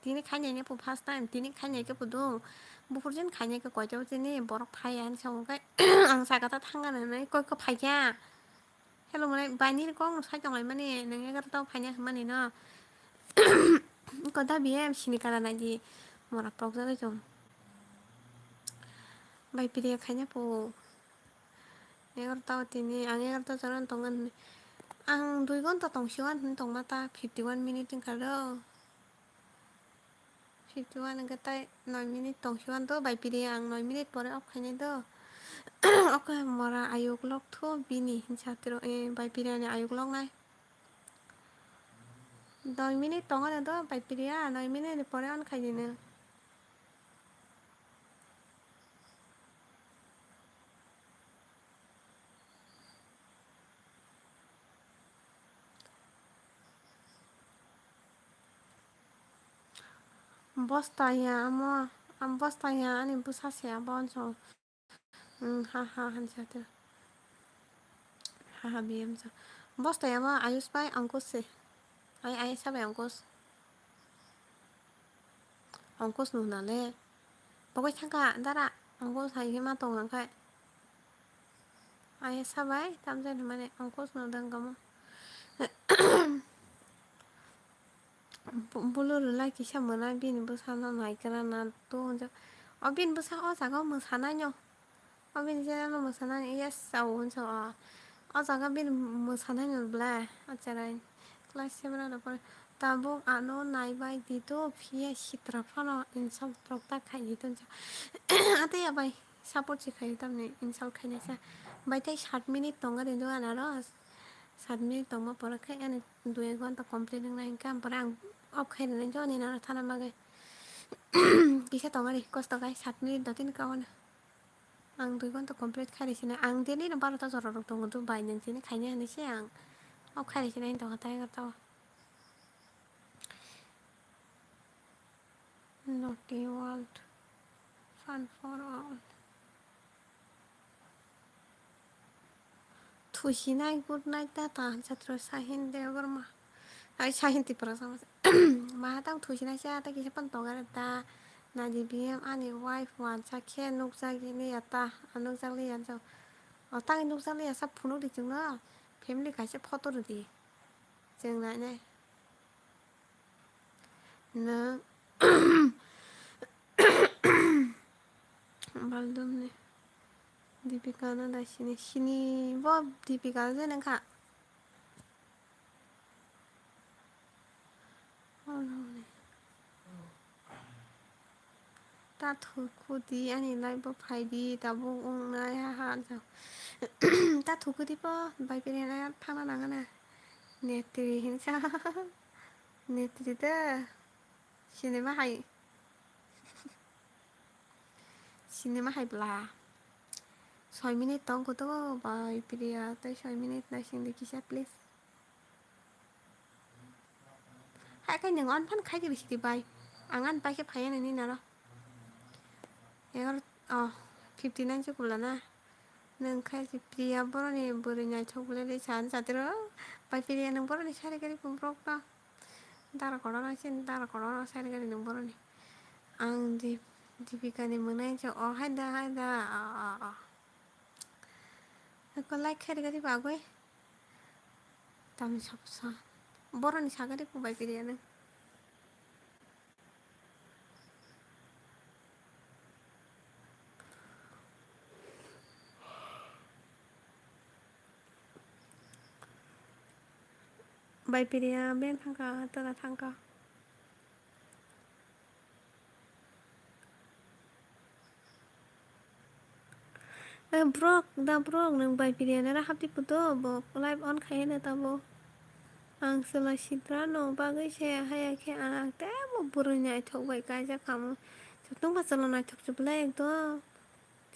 Tini khainai ni po first time, tini khainai khe po dong. Buphur jen khainai khe koito tini borok phai ya hinwi sa hwn khe, ang saka ta thang gana hinwi koi khe phai kha. Hello, mane, bai nini kok no sai tong lai mani, nwng egarota o phaina hwn mani no. Ko da biyam sini kara nai di, mora pok jagwi chwng. Bai Priya khaina po. Egarota o tini, ang egarota o chwng tong ani. Ang dui gonta tong si o ani tong ma ta, fifty one minute wngkha do. Fifty one hwnkhe tai noi minute tong si o ani do, bai Priya ang noi minute pore off khainai do. Oke, mora ayuk lok thu bini hinsa tiro, eh, bai Priya ni ayuk lok nai. Noi minute tong ani do, bai Priya, noi minute ni pore on khai dino. Bosta ya amo, am bosta ya ani bwsa se abo anso. Hmm, ha ha hansa te. Ha ha biyam sa. Bosta ya amo Ayush bai Ankush se. Ay, Ayesha bai Ankush. Ankush no hwnale. Pogoi thangkha dara. Ankush hai hima tong hangkhe. Ayesha bai tamjani mane Ankush no dang kamo. Bu-, bulu rwlai kisa mwnai bini bwsano naikwra na to hwnjak. O bini bwsa o jaga o mwsanaino. O bini channel o mwsanani yes sao hwnsa o. O jaga bini mwsanaino bwle. O cherai class seven o pore. Tabuk ano naibai di to phiya sitra phano insult rok ta khai di to hwnsa. Atei abai support se khai tamni insult khainai sa. Bai tei sat minute tongo di do anaro. Sat minute tongma pore khe ani dui ghonta complete wngnai hwnkhe, ampore ang off khai rwnai joni nano thana bagwi. Kisa tongari kosto khai sat minute do tini kawan. Ang dui ghonta complete khai rwsinai. Ang dini no barota jora rok tongo do bai nang tini khainai hinwi se ang off khai rwsinai tongkha tai egarota o. Naughty World, fun for all. Thusinai good night ta ta chatro Sahin Debbarma. Ai Sahin Tipra sama. Maha tang thusinai cha ta kisa pan tongare ta. Nadi B M ani wife wansa khe nukjagini ya ta. Nukjagli ya jao. O tang nukjagli ya sa phunuk di chwngno. Family kaisa photo rwdi. Chwng nainai. Nwng Baldum ni Deepika no da sini, sini bo Deepika je nang kha. Oh no ni. Ta thuku di ani live bo phai di tabuk wngnai ha ha jao. Ta thuku di bo bai pere na thana nang na. Netri hinsa. Netri da. Cinema hai. Cinema hai bla. Soi minute tong ko to bai Priya, tei soi minute naising di kisa please. Hai kai nang on phan khai di bisi di bai. Ang an pai khe phai ani naro. Egar, oh, fifty nine se kula na. Nwng khai si Priya boroni bwrwi naithok bwle de san satiro. Bai Priya nwng boroni sari gari borok ta. Dara kono na sin dara kono na sari gari nwng boroni. Ang di Deepika ni mwnai se o hai da hai da a a a. Eko like khairigadi bagwi. Tamni sabusa. Boroni sagadi kubai piriyani. Bai piriya ben thangka, tara thangka. Eh, brok, da brok, nwng bai piriya nara hapdi puto, bo live on khai na tabo. Ang sela sitra no bagwi se haya khe ang tebo bwrwi naithok bai kaijak kamo. Chwtwng ba chwla naithok chwbwla ekdom.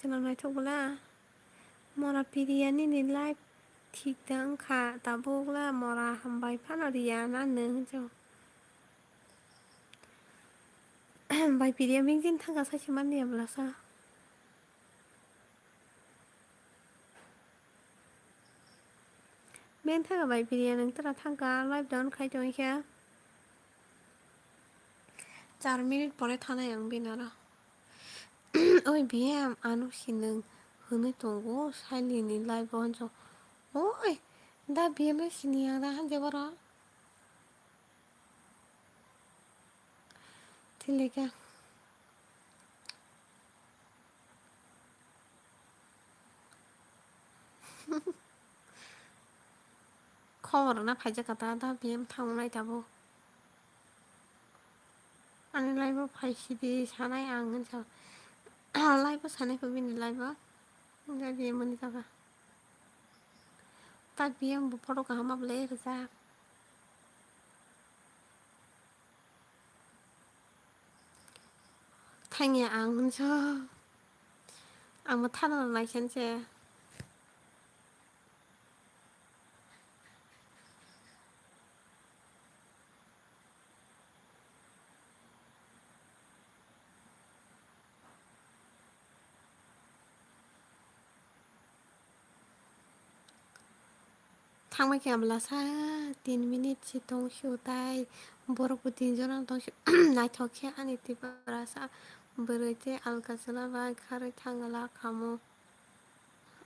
Chwla naithok bwla. Mora piriya nini live thik da wngkha, tabuk la mora hambai phano riya na nwng hinjo. Bai piriya bingsin thangka saisi mani ya bwlasa. Beng thangka bai piriya nwng tara thangka live down khai tongkha. Char minute pore thanai ang binaro. Oi B M, ano si nwng hwnwi tongo, Sailini live o hanjo. Oi, da B M no sini ang da hanje boro. Thilika. Khobor rwna phaijak kha ta, da B M thangnai tabuk. Ani live o phai sidi sanai ang hinsa. Live o sanai kho bini live o. Wngkha B M ni jaga. Ta B M bo photo kaham ma belai rijak. Thangya ang hinsa. Ang bo thana naikhe se. Thangbai khe ang bwlasa tin minute se tong sio tai borok bo tin jona tong sio naithok khe ani Tiprasa bwrwi tei alkachwla bai kharwi thangla khamu.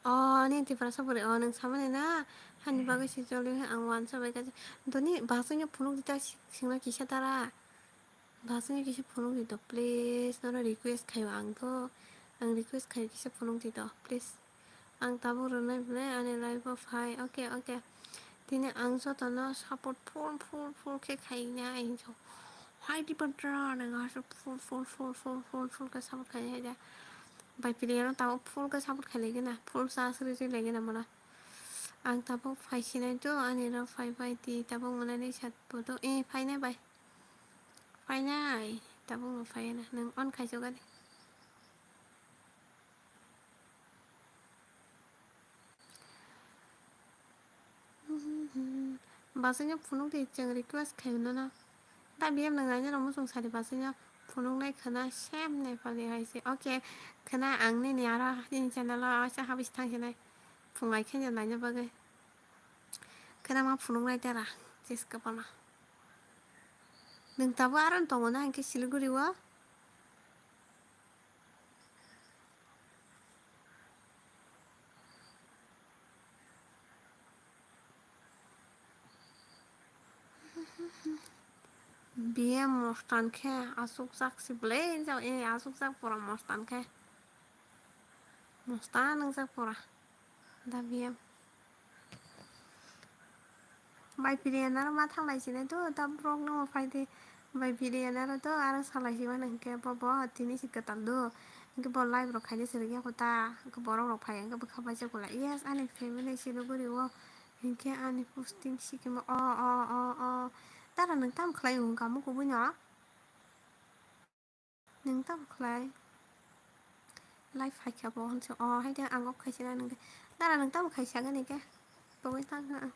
O ani Tiprasa bwrwi o nwng samani na hani bagwi se joli ang wansa bai kha doni basingno phunuk di ta singno kisa tara. Basingno kisa phunuk di to please, nono request khaio ang to, ang request khaio kisa phunuk di to please. Ang tabuk rwnai belai ani live o phai, okay, okay. Tini ang jotono support full, full, full khe khaina hinjo. Hai di patra nang asuk full, full, full khe support khaina hai da. Bai piliano tabuk full khe support khai lagi na, full sa sri sri lagi na mala. Ang tabuk phai sinai to, ani ro phai bai di, tabuk mwnai ni sat bodo, eh, phai nai bai. Phainai, tabukno phaiya na, nwng on khaisok ani. Basingno phunuk di, chwng request khaio nono. Da B M nwng naina rok muchung sadi basingno phunuknai khwna same Nepali hai se. Okay, khwna ang nini aro nini channel o waisa habwi se thang sinai. Phungai khe naina bagwi. Khwna ma phunuknai tara, ches kwbangma. Nwng tabuk aro tongo na hinkhe Siliguri o? B M mostan khe aswk jak si bwlai jak, eh, aswk jak pura mostan khe. Mostan wngjak pura. Da B M. Bai piriya naro ma thanglai sinai to, ta borok no phai di. Bai piriya naro to aro salai si mano hinkhe bo, bo tini si kwtal do. Hinkhe bo live rok khaina se rwgya kho ta. Hinkhe borok rok phai hinkhe bwkha paisa kwlai. Yes, ani family Siliguri o. Hinkhe ani posting sikima o, o, o, o. Tara nwng tamo khlai o hinkha mukubuino? Nwng tamo khlai? Live phaikha bo hwnse. O, hai de, ang off khaisina nwng de. Dara, nwng tamo khaisa gani khe? Tongwi tang ha.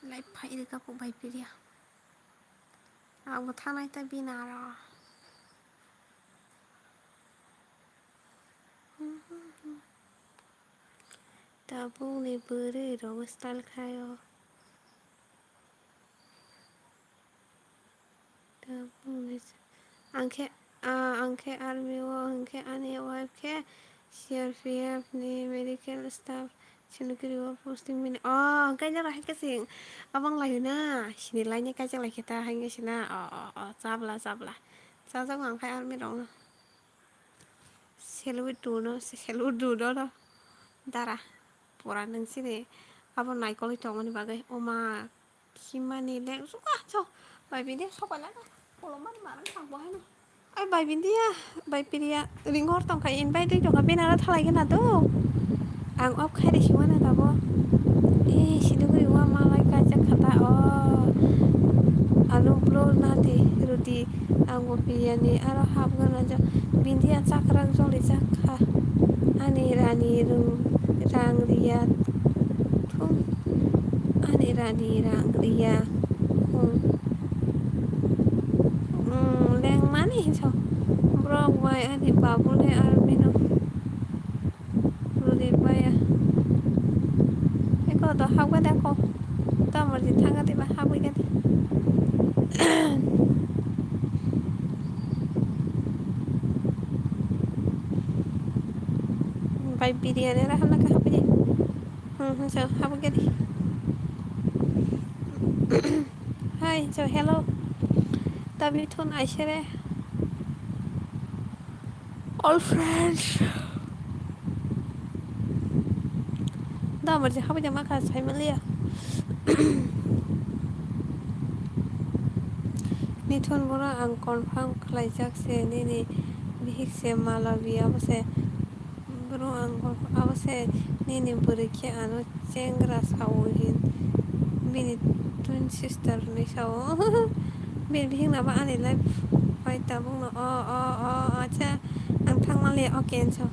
Live phai rwkha kok bai piriya. Abo thanai ta bini aro. Tabukni bwrwi rok style khaio. Tabukni s-, ang khe, ah, ang khe army o, ang khe ani wife khe C R P F ni medical staff, Siliguri o posting bini. Oh, ang khe nang hai khe sing. Abang lai na, sini lai ni kaisa lai khe ta hai khe sina. Oh, oh, oh, chabla, chabla. Chajak ang khe army rok no. Selwi duno, se-, selwi duno no. Dara, pura nwng sini abo naikol wi tongmani bagwi. Oma, himani leng suka cho. Bai bini sok bai lana. Kolomani marang thang bo haino. Ai bai bini ya, bai piriya. Ring hor tong kha, invite ri tong kha, bini aro thalai gana do. Ang off khai ri siwana tabo. Eh, Siliguri wa malai kaijak kha ta, oh. Alu blur na di, rudi. Ang bo biryani aro hap gana jo. Bini ya chakrak joli jak kha. Ani rani rung, rang riya. Thum. Ani rani rang riya. Hmm. Hmm, leng mani hinso. Borok bai ani babu le army no. Ruri baya. Eko do habga de ko. Tamar di thanga de ba habga de. Bai biryani ra hamna ka habga de. Hmm, hmm, so habga de. Hi, so hello. Tabi thun aisere. All friends. Da marji habwi jama kha sai maliya. Mithun boro ang confirm khlaijak se nini bihik se Malawi abo se. Boro ang abo se nini bwrwi khe ano chengra sao hin bini twin sister hinwi sao. Bini bihik nabo ani life bai tabukno o o o acha ang thangmali okay hinso.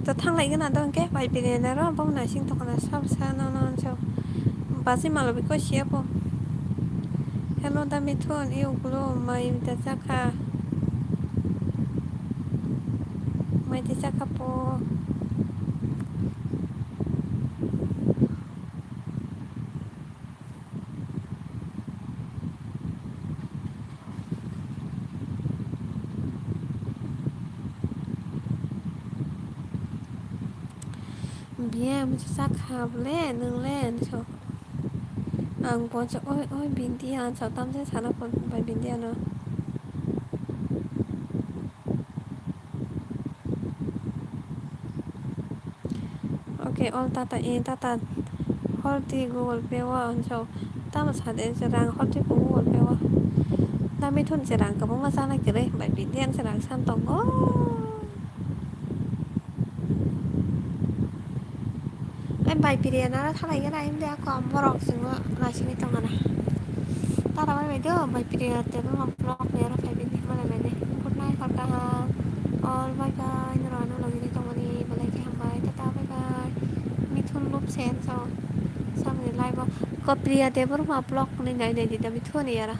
To thanglai gana do hwnkhe bai bini naro bo nasing tongkha na sab sa no no hinso. Bachwi Malawi khe siya po. Hello da Mithun, i ugulo mai da chakha. Mai da chakha po. Biya misa sak ha bole nung le hinso. Ang bonso oi oi Bindia hinso tamse sana phone bai Bindia no. Okay, all tata, eh, tata. Horti Google Pay o, anso. Tamo sade, je rang horti Google Pay o. Nami thun je rang kabangma sana kere, bai Bindia je rang san tongo. Ai bai Bindia nara thalai gana, India ko borok singo nasini tongana. Tara bai bai do, bai Bindia te ma vlog ni aro phai bini himala bai de. Good night, hor kaham. All bye bye, noro ano logini tongmani, belai khe hambai, tata bye bye. Mithun lup sen so, samni live o. Ko Priya Debbarma vlog ni nai nai di da Mithun ni yara.